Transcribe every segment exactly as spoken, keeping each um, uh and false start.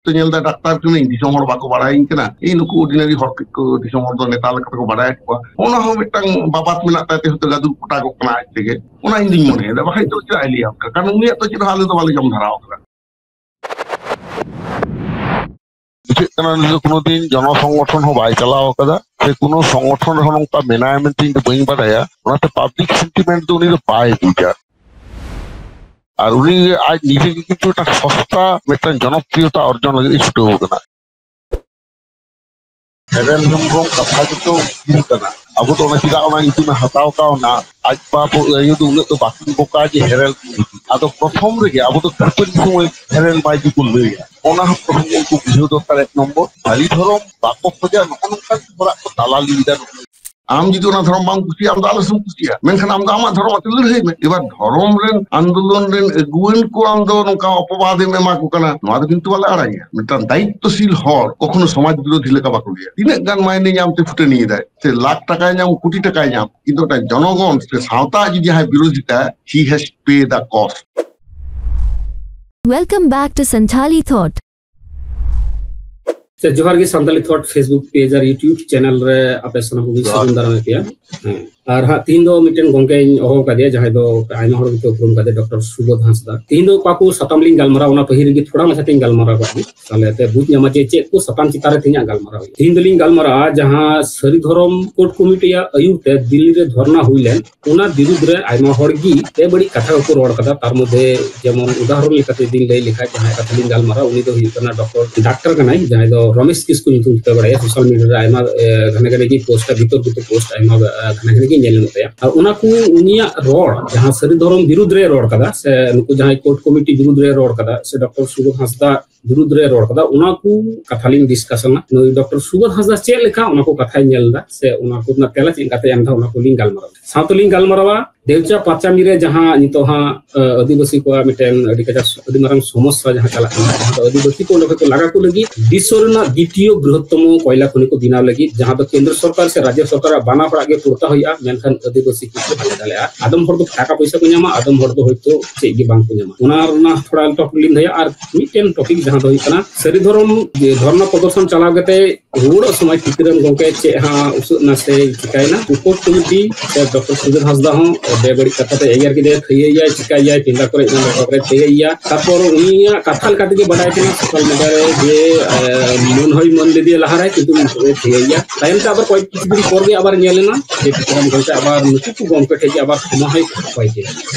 ᱛᱚ ᱧᱮᱞ ᱫᱟ ᱰᱟᱠᱛᱟᱨ ᱠᱟᱹᱱᱟᱹᱧ, ᱫᱤᱥᱚᱢ ᱦᱚᱲ ᱵᱟᱠᱚ ᱵᱟᱲᱟᱭᱤᱧ ᱠᱟᱱᱟ, ᱤᱧ ᱱᱩᱠᱩ ᱚᱨᱰᱤᱱᱟᱨᱤ ᱦᱚᱲ ᱠᱚ ᱫᱤᱥᱚᱢ ᱦᱚᱲ ᱫᱚ ᱱᱮᱛᱟ ᱞᱮᱠᱟ ᱛᱮᱠᱚ ᱵᱟᱲᱟᱭ ᱠᱚᱣᱟ, ᱚᱱᱟ ᱦᱚᱸ ᱢᱤᱫᱴᱟᱝ ᱵᱟᱵᱟᱛ ᱢᱮᱱᱟᱜ ᱛᱟᱭ ᱛᱮ ᱦᱚᱭᱛᱳ ᱜᱟᱹᱫᱩ ᱠᱚᱴᱟᱜᱚᱜ ᱠᱟᱱᱟ ᱟᱡ ᱛᱮᱜᱮ, ᱚᱱᱟ ᱤᱧ ᱫᱩᱧ ᱢᱚᱱᱮᱭᱮᱫᱟ᱾ ᱵᱟᱠᱷᱟᱱ ᱫᱚ ᱪᱮᱫᱟᱜ ᱮ ᱞᱟᱹᱭᱟ ᱚᱱᱠᱟ? ᱠᱟᱨᱚᱱ ᱩᱱᱤᱭᱟᱜ ᱫᱚ ᱪᱮᱫ ᱦᱚᱸ ᱟᱞᱮ ᱫᱚ ᱵᱟᱞᱮ ᱡᱚᱢ ᱫᱷᱟᱨᱟᱣ ᱠᱟᱫᱟ᱾ ᱵᱩᱡᱷᱟᱹᱜ ᱠᱟᱱᱟ, ᱩᱱᱤ ᱫᱚ ᱠᱳᱱᱳ ᱫᱤᱱ ᱡᱚᱱᱚ ᱥᱚᱝᱜᱚᱴᱷᱚᱱ ᱦᱚᱸ ᱵᱟᱭ ᱪᱟᱞᱟᱣ ᱠᱟᱫᱟ, ᱥᱮ ᱠᱳᱱᱳ ᱥᱚᱝᱜᱚᱴᱷᱚᱱ ᱨᱮᱦᱚᱸ ᱱᱚᱝᱠᱟ ᱢᱮᱱᱟᱭᱟ ᱢᱮᱱᱛᱮ ᱤᱧ ᱫᱚ ᱵᱟᱹᱧ ᱵᱟᱰᱟᱭᱟ᱾ ᱚᱱᱟᱛᱮ ᱯᱟᱵᱽᱞᱤᱠ ᱥᱮᱱᱴᱤᱢᱮᱱᱴ ᱫᱚ ᱩᱱᱤ ᱫᱚ ᱵᱟᱭ ᱵᱩᱡᱟ᱾ ᱟᱨ ᱩᱱᱤ ᱟᱡ ᱱᱤᱡᱮ ᱜᱮ ᱠᱤᱱᱛᱩ ᱢᱤᱫᱴᱟᱝ ᱥᱚᱥᱛᱟ ᱢᱤᱫᱴᱟᱝ ᱡᱚᱱᱚᱯᱨᱤᱭᱚᱛᱟ ᱚᱨᱡᱚᱱ ᱞᱟᱹᱜᱤᱫ ᱮ ᱪᱷᱩᱴᱟᱹᱣ ᱠᱟᱱᱟ᱾ ᱦᱮᱨᱮᱞ ᱦᱮᱢᱵᱨᱚᱢ ᱠᱟᱛᱷᱟ ᱜᱮᱛᱚ ᱩᱠᱤᱞ ᱠᱟᱱᱟ᱾ ᱟᱵᱚ ᱫᱚ ᱚᱱᱟ ᱪᱮᱫᱟᱜ ᱚᱱᱟ ᱧᱩᱛᱩᱢᱮ ᱦᱟᱛᱟᱣ ᱠᱟᱣᱱᱟ? ᱟᱡ ᱵᱟᱵᱟ ᱟᱭᱳ ᱫᱚ ᱩᱱᱟᱹᱜ ᱫᱚ ᱵᱟᱠᱤᱱ ᱵᱚᱠᱟ ᱡᱮ ᱦᱮᱨᱮᱞ ᱠᱤᱱ ᱤᱫᱤ᱾ ᱟᱫᱚ ᱯᱨᱚᱛᱷᱚᱢ ᱨᱮᱜᱮ ᱟᱵᱚ ᱫᱚ ᱠᱷᱟᱹᱯᱟᱹᱨᱤ ᱥᱚᱢᱚᱭ ᱦᱮᱨᱮᱞ ᱵᱟᱭ ᱡᱩ ᱠᱚ ᱞᱟᱹᱭᱟ᱾ ᱚᱱᱟ ᱦᱚᱸ ᱯᱨᱚᱛᱷᱚᱢ ᱩᱱᱠᱩ ᱵᱩᱡᱷᱟᱹᱣ ᱫᱚᱨᱠᱟᱨ᱾ ᱮᱠ ᱱᱚᱢᱵᱚᱨ, ᱥᱟᱹᱨᱤ ᱫᱷᱚᱨᱚᱢ ᱵᱟᱠᱚ ᱠᱷᱚᱡᱟ, ᱱᱚᱜᱼᱚ ᱱᱚᱝᱠᱟᱱ ᱦᱚᱲᱟᱜ ᱠᱚ ᱫᱟᱞᱟᱞᱤ ᱮᱫᱟ᱾ ᱟᱢ ᱡᱩᱫᱤ ᱚᱱᱟ ᱫᱷᱚᱨᱚᱢ ᱵᱟᱢ ᱠᱩᱥᱤᱭᱟᱜᱼᱟ, ᱟᱢ ᱫᱚ ᱟᱞᱚ ᱥᱮᱢ ᱠᱩᱥᱤᱭᱟᱜᱼᱟ, ᱢᱮᱱᱠᱷᱟᱱ ᱟᱢ ᱫᱚ ᱟᱢᱟᱜ ᱫᱷᱚᱨᱚᱢ ᱟᱛᱮ ᱞᱟᱹᱲᱦᱟᱹᱭ ᱢᱮ᱾ ᱮᱵᱟᱨ ᱫᱷᱚᱨᱚᱢ ᱨᱮᱱ ᱟᱱᱫᱳᱞᱚᱱ ᱨᱮᱱ ᱟᱹᱜᱩᱣᱟᱹᱱ ᱠᱚ ᱟᱢ ᱫᱚ ᱱᱚᱝᱠᱟ ᱚᱯᱚᱵᱟᱫ ᱮᱢ ᱮᱢᱟ ᱠᱚ ᱠᱟᱱᱟ, ᱱᱚᱣᱟ ᱫᱚ ᱠᱤᱱᱛᱩ ᱵᱟᱞᱮ ᱟᱲᱟᱜᱟ᱾ ᱢᱤᱫᱴᱟᱝ ᱫᱟᱭᱤᱛᱛᱚᱥᱤᱞ ᱦᱚᱲ ᱠᱚᱠᱷᱚᱱᱳ ᱥᱚᱢᱟᱡᱽ ᱵᱤᱨᱳᱫᱷᱤ ᱞᱮᱠᱟ ᱵᱟᱠᱚ ᱞᱟᱹᱭᱟ᱾ ᱛᱤᱱᱟᱹᱜ ᱜᱟᱱ ᱢᱟᱭᱱᱮ ᱧᱟᱢ ᱛᱮ ᱯᱷᱩᱴᱟᱹᱱᱤᱭᱮᱫᱟᱭ, ᱥᱮ ᱞᱟᱠᱷ ᱴᱟᱠᱟᱭ ᱧᱟᱢ, ᱠᱳᱴᱤ ᱴᱟᱠᱟᱭ ᱧᱟᱢ, ᱠᱤᱱᱛᱩ ᱢᱤᱫᱴᱟᱝ ᱡᱚᱱᱚᱜᱚᱱ ᱥᱮ ᱥᱟᱶᱛᱟ ᱡᱩᱫᱤ ᱡᱟᱦᱟᱸᱭ ᱵᱤᱨᱳᱫᱷᱤᱛᱟ, he has paid the cost. Welcome back to Santhali Thought. ᱥᱮ ᱡᱚᱦᱟᱨ ᱜᱮ ᱥᱟᱱᱛᱟᱞᱤ ᱛᱷᱚᱴ Facebook ᱯᱮᱡᱽ ᱟᱨ YouTube ᱪᱮᱱᱮᱞ ᱨᱮ ᱟᱯᱮ ᱥᱟᱱᱟᱢ ᱠᱚᱜᱮᱧ ᱡᱚᱦᱟᱨ᱾ ᱥᱟᱹᱜᱩᱱ ᱫᱟᱨᱟᱢᱮᱫ ᱯᱮᱭᱟ᱾ ᱦᱮᱸ᱾ ᱟᱨ ᱦᱟᱸᱜ ᱛᱤᱦᱤᱧ ᱫᱚ ᱢᱤᱫᱴᱮᱱ ᱜᱚᱝᱠᱮᱧ ᱦᱚᱦᱚ ᱟᱠᱟᱫᱮᱭᱟ, ᱡᱟᱦᱟᱸᱭ ᱫᱚ ᱟᱭᱢᱟ ᱦᱚᱲ ᱜᱮᱠᱚ ᱩᱯᱨᱩᱢ ᱠᱟᱫᱮᱭᱟ, ᱰᱚᱠᱴᱚᱨ ᱥᱩᱵᱳᱫᱷ ᱦᱟᱸᱥᱫᱟ᱾ ᱛᱤᱦᱤᱧ ᱫᱚ ᱚᱠᱟ ᱠᱚ ᱥᱟᱛᱟᱢ ᱞᱤᱧ ᱜᱟᱞᱢᱟᱨᱟᱣᱟ, ᱚᱱᱟ ᱯᱟᱹᱦᱤᱞ ᱨᱮᱜᱮ ᱛᱷᱚᱲᱟ ᱢᱟᱪᱷᱟ ᱛᱤᱧ ᱜᱟᱞᱢᱟᱨᱟᱣ ᱠᱟᱜ ᱜᱮ, ᱛᱟᱦᱞᱮ ᱯᱮ ᱵᱩᱡᱽ ᱧᱟᱢᱟ ᱡᱮ ᱪᱮᱫ ᱠᱚ ᱥᱟᱛᱟᱢ ᱪᱮᱛᱟᱱ ᱨᱮ ᱛᱮᱦᱮᱧᱟᱜ ᱜᱟᱞᱢᱟᱨᱟᱣ ᱦᱩᱭᱩᱜᱼᱟ᱾ ᱛᱤᱦᱤᱧ ᱫᱚᱞᱤᱧ ᱜᱟᱞᱢᱟᱨᱟᱜᱼᱟ ᱡᱟᱦᱟᱸ ᱥᱟᱹᱨᱤ ᱫᱷᱚᱨᱚᱢ ᱠᱳᱰ ᱠᱚᱢᱤᱴᱤᱭᱟᱜ ᱟᱹᱭᱩᱨ ᱛᱮ ᱫᱤᱞᱞᱤ ᱨᱮ ᱫᱷᱚᱨᱱᱟ ᱦᱩᱭ ᱞᱮᱱ, ᱚᱱᱟ ᱵᱤᱨᱩᱫᱽ ᱨᱮ ᱟᱭᱢᱟ ᱦᱚᱲ ᱜᱮ ᱵᱮᱵᱟᱹᱲᱤᱡ ᱠᱟᱛᱷᱟ ᱠᱚᱠᱚ ᱨᱚᱲ ᱠᱟᱫᱟ᱾ ᱛᱟᱨ ᱢᱚᱫᱽᱫᱷᱮ ᱡᱮᱢᱚᱱ ᱩᱫᱟᱦᱚᱨᱚᱱ ᱞᱮᱠᱟᱛᱮ ᱡᱩᱫᱤᱧ ᱞᱟᱹᱭ ᱞᱮᱠᱷᱟᱡ, ᱡᱟᱦᱟᱸᱭ ᱠᱟᱛᱷᱟ ᱞᱤᱧ ᱜᱟᱞᱢᱟᱨᱟᱣ, ᱩᱱᱤ ᱫᱚ ᱦᱩᱭᱩᱜ ᱠᱟᱱᱟ ᱰᱚᱠᱴᱚᱨ, ᱰᱟᱠᱛᱟᱨ ᱠᱟᱱᱟᱭ, ᱡᱟᱦᱟᱸᱭ ᱫᱚ ᱨᱚᱢᱮᱥ ᱠᱤᱥᱠᱩ ᱧᱩᱛᱩᱢ ᱛᱮ ᱵᱟᱲᱟᱭᱟ᱾ ᱥᱳᱥᱟᱞ ᱢᱤᱰᱤᱭᱟ ᱨᱮ ᱟᱭᱢᱟ, ᱮ, ᱜᱷᱟᱱᱮ ᱜᱷᱟᱱᱮ ᱜᱮ ᱯᱳᱥᱴᱟ, ᱵᱤᱛᱚᱨᱠᱤᱛ ᱯᱳᱥᱴ ᱟᱭᱢᱟ, ᱮ, ᱜᱷᱟᱱᱮ ᱜᱷᱟᱱᱮ ᱜᱮ ᱧᱮᱞ ᱧᱟᱢᱚᱜ ᱛᱟᱭᱟ᱾ ᱟᱨ ᱚᱱᱟ ᱠᱚ ᱩᱱᱤᱭᱟᱜ ᱨᱚᱲ, ᱡᱟᱦᱟᱸ ᱥᱟᱹᱨᱤ ᱫᱷᱚᱨᱚᱢ ᱵᱤᱨᱩᱫᱽ ᱨᱮ ᱨᱚᱲ ᱠᱟᱫᱟ, ᱥᱮ ᱱᱩᱠᱩ ᱡᱟᱦᱟᱸᱭ ᱠᱳᱰ ᱠᱚᱢᱤᱴᱤ ᱵᱤᱨᱩᱫᱽ ᱨᱮ ᱨᱚᱲ ᱠᱟᱫᱟ, ᱥᱮ ᱰᱚᱠᱴᱚᱨ ᱥᱩᱵᱳᱫᱷ ᱦᱟᱸᱥᱫᱟ ᱵᱤᱨᱩᱫᱽ ᱨᱮ ᱨᱚᱲ ᱠᱟᱫᱟ, ᱚᱱᱟ ᱠᱚ ᱠᱟᱛᱷᱟ ᱞᱤᱧ ᱰᱤᱥᱠᱟᱥᱚᱱᱟ᱾ ᱱᱩᱭ ᱰᱚᱠᱴᱚᱨ ᱥᱩᱵᱳᱫᱷ ᱦᱟᱸᱥᱫᱟ ᱪᱮᱫ ᱞᱮᱠᱟ ᱚᱱᱟ ᱠᱚ ᱠᱟᱛᱷᱟᱭ ᱧᱮᱞ ᱮᱫᱟ, ᱥᱮ ᱚᱱᱟ ᱠᱚ ᱨᱮᱱᱟᱜ ᱛᱮᱞᱟ ᱪᱮᱫ ᱞᱮᱠᱟᱛᱮ ᱮᱢ ᱮᱫᱟ, ᱚᱱᱟ ᱠᱚᱞᱤᱧ ᱜᱟᱞᱢᱟᱨᱟᱣᱟ᱾ ᱥᱟᱶᱛᱮᱞᱤᱧ ᱜᱟᱞᱢᱟᱨᱟᱣᱟ ᱫᱮᱣᱪᱟ ᱯᱟᱸᱪᱟᱢᱤ ᱨᱮ ᱡᱟᱦᱟᱸ ᱱᱤᱛᱚᱜ ᱦᱟᱸᱜ, ᱟᱹ, ᱟᱹᱫᱤᱵᱟᱹᱥᱤ ᱠᱚᱣᱟᱜ ᱢᱤᱫᱴᱮᱱ ᱟᱹᱰᱤ ᱠᱟᱡᱟᱠ, ᱟᱹᱰᱤ ᱢᱟᱨᱟᱝ ᱥᱚᱢᱚᱥᱥᱟ ᱡᱟᱦᱟᱸ ᱪᱟᱞᱟᱜ ᱠᱟᱱᱟ, ᱡᱟᱦᱟᱸ ᱫᱚ ᱟᱹᱫᱤᱵᱟᱹᱥᱤ ᱠᱚ ᱚᱸᱰᱮ ᱠᱷᱚᱱ ᱠᱚ ᱞᱟᱜᱟ ᱠᱚ ᱞᱟᱹᱜᱤᱫ ᱵᱤᱥᱥᱚ ᱨᱮᱱᱟᱜ ᱫᱤᱛᱤᱭᱚ ᱵᱨᱤᱦᱚᱛᱛᱚᱢᱚ ᱠᱚᱭᱞᱟ ᱠᱷᱚᱱᱤ ᱠᱚ ᱵᱮᱱᱟᱣ ᱞᱟᱹᱜᱤᱫ, ᱡᱟᱦᱟᱸ ᱫᱚ ᱠᱮᱱᱫᱨᱚ ᱥᱚᱨᱠᱟᱨ ᱥᱮ ᱨᱟᱡᱽᱡᱚ ᱥᱚᱨᱠᱟᱨᱟᱜ ᱵᱟᱱᱟ ᱦᱚᱲᱟᱜ ᱜᱮ ᱯᱩᱨᱛᱟ ᱦᱩᱭᱩᱜᱼᱟ᱾ ᱢᱮᱱᱠᱷᱟᱱ ᱟᱹᱫᱤᱵᱟᱹᱥᱤ ᱠᱚᱠᱚ ᱦᱟᱞᱮ ᱫᱟᱲᱮᱭᱟᱜᱼᱟ᱾ ᱟᱫᱚᱢ ᱦᱚᱲ ᱫᱚ ᱴᱟᱠᱟ ᱯᱚᱭᱥᱟ ᱠᱚ ᱧᱟᱢᱟ, ᱟᱫᱚᱢ ᱦᱚᱲ ᱫᱚ ᱦᱚᱭᱛᱳ ᱪᱮᱫ ᱜᱮ ᱵᱟᱝ ᱠᱚ ᱧᱟᱢᱟ᱾ ᱚᱱᱟ ᱨᱮᱱᱟᱜ ᱛᱷᱚᱲᱟ ᱴᱚᱯᱤᱠ ᱞᱤᱧ ᱞᱟᱹᱭᱟ᱾ ᱟᱨ ᱢᱤᱫᱴᱮᱱ ᱴᱚᱯᱤᱠ ᱡᱟᱦᱟᱸ ᱫᱚ ᱦᱩᱭᱩᱜ ᱠᱟᱱᱟ, ᱥᱟᱹᱨᱤ ᱫᱷᱚᱨᱚᱢ ᱡᱮ ᱫᱷᱚᱨᱱᱟ ᱯᱨᱚᱫᱚᱨᱥᱚᱱ ᱪᱟᱞᱟᱣ ᱠᱟᱛᱮ ᱨᱩᱣᱟᱹᱲᱚᱜ ᱥᱚᱢᱚᱭ ᱛᱤᱠᱨᱟᱢ ᱜᱚᱢᱠᱮ ᱪᱮᱫ ᱦᱟᱸᱜ ᱩᱥᱟᱹᱫ ᱱᱟ ᱥᱮ ᱪᱤᱠᱟᱭᱱᱟ, ᱩᱯᱚ ᱠᱚᱢᱤᱴᱤ ᱥᱮ ᱰᱚᱠᱴᱚᱨ ᱥᱩᱫᱷᱤᱨ ᱦᱟᱸᱥᱫᱟ ᱦᱚᱸ ᱵᱮᱵᱟᱹᱲᱤᱡ ᱠᱟᱛᱷᱟ ᱛᱮ ᱮᱜᱮᱨ ᱠᱮᱫᱮᱭᱟ, ᱛᱷᱟᱹᱭᱟᱹᱭᱟᱭ, ᱪᱤᱠᱟᱭᱟᱭ, ᱯᱤᱸᱰᱟ ᱠᱚᱨᱮ ᱤᱱᱟᱹ ᱰᱚᱠᱴᱚᱨ ᱮ ᱛᱷᱟᱹᱭᱟᱹᱭᱟ᱾ ᱛᱟᱨᱯᱚᱨ ᱩᱱᱤᱭᱟᱜ ᱠᱟᱛᱷᱟ ᱞᱮᱠᱟ ᱛᱮᱜᱮ ᱵᱟᱰᱟᱭ ᱠᱟᱱᱟ ᱥᱳᱥᱟᱞ ᱢᱤᱰᱤᱭᱟ ᱨᱮ ᱡᱮ, ᱮ, ᱢᱟᱹᱱ ᱦᱚᱭ ᱢᱟᱹᱱ ᱞᱮᱫᱮᱭᱟ ᱞᱟᱦᱟᱨᱮ, ᱠᱤᱱᱛᱩ ᱱᱤᱛᱚᱜ ᱮ ᱛᱷᱟᱹᱭᱟᱹᱭᱟ᱾ ᱛᱟᱭᱚᱢ ᱛᱮ ᱟᱵᱟᱨ ᱠᱚᱭᱮᱠ ᱠᱤᱪᱷᱩ ᱫᱤᱱ ᱯᱚᱨ ᱜᱮ ᱟᱵᱟᱨ ᱧᱮᱞ ᱮᱱᱟ ᱡᱮ ᱛᱤᱠᱨᱟᱢ ᱜᱚᱢᱠᱮ ᱟᱵᱟᱨ ᱱᱩᱠᱩ ᱠᱚ ᱜᱚᱢᱠᱮ ᱴᱷᱮᱱ ᱜᱮ ᱟᱵᱟᱨ ᱠᱷᱚᱢᱟ ᱦᱚᱭ ᱠᱚᱭ ᱠᱮᱫᱟ᱾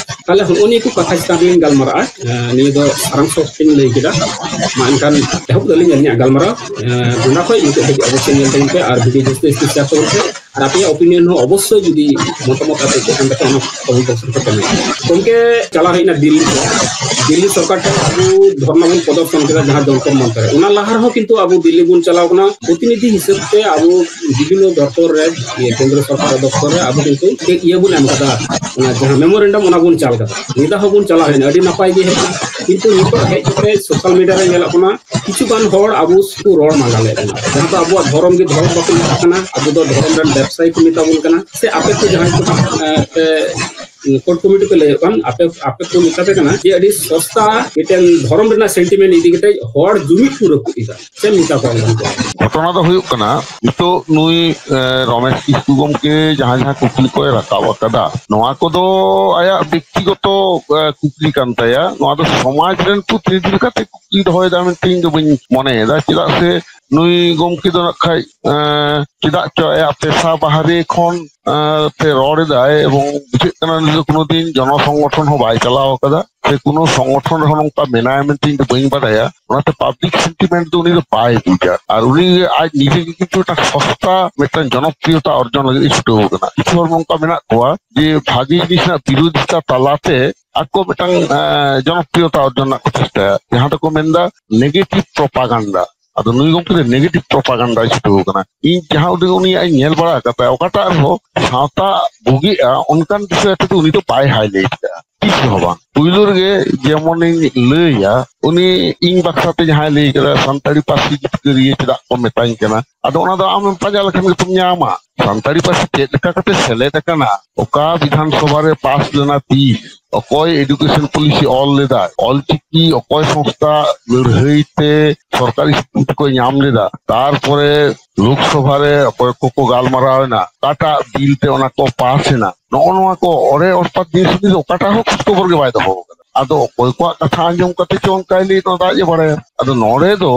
ᱛᱟᱦᱞᱮ ᱦᱚᱸᱜᱼᱚ ᱱᱤᱭᱟᱹ ᱠᱚ ᱠᱟᱛᱷᱟ ᱪᱮᱛᱟᱱ ᱨᱮᱞᱤᱧ ᱜᱟᱞᱢᱟᱨᱟᱜᱼᱟ᱾ ᱮ, ᱱᱤᱭᱟᱹ ᱫᱚ ᱥᱟᱨᱟᱝᱥᱚ ᱞᱤᱧ ᱞᱟᱹᱭ ᱠᱮᱫᱟ᱾ ᱢᱟ ᱮᱱᱠᱷᱟᱱ ᱮᱦᱚᱵ ᱫᱟᱞᱤᱧ ᱟᱹᱞᱤᱧᱟᱜ ᱜᱟᱞᱢᱟᱨᱟᱣ᱾ ᱮ, ᱚᱱᱟ ᱠᱷᱚᱡ ᱱᱤᱛᱚᱜ ᱫᱷᱟᱹᱵᱤᱡ ᱚᱵᱚᱥᱥᱳᱭ ᱧᱮᱞ ᱛᱟᱵᱚᱱ ᱯᱮ ᱟᱨ ᱵᱷᱤᱰᱤᱭᱳ ᱡᱟᱹᱥᱛᱤ ᱡᱟᱹᱥᱛᱤ ᱥᱮᱭᱟᱨ ᱛᱟᱵᱚᱱ ᱯᱮ᱾ ᱟᱨ ᱟᱯᱮᱭᱟᱜ ᱚᱯᱤᱱᱤᱭᱚᱱ ᱦᱚᱸ ᱚᱵᱚᱥᱥᱳᱭ ᱡᱩᱫᱤ ᱢᱚᱛᱟᱢᱚᱛ ᱟᱯᱮ ᱪᱮᱫ ᱠᱟᱱ ᱛᱟᱯᱮᱭᱟ, ᱚᱱᱟ ᱠᱚᱢᱮᱱᱴ ᱵᱚᱠᱥ ᱨᱮᱯᱮ ᱠᱚᱢᱮᱱᱴ᱾ ᱜᱚᱢᱠᱮ, ᱪᱟᱞᱟᱣ ᱦᱮᱡ ᱮᱱᱟ ᱫᱤᱞᱞᱤ ᱛᱮ᱾ ᱫᱤᱞᱞᱤ ᱥᱚᱨᱠᱟᱨ ᱴᱷᱮᱱ ᱟᱵᱚ ᱫᱷᱚᱨᱱᱟ ᱵᱚᱱ ᱯᱨᱚᱫᱚᱨᱥᱚᱱ ᱠᱮᱫᱟ, ᱡᱟᱦᱟᱸ ᱡᱚᱱᱛᱚᱨ ᱢᱚᱱᱛᱚᱨ ᱨᱮ᱾ ᱚᱱᱟ ᱞᱟᱦᱟ ᱨᱮᱦᱚᱸ ᱠᱤᱱᱛᱩ ᱟᱵᱚ ᱫᱤᱞᱞᱤ ᱵᱚᱱ ᱪᱟᱞᱟᱣ ᱠᱟᱱᱟ, ᱯᱨᱚᱛᱤᱱᱤᱫᱷᱤ ᱦᱤᱥᱟᱹᱵ ᱛᱮ ᱟᱵᱚ ᱵᱤᱵᱷᱤᱱᱱᱚ ᱫᱚᱯᱛᱚᱨ ᱨᱮ, ᱤᱭᱟᱹ, ᱠᱮᱱᱫᱨᱚ ᱥᱚᱨᱠᱟᱨ ᱫᱚᱯᱛᱚᱨ ᱨᱮ ᱟᱵᱚ ᱠᱤᱱᱛᱩ ᱤᱭᱟᱹ ᱵᱚᱱ ᱮᱢ ᱠᱟᱫᱟ, ᱚᱱᱟ ᱡᱟᱦᱟᱸ ᱢᱮᱢᱳᱨᱮᱱᱰᱟᱢ, ᱚᱱᱟ ᱵᱚᱱ ᱪᱟᱞ ᱠᱟᱫᱟ᱾ ᱱᱤᱭᱟᱹ ᱫᱷᱟᱣ ᱦᱚᱸᱵᱚᱱ ᱪᱟᱞᱟᱣ ᱦᱮᱡ ᱮᱱᱟ, ᱟᱹᱰᱤ ᱱᱟᱯᱟᱭ ᱜᱮ ᱦᱮᱡ ᱮᱱᱟ᱾ ᱠᱤᱱᱛᱩ ᱱᱤᱛᱚᱜ ᱦᱮᱡ ᱠᱟᱛᱮ ᱥᱳᱥᱟᱞ ᱢᱤᱰᱤᱭᱟ ᱨᱮ ᱧᱮᱞᱚᱜ ᱠᱟᱱᱟ, ᱠᱤᱪᱷᱩ ᱜᱟᱱ ᱦᱚᱲ ᱟᱵᱚ ᱠᱚ ᱨᱚᱲ ᱢᱟᱸᱜᱟᱞᱮᱫ ᱵᱚᱱᱟ, ᱡᱟᱦᱟᱸ ᱫᱚ ᱟᱵᱚᱣᱟᱜ ᱫᱷᱚᱨᱚᱢ ᱜᱮ ᱫᱷᱚᱨᱚᱢ ᱵᱟᱠᱚ ᱢᱮᱛᱟᱜ ᱠᱟᱱᱟ, ᱟᱵᱚ ᱫᱚ ᱫᱷᱚᱨᱚᱢ ᱨᱮᱱ ᱵᱮᱵᱽᱥᱟᱭᱤ ᱠᱚ ᱢᱮᱛᱟ ᱵᱚᱱ ᱠᱟᱱᱟ, ᱥᱮ ᱟᱯᱮ ᱠᱚ ᱡᱟᱦᱟᱸᱭ ᱠᱚ, ᱮ, ᱯᱮ ᱠᱳᱨᱴ ᱠᱚᱢᱤᱴᱤ ᱯᱮ ᱞᱟᱹᱭᱚᱜ ᱠᱟᱱ, ᱟᱯᱮ, ᱟᱯᱮ ᱠᱚ ᱢᱮᱛᱟ ᱯᱮ ᱠᱟᱱᱟ ᱡᱮ ᱟᱹᱰᱤ ᱥᱚᱥᱛᱟ ᱢᱤᱫᱴᱮᱱ ᱫᱷᱚᱨᱚᱢ ᱨᱮᱱᱟᱜ ᱥᱮᱱᱴᱤᱢᱮᱱᱴ ᱤᱫᱤ ᱠᱟᱛᱮ ᱦᱚᱲ ᱡᱩᱢᱤᱫ ᱠᱚ ᱨᱟᱹᱯᱩᱫ ᱮᱫᱟ᱾ ᱪᱮᱫ ᱮᱢ ᱢᱮᱛᱟ ᱠᱚᱣᱟ ᱜᱚᱢᱠᱮ? ᱜᱷᱚᱴᱚᱱᱟ ᱫᱚ ᱦᱩᱭᱩᱜ ᱠᱟᱱᱟ, ᱱᱤᱛᱚᱜ ᱱᱩᱭ, ᱮ, ᱨᱚᱢᱮᱥ ᱠᱤᱥᱠᱩ ᱜᱚᱢᱠᱮ ᱡᱟᱦᱟᱸ ᱡᱟᱦᱟᱸ ᱠᱩᱠᱞᱤ ᱠᱚᱭ ᱨᱟᱠᱟᱵ ᱟᱠᱟᱫᱟ, ᱱᱚᱣᱟ ᱠᱚᱫᱚ ᱟᱭᱟᱜ ᱵᱮᱠᱛᱤᱜᱚᱛᱚ, ᱮ, ᱠᱩᱠᱞᱤ ᱠᱟᱱ ᱛᱟᱭᱟ᱾ ᱱᱚᱣᱟ ᱫᱚ ᱥᱚᱢᱟᱡᱽ ᱨᱮᱱ ᱯᱨᱚᱛᱤᱱᱤᱫᱷᱤ ᱞᱮᱠᱟᱛᱮ ᱠᱩᱠᱞᱤ ᱫᱚᱦᱚᱭᱮᱫᱟ ᱢᱮᱱᱛᱮ ᱤᱧ ᱫᱚ ᱵᱟᱹᱧ ᱢᱚᱱᱮᱭᱮᱫᱟ᱾ ᱪᱮᱫᱟᱜ ᱥᱮ ᱱᱩᱭ ᱜᱚᱢᱠᱮ ᱫᱚ ᱱᱟᱜ ᱠᱷᱟᱡ, ᱮ, ᱪᱮᱫᱟᱜ ᱪᱚ ᱟᱭᱟᱜ ᱯᱮᱥᱟ ᱵᱟᱦᱨᱮ ᱠᱷᱚᱱ, ᱮ, ᱛᱮ ᱨᱚᱲ ᱮᱫᱟᱭ ᱮᱵᱚᱝ ᱵᱩᱡᱷᱟᱹᱜ ᱠᱟᱱᱟ ᱱᱩᱭ ᱫᱚ ᱠᱳᱱᱳ ᱫᱤᱱ ᱡᱚᱱᱚ ᱥᱚᱝᱜᱚᱴᱷᱚᱱ ᱦᱚᱸ ᱵᱟᱭ ᱪᱟᱞᱟᱣ ᱟᱠᱟᱫᱟ᱾ ᱥᱮ ᱠᱳᱱᱳ ᱥᱚᱝᱜᱚᱴᱷᱚᱱ ᱨᱮᱦᱚᱸ ᱱᱚᱝᱠᱟ ᱢᱮᱱᱟᱭᱟ ᱢᱮᱱᱛᱮ ᱤᱧ ᱫᱚ ᱵᱟᱹᱧ ᱵᱟᱰᱟᱭᱟ᱾ ᱚᱱᱟᱛᱮ ᱯᱟᱵᱽᱞᱤᱠ ᱥᱮᱱᱴᱤᱢᱮᱱᱴ ᱫᱚ ᱩᱱᱤ ᱫᱚ ᱵᱟᱭ ᱵᱩᱡᱟ᱾ ᱟᱨ ᱩᱱᱤ ᱟᱡ ᱱᱤᱡᱮ ᱜᱮ ᱠᱤᱱᱛᱩ ᱢᱤᱫᱴᱟᱝ ᱥᱚᱥᱛᱟ ᱢᱤᱫᱴᱟᱝ ᱡᱚᱱᱚᱯᱨᱤᱭᱚᱛᱟ ᱚᱨᱡᱚᱱ ᱞᱟᱹᱜᱤᱫ ᱮ ᱪᱷᱩᱴᱟᱹᱣ ᱟᱠᱟᱱᱟ᱾ ᱠᱤᱪᱷᱩ ᱦᱚᱲ ᱱᱚᱝᱠᱟ ᱢᱮᱱᱟᱜ ᱠᱚᱣᱟ ᱡᱮ ᱵᱷᱟᱜᱤ ᱡᱤᱱᱤᱥ ᱨᱮᱱᱟᱜ ᱵᱤᱨᱳᱫᱷᱤᱛᱟ ᱛᱟᱞᱟᱛᱮ ᱟᱠᱚ ᱢᱤᱫᱴᱟᱝ, ᱮ, ᱡᱚᱱᱚᱯᱨᱤᱭᱚᱛᱟ ᱚᱨᱡᱚᱱ ᱨᱮᱱᱟᱜ ᱠᱚ ᱪᱮᱥᱴᱟᱭᱟ, ᱡᱟᱦᱟᱸ ᱫᱚᱠᱚ ᱢᱮᱱᱫᱟ ᱱᱮᱜᱮᱴᱤᱵᱷ ᱯᱨᱚᱯᱟᱜᱟᱱᱰᱟ᱾ ᱟᱫᱚ ᱱᱩᱭ ᱜᱚᱢᱠᱮ ᱫᱚ ᱱᱮᱜᱮᱴᱤᱵᱷ ᱯᱨᱚᱯᱟᱜᱟᱱᱰᱟᱭ ᱪᱷᱩᱴᱟᱹᱣ ᱟᱠᱟᱱᱟ᱾ ᱤᱧ ᱡᱟᱦᱟᱸ ᱩᱰᱟᱹᱝ ᱩᱱᱤᱭᱟᱜ ᱤᱧ ᱧᱮᱞ ᱵᱟᱲᱟ ᱟᱠᱟᱫ ᱛᱟᱭᱟ, ᱚᱠᱟᱴᱟᱜ ᱨᱮᱦᱚᱸ ᱥᱟᱶᱛᱟ ᱵᱩᱜᱤᱜᱼᱟ ᱚᱱᱠᱟᱱ ᱵᱤᱥᱚᱭ ᱛᱮᱫᱚ ᱩᱱᱤ ᱫᱚ ᱵᱟᱭ ᱦᱟᱭᱞᱟᱭᱤᱴ ᱠᱟᱜᱼᱟ, ᱛᱤᱥ ᱦᱚᱸ ᱵᱟᱝ᱾ ᱯᱩᱭᱞᱩ ᱨᱮᱜᱮ ᱡᱮᱢᱚᱱᱤᱧ ᱞᱟᱹᱭᱟ, ᱩᱱᱤ ᱤᱧ ᱵᱟᱠᱷᱨᱟᱛᱮ ᱡᱟᱦᱟᱸᱭ ᱞᱟᱹᱭ ᱠᱟᱫᱟ, ᱥᱟᱱᱛᱟᱲᱤ ᱯᱟᱹᱨᱥᱤ ᱡᱤᱛᱠᱟᱹᱨᱤᱭᱟᱹ ᱪᱮᱫᱟᱜ ᱠᱚ ᱢᱮᱛᱟᱧ ᱠᱟᱱᱟ, ᱟᱫᱚ ᱚᱱᱟ ᱫᱚ ᱟᱢᱮᱢ ᱯᱟᱸᱡᱟ ᱞᱮᱠᱷᱟᱱ ᱜᱮᱛᱚᱢ ᱧᱟᱢᱟ᱾ ᱥᱟᱱᱛᱟᱲᱤ ᱯᱟᱹᱨᱥᱤ ᱪᱮᱫ ᱞᱮᱠᱟ ᱠᱟᱛᱮ ᱥᱮᱞᱮᱫ ᱟᱠᱟᱱᱟ, ᱚᱠᱟ ᱵᱤᱫᱷᱟᱱ ᱥᱚᱵᱷᱟ ᱨᱮ ᱯᱟᱥ ᱞᱮᱱᱟ, ᱛᱤᱥ, ᱚᱠᱚᱭ ᱮᱰᱩᱠᱮᱥᱚᱱ ᱯᱚᱞᱤᱥᱤ ᱚᱞ ᱞᱮᱫᱟ, ᱚᱞᱪᱤᱠᱤ ᱚᱠᱚᱭ ᱥᱚᱝᱥᱛᱷᱟ ᱞᱟᱹᱲᱦᱟᱹᱭ ᱛᱮ ᱥᱚᱨᱠᱟᱨᱤ ᱥᱤᱠᱨᱤᱛᱤ ᱠᱚᱭ ᱧᱟᱢ ᱞᱮᱫᱟ, ᱛᱟᱨᱯᱚᱨᱮ ᱞᱳᱠᱥᱚᱵᱷᱟ ᱨᱮ ᱚᱠᱚᱭ ᱠᱚᱠᱚ ᱜᱟᱞᱢᱟᱨᱟᱣ ᱮᱱᱟ, ᱚᱠᱟᱴᱟᱜ ᱵᱤᱞ ᱛᱮ ᱚᱱᱟ ᱠᱚ ᱯᱟᱥ ᱮᱱᱟ, ᱱᱚᱜᱼᱚ ᱱᱚᱣᱟ ᱠᱚ ᱚᱲᱮ ᱚᱲᱯᱟᱛ ᱡᱤᱱᱤᱥ ᱩᱱᱤ ᱫᱚ ᱚᱠᱟᱴᱟᱜ ᱦᱚᱸ ᱠᱷᱳᱡᱽ ᱠᱷᱚᱵᱚᱨ ᱜᱮ ᱵᱟᱭ ᱫᱚᱦᱚ ᱟᱠᱟᱫᱟ᱾ ᱟᱫᱚ ᱚᱠᱚᱭ ᱠᱚᱣᱟᱜ ᱠᱟᱛᱷᱟ ᱟᱸᱡᱚᱢ ᱠᱟᱛᱮ ᱪᱚ ᱚᱱᱠᱟᱭ ᱞᱟᱹᱭ, ᱱᱚᱣᱟ ᱫᱚ ᱟᱡ ᱮ ᱵᱟᱲᱟᱭᱟ᱾ ᱟᱫᱚ ᱱᱚᱰᱮ ᱫᱚ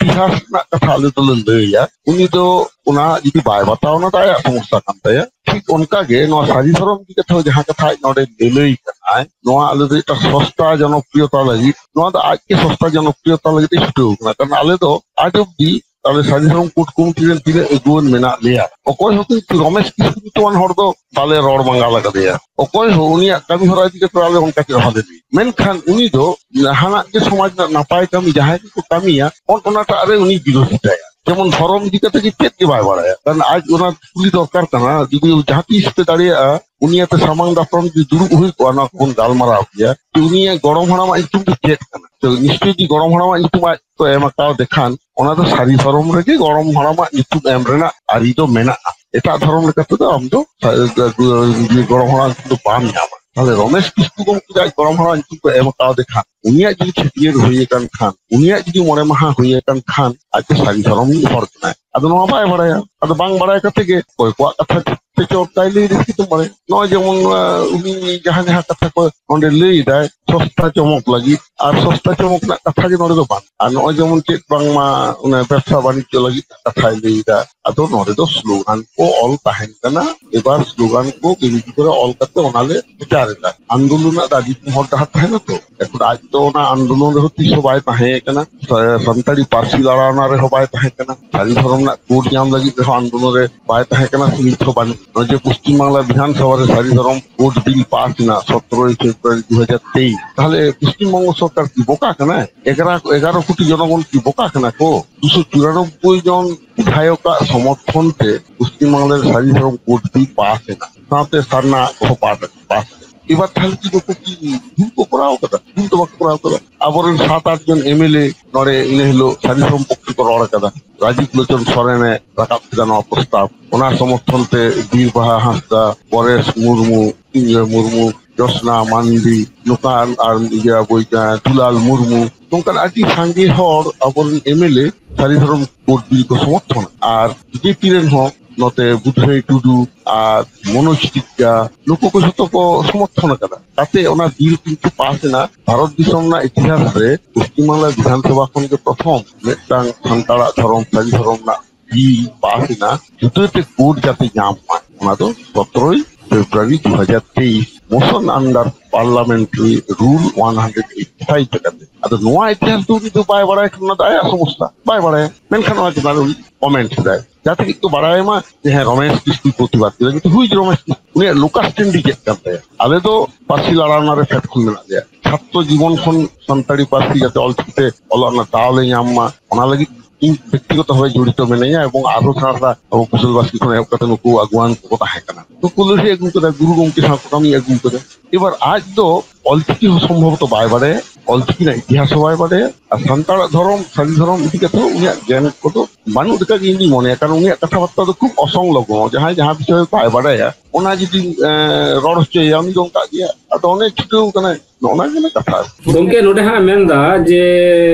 ᱤᱛᱤᱦᱟᱥ ᱨᱮᱱᱟᱜ ᱠᱟᱛᱷᱟ ᱟᱞᱮ ᱫᱚᱞᱮ ᱞᱟᱹᱭᱟ, ᱩᱱᱤ ᱫᱚ ᱚᱱᱟ ᱡᱩᱫᱤ ᱵᱟᱭ ᱵᱟᱛᱟᱣᱟ, ᱚᱱᱟ ᱫᱚ ᱟᱭᱟᱜ ᱥᱚᱢᱚᱥᱥᱟ ᱠᱟᱱ ᱛᱟᱭᱟ᱾ ᱴᱷᱤᱠ ᱚᱱᱠᱟ ᱜᱮ ᱱᱚᱣᱟ ᱥᱟᱹᱨᱤ ᱫᱷᱚᱨᱚᱢ ᱤᱫᱤ ᱠᱟᱛᱮ ᱦᱚᱸ ᱡᱟᱦᱟᱸ ᱠᱟᱛᱷᱟ ᱟᱡ ᱱᱚᱰᱮ ᱞᱟᱹᱞᱟᱹᱭ ᱠᱟᱱᱟᱭ, ᱱᱚᱣᱟ ᱟᱞᱮ ᱫᱚ ᱮᱴᱟᱜ ᱥᱚᱥᱛᱟ ᱡᱚᱱᱚᱯᱨᱤᱭᱚᱛᱟ ᱞᱟᱹᱜᱤᱫ, ᱱᱚᱣᱟ ᱫᱚ ᱟᱡ ᱜᱮ ᱥᱚᱥᱛᱟ ᱡᱚᱱᱚᱯᱨᱤᱭᱚᱛᱟ ᱞᱟᱹᱜᱤᱫ ᱮ ᱪᱷᱩᱴᱟᱹᱣ ᱠᱟᱱᱟ᱾ ᱠᱟᱨᱚᱱ ᱟᱞᱮ ᱫᱚ ᱟᱡ ᱚᱵᱫᱤ ᱟᱞᱮ ᱥᱟᱹᱨᱤ ᱫᱷᱚᱨᱚᱢ ᱠᱳᱰ ᱠᱚᱢᱤᱴᱤ ᱨᱮᱱ ᱛᱤᱱᱟᱹᱜ ᱟᱹᱜᱩᱣᱟᱹᱱ ᱢᱮᱱᱟᱜ ᱞᱮᱭᱟ, ᱚᱠᱚᱭ ᱦᱚᱸ ᱠᱤᱱᱛᱩ ᱨᱚᱢᱮᱥ ᱠᱤᱥᱠᱩ ᱧᱩᱛᱩᱢᱟᱱ ᱦᱚᱲ ᱫᱚ ᱵᱟᱞᱮ ᱨᱚᱲ ᱢᱟᱸᱜᱟᱞ ᱟᱠᱟᱫᱮᱭᱟ᱾ ᱚᱠᱚᱭ ᱦᱚᱸ ᱩᱱᱤᱭᱟᱜ ᱠᱟᱹᱢᱤ ᱦᱚᱨᱟ ᱤᱫᱤ ᱠᱟᱛᱮ ᱟᱞᱮ ᱚᱱᱠᱟ ᱪᱮᱫ ᱦᱚᱸ ᱵᱟᱞᱮ ᱞᱟᱹᱭ᱾ ᱢᱮᱱᱠᱷᱟᱱ ᱩᱱᱤ ᱫᱚ ᱡᱟᱦᱟᱱᱟᱜ ᱜᱮ ᱥᱚᱢᱟᱡᱽ ᱨᱮᱱᱟᱜ ᱱᱟᱯᱟᱭ ᱠᱟᱹᱢᱤ ᱡᱟᱦᱟᱸᱭ ᱜᱮᱠᱚ ᱠᱟᱹᱢᱤᱭᱟ, ᱚᱱ-, ᱚᱱᱟᱴᱟᱜ ᱨᱮ ᱩᱱᱤ ᱵᱤᱨᱳᱫᱷᱤᱛᱟᱭᱟ᱾ ᱡᱮᱢᱚᱱ ᱫᱷᱚᱨᱚᱢ ᱤᱫᱤ ᱠᱟᱛᱮ ᱜᱮ ᱪᱮᱫ ᱜᱮ ᱵᱟᱭ ᱵᱟᱲᱟᱭᱟ᱾ ᱠᱟᱨᱚᱱ ᱟᱡ ᱚᱱᱟ ᱠᱩᱞᱤ ᱫᱚᱨᱠᱟᱨ ᱠᱟᱱᱟ, ᱡᱩᱫᱤ ᱡᱟᱦᱟᱸ ᱛᱤᱥ ᱯᱮ ᱫᱟᱲᱮᱭᱟᱜᱼᱟ, ᱩᱱᱤ ᱟᱛᱮ ᱥᱟᱢᱟᱝ ᱫᱟᱯᱨᱟᱢ ᱡᱩᱫᱤ ᱫᱩᱲᱩᱵ ᱦᱩᱭ ᱠᱚᱜᱼᱟ, ᱱᱚᱣᱟ ᱠᱚᱵᱚᱱ ᱜᱟᱞᱢᱟᱨᱟᱣ ᱠᱮᱭᱟ᱾ ᱡᱮ ᱩᱱᱤᱭᱟᱜ ᱜᱚᱲᱚᱢ ᱦᱟᱲᱟᱢᱟᱜ ᱧᱩᱛᱩᱢ ᱫᱚ ᱪᱮᱫ ᱠᱟᱱᱟ? ᱛᱚ ᱱᱤᱥᱪᱚᱭ ᱡᱩᱫᱤ ᱜᱚᱲᱚᱢ ᱦᱟᱲᱟᱢᱟᱜ ᱧᱩᱛᱩᱢ ᱟᱡ ᱠᱚ ᱮᱢ ᱟᱠᱟᱣᱫᱮ ᱠᱷᱟᱱ, ᱚᱱᱟ ᱫᱚ ᱥᱟᱹᱨᱤ ᱫᱷᱚᱨᱚᱢ ᱨᱮᱜᱮ ᱜᱚᱲᱚᱢ ᱦᱟᱲᱟᱢᱟᱜ ᱧᱩᱛᱩᱢ ᱮᱢ ᱨᱮᱱᱟᱜ ᱟᱹᱨᱤ ᱫᱚ ᱢᱮᱱᱟᱜᱼᱟ᱾ ᱮᱴᱟᱜ ᱫᱷᱚᱨᱚᱢ ᱞᱮᱠᱟ ᱛᱮᱫᱚ ᱟᱢ ᱫᱚ ᱥᱟ-, ᱜᱚᱲᱚᱢ ᱦᱟᱲᱟᱢ ᱧᱩᱛᱩᱢ ᱫᱚ ᱵᱟᱢ ᱧᱟᱢᱟ᱾ ᱛᱟᱦᱞᱮ ᱨᱚᱢᱮᱥ ᱠᱤᱥᱠᱩ ᱜᱚᱢᱠᱮ ᱟᱡ ᱜᱚᱲᱚᱢ ᱦᱟᱲᱟᱢ ᱧᱩᱛᱩᱢ ᱠᱚ ᱮᱢ ᱟᱠᱟᱣᱫᱮ ᱠᱷᱟᱱ, ᱩᱱᱤᱭᱟᱜ ᱡᱩᱫᱤ ᱪᱷᱟᱹᱴᱭᱟᱹᱨ ᱦᱩᱭ ᱟᱠᱟᱱ ᱠᱷᱟᱱ, ᱩᱱᱤᱭᱟᱜ ᱡᱩᱫᱤ ᱢᱚᱬᱮ ᱢᱟᱦᱟ ᱦᱩᱭ ᱟᱠᱟᱱ ᱠᱷᱟᱱ, ᱟᱡ ᱫᱚ ᱥᱟᱹᱨᱤ ᱫᱷᱚᱨᱚᱢ ᱨᱤᱱᱤᱡ ᱦᱚᱲ ᱠᱟᱱᱟᱭ᱾ ᱟᱫᱚ ᱱᱚᱣᱟ ᱵᱟᱭ ᱵᱟᱲᱟᱭᱟ᱾ ᱟᱫᱚ ᱵᱟᱝ ᱵᱟᱲᱟᱭ ᱠᱟᱛᱮ ᱜᱮ ᱚᱠᱚᱭ ᱠᱚᱣᱟᱜ ᱠᱟᱛᱷᱟ ᱴᱷᱤᱠ ᱛᱮ ᱪᱚᱨᱪᱟᱭ ᱞᱟᱹᱭ ᱫᱟ, ᱪᱤᱠᱟᱹᱛᱮᱢ ᱵᱟᱲᱟᱭᱟ? ᱱᱚᱜᱼᱚᱭ ᱡᱮᱢᱚᱱ, ᱟᱸ, ᱩᱱᱤ ᱡᱟᱦᱟᱸ ᱡᱟᱦᱟᱸ ᱠᱟᱛᱷᱟ ᱠᱚ ᱚᱸᱰᱮ ᱞᱟᱹᱭ ᱮᱫᱟᱭ, ᱥᱚᱥᱛᱟ ᱪᱚᱢᱚᱠ ᱞᱟᱹᱜᱤᱫ, ᱟᱨ ᱥᱚᱥᱛᱟ ᱪᱚᱢᱚᱠ ᱨᱮᱱᱟᱜ ᱠᱟᱛᱷᱟ ᱜᱮ ᱱᱚᱰᱮ ᱫᱚ ᱵᱟᱝ᱾ ᱟᱨ ᱱᱚᱜᱼᱚᱭ ᱡᱮᱢᱚᱱ ᱪᱮᱫ ᱵᱟᱝᱢᱟ ᱚᱱᱮ ᱵᱮᱵᱽᱥᱟ ᱵᱟᱱᱤᱡᱽᱡᱚ ᱞᱟᱹᱜᱤᱫ ᱠᱟᱛᱷᱟᱭ ᱞᱟᱹᱭ ᱮᱫᱟ, ᱟᱫᱚ ᱱᱚᱰᱮ ᱫᱚ ᱥᱞᱳᱜᱟᱱ ᱠᱚ ᱚᱞ ᱛᱟᱦᱮᱱ ᱠᱟᱱᱟ᱾ ᱮᱵᱟᱨ ᱥᱞᱳᱜᱟᱱ ᱠᱚ ᱵᱤᱨᱳᱫᱷᱤ ᱠᱚᱨᱮ ᱚᱞ ᱠᱟᱛᱮ ᱚᱱᱟ ᱞᱮ ᱯᱨᱚᱪᱟᱨ ᱮᱫᱟ᱾ ᱟᱱᱫᱳᱞᱚᱱ ᱨᱮᱱᱟᱜ ᱫᱚ ᱟᱹᱰᱤ ᱦᱚᱲ ᱰᱟᱦᱟᱨ ᱛᱟᱦᱮᱱᱟ ᱛᱚ᱾ ᱮᱠᱷᱚᱱ ᱟᱡ ᱫᱚ ᱚᱱᱟ ᱟᱱᱫᱳᱞᱚᱱ ᱨᱮᱦᱚᱸ ᱛᱤᱥ ᱦᱚᱸ ᱵᱟᱭ ᱛᱟᱦᱮᱸ ᱠᱟᱱᱟ, ᱥᱟ-, ᱥᱟᱱᱛᱟᱲᱤ ᱯᱟᱹᱨᱥᱤ ᱞᱟᱲᱟᱣᱱᱟ ᱨᱮᱦᱚᱸ ᱵᱟᱭ ᱛᱟᱦᱮᱸ ᱠᱟᱱᱟ, ᱥᱟᱹᱨᱤ ᱫᱷᱚᱨᱚᱢ ᱨᱮᱱᱟᱜ ᱠᱳᱰ ᱧᱟᱢ ᱞᱟᱹᱜᱤᱫ ᱨᱮᱦᱚᱸ ᱟᱱᱫᱳᱞᱚᱱ ᱨᱮ ᱵᱟᱭ ᱛᱟᱦᱮᱸ ᱠᱟᱱᱟ, ᱥᱮ ᱱᱤᱛ ᱦᱚᱸ ᱵᱟᱹᱱᱩᱜ᱾ ᱱᱚᱜᱼᱚᱭ ᱡᱮ ᱯᱚᱥᱪᱤᱢ ᱵᱟᱝᱞᱟ ᱵᱤᱫᱷᱟᱱ ᱥᱚᱵᱷᱟ ᱨᱮ ᱥᱟᱹᱨᱤ ᱫᱷᱚᱨᱚᱢ ᱠᱳᱰ ᱵᱤᱞ ᱯᱟᱥ ᱮᱱᱟ ᱥᱚᱛᱨᱚᱭ ᱯᱷᱮᱵᱽᱨᱩᱣᱟᱨᱤ ᱫᱩ ᱦᱟᱡᱟᱨ ᱛᱮᱭᱤᱥ, ᱛᱟᱦᱞᱮ ᱯᱚᱥᱪᱤᱢ ᱵᱚᱝᱜᱚ ᱥᱚᱨᱠᱟᱨ ᱠᱤ ᱵᱚᱠᱟ ᱠᱟᱱᱟᱭ? ᱮᱜᱟᱨᱚ, ᱮᱜᱟᱨᱚ ᱠᱳᱴᱤ ᱡᱚᱱᱚᱜᱚᱱ ᱠᱤ ᱵᱚᱠᱟ ᱠᱟᱱᱟ ᱠᱚ? ᱫᱩᱥᱚ ᱪᱩᱨᱟᱱᱚᱵᱵᱳᱭ ᱡᱚᱱ ᱵᱤᱫᱷᱟᱭᱚᱠᱟᱜ ᱥᱚᱢᱚᱨᱛᱷᱚᱱ ᱛᱮ ᱯᱚᱥᱪᱤᱢ ᱵᱟᱝᱞᱟ ᱨᱮ ᱥᱟᱹᱨᱤ ᱫᱷᱚᱨᱚᱢ ᱠᱳᱰ ᱵᱤᱞ ᱯᱟᱥ ᱮᱱᱟ, ᱥᱟᱶᱛᱮ ᱥᱟᱨᱱᱟ ᱠᱚᱦᱚᱸ ᱯᱟᱥ, ᱯᱟᱥ ᱮᱱᱟ᱾ ᱮᱵᱟᱨ ᱛᱟᱦᱞᱮ ᱠᱤ ᱱᱩᱠᱩ ᱠᱤ ᱵᱷᱩᱞ ᱠᱚ ᱠᱚᱨᱟᱣ ᱠᱟᱫᱟ? ᱵᱷᱩᱞ ᱫᱚ ᱵᱟᱠᱚ ᱠᱚᱨᱟᱣ ᱠᱟᱫᱟ᱾ ᱟᱵᱚᱨᱮᱱ ᱥᱟᱛ ᱟᱴ ᱡᱚᱱ ᱮᱢ ᱮᱞ ᱮ ᱱᱚᱰᱮ ᱤᱱᱟᱹ ᱦᱤᱞᱳᱜ ᱥᱟᱹᱨᱤ ᱫᱷᱚᱨᱚᱢ ᱯᱚᱠᱠᱷᱮ ᱠᱚ ᱨᱚᱲ ᱠᱟᱫᱟ᱾ ᱨᱟᱡᱤᱵ ᱞᱳᱪᱚᱱ ᱥᱚᱨᱮᱱᱮ ᱨᱟᱠᱟᱵ ᱠᱮᱫᱟ ᱱᱚᱣᱟ ᱯᱨᱚᱥᱛᱟᱵ᱾ ᱚᱱᱟ ᱥᱚᱢᱚᱨᱛᱷᱚᱱ ᱛᱮ ᱵᱤᱨ ᱵᱟᱦᱟ ᱦᱟᱸᱥᱫᱟ, ᱯᱚᱨᱮᱥ ᱢᱩᱨᱢᱩ, ᱤᱭᱟᱹ ᱢᱩᱨᱢᱩ, ᱡᱳᱥᱱᱟ ᱢᱟᱱᱰᱤ, ᱱᱚᱝᱠᱟᱱ ᱟᱨ ᱤᱭᱟᱹ ᱵᱳᱭ-, ᱫᱩᱞᱟᱞ ᱢᱩᱨᱢᱩ, ᱱᱚᱝᱠᱟᱱ ᱟᱹᱰᱤ ᱥᱟᱸᱜᱮ ᱦᱚᱲ ᱟᱵᱚᱨᱮᱱ ᱮᱢᱮᱞᱮ ᱥᱟᱹᱨᱤ ᱫᱷᱚᱨᱚᱢ ᱠᱳᱰ ᱵᱤᱞ ᱠᱚ ᱥᱚᱢᱚᱨᱛᱷᱚᱱ᱾ ᱟᱨ ᱵᱤᱡᱮᱯᱤ ᱨᱮᱱ ᱦᱚᱸ ᱱᱚᱛᱮ ᱵᱩᱫᱷᱨᱟᱹᱭ ᱴᱩᱰᱩ ᱟᱨ ᱢᱚᱱᱳᱡᱽ ᱴᱤᱠᱠᱟ, ᱱᱩᱠᱩ ᱠᱚ ᱡᱷᱚᱛᱚ ᱠᱚ ᱥᱚᱢᱚᱨᱛᱷᱚᱱ ᱟᱠᱟᱫᱟ᱾ ᱛᱟᱛᱮ ᱚᱱᱟ ᱵᱤᱞ ᱠᱤᱱᱛᱩ ᱯᱟᱥ ᱮᱱᱟ᱾ ᱵᱷᱟᱨᱚᱛ ᱫᱤᱥᱚᱢ ᱨᱮᱱᱟᱜ ᱤᱛᱤᱦᱟᱥ ᱨᱮ ᱯᱚᱥᱪᱤᱢ ᱵᱟᱝᱞᱟ ᱵᱤᱫᱷᱟᱱ ᱥᱚᱵᱷᱟ ᱠᱷᱚᱱ ᱜᱮ ᱯᱨᱚᱛᱷᱚᱢ ᱢᱤᱫᱴᱟᱝ ᱥᱟᱱᱛᱟᱲᱟᱜ ᱫᱷᱚᱨᱚᱢ, ᱥᱟᱹᱨᱤ ᱫᱷᱚᱨᱚᱢ ᱨᱮᱱᱟᱜ ᱵᱤᱞ ᱯᱟᱥ ᱮᱱᱟ, ᱡᱩᱫᱟᱹᱛᱮ ᱠᱳᱰ ᱡᱟᱛᱮ ᱧᱟᱢ ᱢᱟ᱾ ᱚᱱᱟ ᱫᱚ ᱥᱚᱛᱨᱚᱭ ᱯᱷᱮᱵᱽᱨᱩᱣᱟᱨᱤ ᱫᱩ ᱦᱟᱡᱟᱨ ᱛᱮᱭᱤᱥ, Motion under Parliamentary Rule one hundred eighty five ᱞᱮᱠᱟᱛᱮ᱾ ᱟᱫᱚ ᱱᱚᱣᱟ ᱤᱛᱤᱦᱟᱥ ᱫᱚ ᱩᱱᱤ ᱫᱚ ᱵᱟᱭ ᱵᱟᱲᱟᱭ ᱠᱷᱟᱱ ᱚᱱᱟ ᱫᱚ ᱟᱭᱟᱜ ᱥᱚᱢᱚᱥᱥᱟ, ᱵᱟᱭ ᱵᱟᱲᱟᱭᱟ᱾ ᱢᱮᱱᱠᱷᱟᱱ ᱚᱱᱟ ᱪᱮᱛᱟᱱ ᱨᱮ ᱩᱱᱤ ᱠᱚᱢᱮᱱᱴ ᱠᱮᱫᱟᱭ, ᱡᱟᱛᱮ ᱠᱤᱱᱛᱩ ᱵᱟᱲᱟᱭ ᱢᱟ ᱡᱮ ᱦᱮᱸ, ᱨᱚᱢᱮᱥ ᱠᱤᱥᱠᱩᱭ ᱯᱨᱚᱛᱤᱵᱟᱫ ᱠᱮᱫᱟ, ᱠᱤᱱᱛᱩ ᱦᱩᱭ ᱨᱚᱢᱮᱥ ᱠᱤᱥᱠᱩ, ᱩᱱᱤᱭᱟᱜ ᱞᱳᱠᱟᱥ ᱴᱮᱱᱰᱤ ᱪᱮᱫ ᱠᱟᱱ ᱛᱟᱭᱟ? ᱟᱞᱮ ᱫᱚ ᱯᱟᱹᱨᱥᱤ ᱞᱟᱲᱟᱣ ᱨᱮᱱᱟᱜ ᱨᱮ ᱯᱷᱮᱰ ᱠᱷᱚᱱ ᱢᱮᱱᱟᱜ ᱞᱮᱭᱟ᱾ ᱪᱷᱟᱛᱨᱚ ᱡᱤᱵᱚᱱ ᱠᱷᱚᱱ ᱥᱟᱱᱛᱟᱲᱤ ᱯᱟᱹᱨᱥᱤ ᱡᱟᱛᱮ ᱚᱞᱪᱤᱠᱤᱛᱮ ᱚᱞᱚᱜ ᱨᱮᱱᱟᱜ ᱫᱟᱣ ᱞᱮ ᱧᱟᱢ ᱢᱟ, ᱚᱱᱟ ᱞᱟᱹᱜᱤᱫ ᱤᱧ ᱵᱮᱠᱛᱤᱜᱚᱛᱚ ᱵᱷᱟᱵᱮ ᱡᱚᱲᱤᱛᱚ ᱢᱮᱱᱟᱧᱟ ᱮᱵᱚᱝ ᱟᱨᱦᱚᱸ ᱥᱮᱬᱟ ᱥᱮᱬᱟ ᱟᱵᱚ ᱠᱩᱥᱚᱞ ᱵᱟᱥᱠᱮ ᱠᱷᱚᱱ ᱮᱦᱚᱵ ᱠᱟᱛᱮ ᱱᱩᱠᱩ ᱟᱹᱜᱩᱣᱟᱱ ᱠᱚᱠᱚ ᱛᱟᱦᱮᱸ ᱠᱟᱱᱟ᱾ ᱱᱩᱠᱩ ᱞᱟᱹᱲᱦᱟᱹᱭ ᱟᱹᱜᱩ ᱠᱟᱫᱟ, ᱜᱩᱨᱩ ᱜᱚᱢᱠᱮ ᱥᱟᱶ ᱠᱚ ᱠᱟᱹᱢᱤ ᱟᱹᱜᱩ ᱠᱟᱫᱟ᱾ ᱮᱵᱟᱨ ᱟᱡ ᱫᱚ ᱚᱞᱪᱤᱠᱤ ᱦᱚᱸ ᱥᱚᱢᱵᱷᱚᱵᱚᱛᱚ ᱵᱟᱭ ᱵᱟᱲᱟᱭᱟ, ᱚᱞᱪᱤᱠᱤ ᱨᱮᱱᱟᱜ ᱤᱛᱤᱦᱟᱥ ᱦᱚᱸ ᱵᱟᱭ ᱵᱟᱲᱟᱭᱟ, ᱟᱨ ᱥᱟᱱᱛᱟᱲᱟᱜ ᱫᱷᱚᱨᱚᱢ, ᱥᱟᱹᱨᱤ ᱫᱷᱚᱨᱚᱢ ᱤᱫᱤ ᱠᱟᱛᱮ ᱦᱚᱸ ᱩᱱᱤᱭᱟᱜ ᱜᱮᱭᱟᱱ ᱠᱚᱫᱚ ᱵᱟᱹᱱᱩᱜ ᱞᱮᱠᱟ ᱜᱮ ᱤᱧ ᱫᱩᱧ ᱢᱚᱱᱮᱭᱟ᱾ ᱠᱟᱨᱚᱱ ᱩᱱᱤᱭᱟᱜ ᱠᱟᱛᱷᱟ ᱵᱟᱨᱛᱟ ᱫᱚ ᱠᱷᱩᱵ ᱚᱥᱚᱝᱞᱚᱜᱱᱚ, ᱡᱟᱦᱟᱸᱭ ᱡᱟᱦᱟᱸ ᱵᱤᱥᱚᱭ ᱵᱟᱭ ᱵᱟᱲᱟᱭᱟ ᱚᱱᱟ ᱡᱩᱫᱤ, ᱮᱸ, ᱨᱚᱲ ᱦᱚᱪᱚᱭᱮᱭᱟ ᱩᱱᱤ ᱫᱚ ᱚᱱᱠᱟᱜ ᱜᱮᱭᱟ᱾ ᱟᱫᱚ ᱚᱱᱮ ᱪᱷᱩᱴᱟᱹᱣ ᱠᱟᱱᱟᱭ, ᱱᱚᱜᱼᱚ ᱱᱟ ᱜᱮ ᱠᱟᱛᱷᱟ᱾ ᱜᱚᱢᱠᱮ, ᱱᱚᱰᱮ ᱦᱟᱸᱜ ᱢᱮᱱᱫᱟ ᱡᱮ,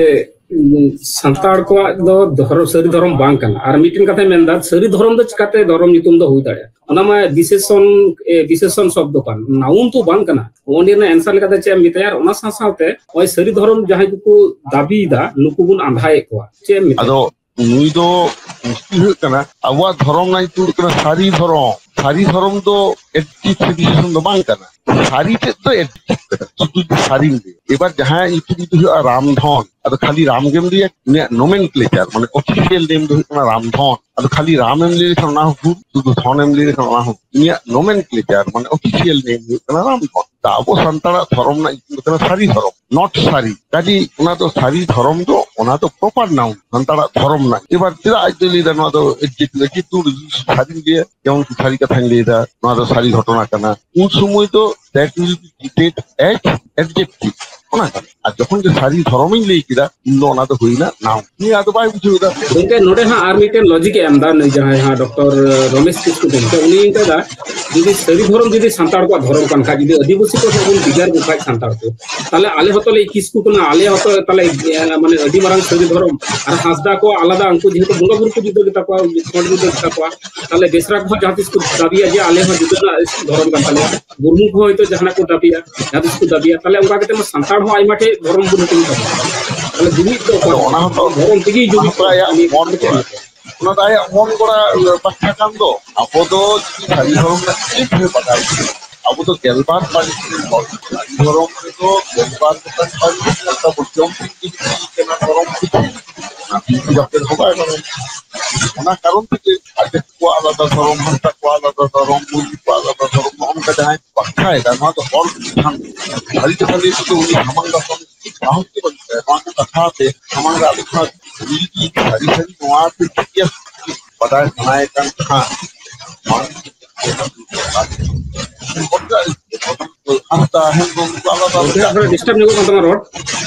ᱩᱸ, ᱥᱟᱱᱛᱟᱲ ᱠᱚᱣᱟᱜ ᱫᱚ ᱫᱷᱚᱨᱚᱢ, ᱥᱟᱹᱨᱤ ᱫᱷᱚᱨᱚᱢ ᱵᱟᱝ ᱠᱟᱱᱟ᱾ ᱟᱨ ᱢᱤᱫᱴᱮᱱ ᱠᱟᱛᱷᱟᱭ ᱢᱮᱱᱫᱟ, ᱥᱟᱹᱨᱤ ᱫᱷᱚᱨᱚᱢ ᱫᱚ ᱪᱤᱠᱟᱛᱮ ᱫᱷᱚᱨᱚᱢ ᱧᱩᱛᱩᱢ ᱫᱚ ᱦᱩᱭ ᱫᱟᱲᱮᱭᱟᱜᱼᱟ? ᱚᱱᱟ ᱢᱟ ᱵᱤᱥᱮᱥᱚᱱ, ᱮ, ᱵᱤᱥᱮᱥᱚᱱ ᱥᱚᱵᱫᱚ ᱠᱟᱱ, ᱱᱟᱣᱩᱱ ᱛᱚ ᱵᱟᱝ ᱠᱟᱱᱟ᱾ ᱚᱸᱰᱮ ᱨᱮᱱᱟᱜ ᱮᱱᱥᱟᱨ ᱞᱮᱠᱟᱛᱮ ᱪᱮᱫ ᱮᱢ ᱢᱮᱛᱟᱭᱟ? ᱟᱨ ᱚᱱᱟ ᱥᱟᱶ ᱥᱟᱶᱛᱮ ᱱᱚᱜᱼᱚᱭ ᱥᱟᱹᱨᱤ ᱫᱷᱚᱨᱚᱢ ᱡᱟᱦᱟᱸᱭ ᱠᱚᱠᱚ ᱫᱟᱹᱵᱤᱭᱮᱫᱟ, ᱱᱩᱠᱩ ᱵᱚᱱ ᱟᱸᱫᱷᱟᱭᱮᱫ ᱠᱚᱣᱟ, ᱪᱮᱫ ᱮᱢ ᱢᱮᱛᱟᱭᱟ? ᱟᱫᱚ ᱱᱩᱭ ᱫᱚ ᱢᱩᱥᱠᱤᱞ ᱦᱩᱭᱩᱜ ᱠᱟᱱᱟ, ᱟᱵᱚᱣᱟᱜ ᱫᱷᱚᱨᱚᱢ ᱨᱮᱱᱟᱜ ᱧᱩᱛᱩᱢ ᱦᱩᱭᱩᱜ ᱠᱟᱱᱟ ᱥᱟᱹᱨᱤ ᱫᱷᱚᱨᱚᱢ᱾ ᱥᱟᱹᱨᱤ ᱫᱷᱚᱨᱚᱢ ᱫᱚ ᱮᱰᱡᱮᱠᱴᱤᱵᱷ ᱥᱟᱡᱮᱥᱚᱱ ᱫᱚ ᱵᱟᱝ ᱠᱟᱱᱟ᱾ ᱥᱟᱹᱨᱤ ᱛᱮᱫ ᱫᱚ ᱮᱰᱡᱮᱠᱴᱤᱵᱷ ᱠᱟᱱᱟ, ᱥᱩᱫᱷᱩ ᱡᱩᱫᱤ ᱥᱟᱹᱨᱤᱢ ᱞᱟᱹᱭᱟ᱾ ᱮᱵᱟᱨ ᱡᱟᱦᱟᱸᱭᱟᱜ ᱧᱩᱛᱩᱢ ᱡᱩᱫᱤ ᱦᱩᱭᱩᱜᱼᱟ ᱨᱟᱢᱫᱷᱚᱱ, ᱟᱫᱚ ᱠᱷᱟᱹᱞᱤ ᱨᱟᱢ ᱜᱮᱢ ᱞᱟᱹᱭᱟ, ᱩᱱᱤᱭᱟᱜ ᱱᱚᱢᱮᱱᱠᱞᱮᱪᱟᱨ, ᱢᱟᱱᱮ ᱚᱯᱷᱤᱥᱤᱭᱟᱞ ᱱᱮᱢ ᱫᱚ ᱦᱩᱭᱩᱜ ᱠᱟᱱᱟ ᱨᱟᱢᱫᱷᱚᱱ᱾ ᱟᱫᱚ ᱠᱷᱟᱹᱞᱤ ᱨᱟᱢ ᱮᱢ ᱞᱟᱹᱭ ᱞᱮᱠᱷᱟᱱ ᱚᱱᱟ ᱦᱚᱸ ᱵᱷᱩᱞ, ᱥᱩᱫᱷᱩ ᱫᱷᱚᱱ ᱮᱢ ᱞᱟᱹᱭ ᱞᱮᱠᱷᱟᱱ ᱚᱱᱟ ᱦᱚᱸ᱾ ᱩᱱᱤᱭᱟᱜ ᱱᱚᱢᱮᱱᱠᱞᱮᱪᱟᱨ, ᱢᱟᱱᱮ ᱚᱯᱷᱤᱥᱤᱭᱟᱞ ᱱᱮᱢ ᱦᱩᱭᱩᱜ ᱠᱟᱱᱟ ᱨᱟᱢᱫᱷᱚᱱ᱾ ᱛᱟ ᱟᱵᱚ ᱥᱟᱱᱛᱟᱲᱟᱜ ᱫᱷᱚᱨᱚᱢ ᱨᱮᱱᱟᱜ ᱧᱩᱛᱩᱢ ᱫᱚ ᱠᱟᱱᱟ ᱥᱟᱹᱨᱤ ᱫᱷᱚᱨᱚᱢ, not ᱥᱟᱹᱨᱤ᱾ ᱠᱟᱡᱮ ᱚᱱᱟ ᱫᱚ ᱥᱟᱹᱨᱤ ᱫᱷᱚᱨᱚᱢ ᱫᱚ, ᱚᱱᱟ ᱫᱚ ᱯᱨᱚᱯᱟᱨ ᱱᱟᱣᱩᱱ ᱥᱟᱱᱛᱟᱲᱟᱜ ᱫᱷᱚᱨᱚᱢ ᱨᱮᱱᱟᱜ᱾ ᱮᱵᱟᱨ ᱪᱮᱫᱟᱜ ᱟᱡ ᱫᱚᱭ ᱞᱟᱹᱭ ᱫᱟ ᱱᱚᱣᱟ ᱫᱚ ᱮᱰᱡᱮᱠᱴᱤᱵᱷ? ᱮᱰᱡᱮᱠᱴᱤᱵᱷ ᱥᱟᱹᱨᱤᱧ ᱞᱟᱹᱭᱟ, ᱡᱮᱢᱚᱱ ᱥᱟᱹᱨᱤ ᱠᱟᱛᱷᱟᱧ ᱞᱟᱹᱭ ᱫᱟ, ᱱᱚᱣᱟ ᱫᱚ ᱥᱟᱹᱨᱤ ᱜᱷᱚᱴᱚᱱᱟ ᱠᱟᱱᱟ, ᱩᱱ ᱥᱚᱢᱚᱭ ᱫᱚ that will be treated as adjective᱾ ᱚᱱᱟ ᱠᱟᱱᱟ᱾ ᱟᱨ ᱡᱚᱠᱷᱚᱱ ᱜᱮ ᱥᱟᱹᱨᱤ ᱫᱷᱚᱨᱚᱢᱤᱧ ᱞᱟᱹᱭ ᱠᱮᱫᱟ, ᱩᱱ ᱫᱚ ᱚᱱᱟ ᱫᱚ ᱦᱩᱭᱱᱟ ᱱᱟᱣ᱾ ᱩᱱᱤ ᱟᱫᱚ ᱵᱟᱭ ᱵᱩᱡᱷᱟᱹᱣ ᱮᱫᱟ᱾ ᱜᱚᱝᱠᱮ, ᱱᱚᱰᱮ ᱦᱟᱸᱜ ᱟᱨ ᱢᱤᱫᱴᱮᱱ ᱞᱚᱡᱤᱠ ᱮ ᱮᱢ ᱮᱫᱟ, ᱱᱩᱭ ᱡᱟᱦᱟᱸᱭ ᱦᱟᱸᱜ ᱰᱚᱠᱴᱚᱨ ᱨᱚᱢᱮᱥ ᱠᱤᱥᱠᱩ ᱜᱚᱝᱠᱮ, ᱩᱱᱤ ᱢᱮᱱ ᱮᱫᱟ, ᱡᱩᱫᱤ ᱥᱟᱹᱨᱤ ᱫᱷᱚᱨᱚᱢ ᱡᱩᱫᱤ ᱥᱟᱱᱛᱟᱲ ᱠᱚᱣᱟᱜ ᱫᱷᱚᱨᱚᱢ ᱠᱟᱱ ᱠᱷᱟᱡ, ᱡᱩᱫᱤ ᱟᱹᱫᱤᱵᱟᱹᱥᱤ ᱠᱚ ᱥᱟᱶ ᱵᱚᱱ ᱵᱷᱮᱜᱟᱨ ᱠᱚ ᱠᱷᱟᱡ ᱥᱟᱱᱛᱟᱲ ᱠᱚ, ᱛᱟᱦᱞᱮ ᱟᱞᱮ ᱦᱚᱸᱛᱚ ᱞᱮ ᱠᱤᱥᱠᱩ ᱠᱟᱱᱟ, ᱟᱞᱮ ᱦᱚᱸᱛᱚ ᱛᱟᱦᱞᱮ, ᱮ, ᱢᱟᱱᱮ ᱟᱹᱰᱤ ᱢᱟᱨᱟᱝ ᱥᱟᱹᱨᱤ ᱫᱷᱚᱨᱚᱢ, ᱟᱨ ᱦᱟᱸᱥᱫᱟ ᱠᱚ ᱟᱞᱟᱫᱟ, ᱩᱱᱠᱩ ᱡᱮᱦᱮᱛᱩ ᱵᱚᱸᱜᱟ ᱵᱩᱨᱩ ᱠᱚ ᱡᱩᱫᱟᱹ ᱜᱮᱛᱟ ᱠᱚᱣᱟ, ᱠᱷᱚᱸᱰ ᱡᱩᱫᱟᱹ ᱜᱮᱛᱟ ᱠᱚᱣᱟ, ᱛᱟᱦᱞᱮ ᱵᱮᱥᱨᱟ ᱠᱚᱦᱚᱸ ᱡᱟᱦᱟᱸ ᱛᱤᱥ ᱠᱚ ᱫᱟᱹᱵᱤᱭᱟ ᱡᱮ ᱟᱞᱮ ᱦᱚᱸ ᱡᱩᱫᱟᱹ ᱨᱮᱱᱟᱜ ᱫᱷᱚᱨᱚᱢ ᱠᱟᱱ ᱛᱟᱞᱮᱭᱟ, ᱢᱩᱨᱢᱩ ᱠᱚᱦᱚᱸ ᱦᱚᱭᱛᱳ ᱡᱟᱦᱟᱱᱟᱜ ᱠᱚ ᱫᱟᱹᱵᱤᱭᱟ, ᱡᱟᱦᱟᱸ ᱛᱤᱥ ᱠᱚ ᱫᱟᱹᱵᱤᱭᱟ, ᱛᱟᱦᱞᱮ ᱚᱱᱠᱟ ᱠᱟᱛᱮ ᱢᱟ ᱥᱟᱱᱛᱟᱲ ᱦᱚᱸ ᱟᱭᱢᱟ ᱴᱷᱮᱡ ᱫᱷᱚᱨᱚᱢ ᱵᱚᱱ ᱦᱟᱹᱴᱤᱧ ᱛᱟᱵᱚᱱᱟ᱾ ᱛᱟᱦᱞᱮ ᱡᱩᱢᱤᱫ ᱫᱚ ᱚᱠᱟ ᱟᱫᱚ ᱨᱮ? ᱚᱱᱟ ᱦᱚᱸᱛᱚ, ᱫᱷᱚᱨᱚᱢ ᱛᱮᱜᱮ ᱚᱱᱟ ᱡᱩᱢᱤᱫ ᱦᱚᱸᱛᱚ ᱟᱭᱟᱜ ᱢᱚᱱ ᱠᱚᱨᱟ᱾ ᱚᱱᱟ ᱫᱚ ᱟᱭᱟᱜ ᱢᱚᱱ ᱜᱚᱲᱟ ᱠᱟᱛᱷᱟ ᱠᱟᱱ ᱫᱚ᱾ ᱟᱵᱚ ᱫᱚ ᱡᱩᱫᱤ ᱥᱟᱹᱨᱤ ᱫᱷᱚᱨᱚᱢ ᱨᱮᱱᱟᱜ ᱪᱮᱫ ᱵᱚᱱ ᱵᱟᱰᱟᱭ ᱠᱟᱱᱟ? ᱟᱵᱚ ᱫᱚ ᱜᱮᱞᱵᱟᱨ ᱯᱟᱹᱨᱤᱥ ᱨᱮᱱ ᱦᱚᱲ᱾ ᱥᱟᱹᱨᱤ ᱫᱷᱚᱨᱚᱢ ᱨᱮᱫᱚ ᱜᱮᱞᱵᱟᱨ ᱜᱚᱴᱟᱝ ᱯᱟᱹᱨᱤᱥ ᱨᱮᱱᱟᱜ ᱛᱟᱵᱚ ᱡᱚᱢ ᱥᱤᱢ ᱵᱤᱱᱛᱤ ᱠᱟᱱᱟ ᱫᱷᱚᱨᱚᱢ ᱯᱩᱛᱷᱤ᱾ ᱚᱱᱟ ᱵᱤᱱᱛᱤ ᱠᱟᱛᱮ ᱦᱚᱸ ᱵᱟᱭ ᱜᱟᱱᱚᱜᱼᱟ᱾ ᱚᱱᱟ ᱠᱟᱨᱚᱱ ᱛᱮᱜᱮ ᱟᱡ ᱠᱚᱣᱟᱜ ᱟᱞᱟᱫᱟ ᱫᱷᱚᱨᱚᱢ, ᱦᱟᱸᱥᱫᱟ ᱠᱚᱣᱟᱜ ᱟᱞᱟᱫᱟ ᱫᱷᱚᱨᱚᱢ, ᱢᱩᱨᱢᱩ ᱠᱚᱣᱟᱜ ᱟᱞᱟᱫᱟ ᱫᱷᱚᱨᱚᱢ, ᱱᱚᱜᱼᱚ ᱱᱚᱝᱠᱟ ᱡᱟᱦᱟᱸᱭ ᱠᱚ ᱵᱟᱠᱷᱟᱭᱮᱫᱟ, ᱱᱚᱣᱟ ᱫᱚ ᱦᱚᱲ ᱠᱷᱟᱱ ᱥᱟᱹᱨᱤ ᱠᱟᱛᱷᱟ ᱞᱟᱹᱭ ᱛᱮᱫᱚ ᱩᱱᱤ ᱥᱟᱢᱟᱝ ᱫᱟᱯᱨᱟᱢ ᱥᱟᱦᱚᱥ ᱜᱮ ᱵᱟᱹᱱᱩᱜ ᱛᱟᱭᱟ᱾ ᱱᱚᱣᱟ ᱠᱚ ᱠᱟᱛᱷᱟ ᱟᱛᱮ ᱥᱟᱢᱟᱝ ᱨᱮ ᱟᱞᱮ ᱠᱷᱚᱱᱟᱜ ᱠᱩᱞᱤ ᱠᱤ ᱥᱟᱹᱨᱤ ᱥᱟᱹᱨᱤ ᱱᱚᱣᱟ ᱛᱮ ᱪᱮᱫ ᱵᱟᱰᱟᱭ ᱥᱟᱱᱟᱭᱮ ᱠᱟᱱ ᱠᱷᱟᱱ ᱢᱟᱲᱟᱝ ᱦᱟᱸᱥᱫᱟ ᱦᱮᱢᱵᱨᱚᱢ ᱠᱚ ᱟᱞᱟᱫᱟ ᱜᱚᱝᱠᱮ, ᱟᱯᱮ ᱰᱤᱥᱴᱟᱨᱵ ᱧᱚᱜᱚᱜ ᱠᱟᱱ ᱛᱟᱢᱟ ᱨᱚᱲ᱾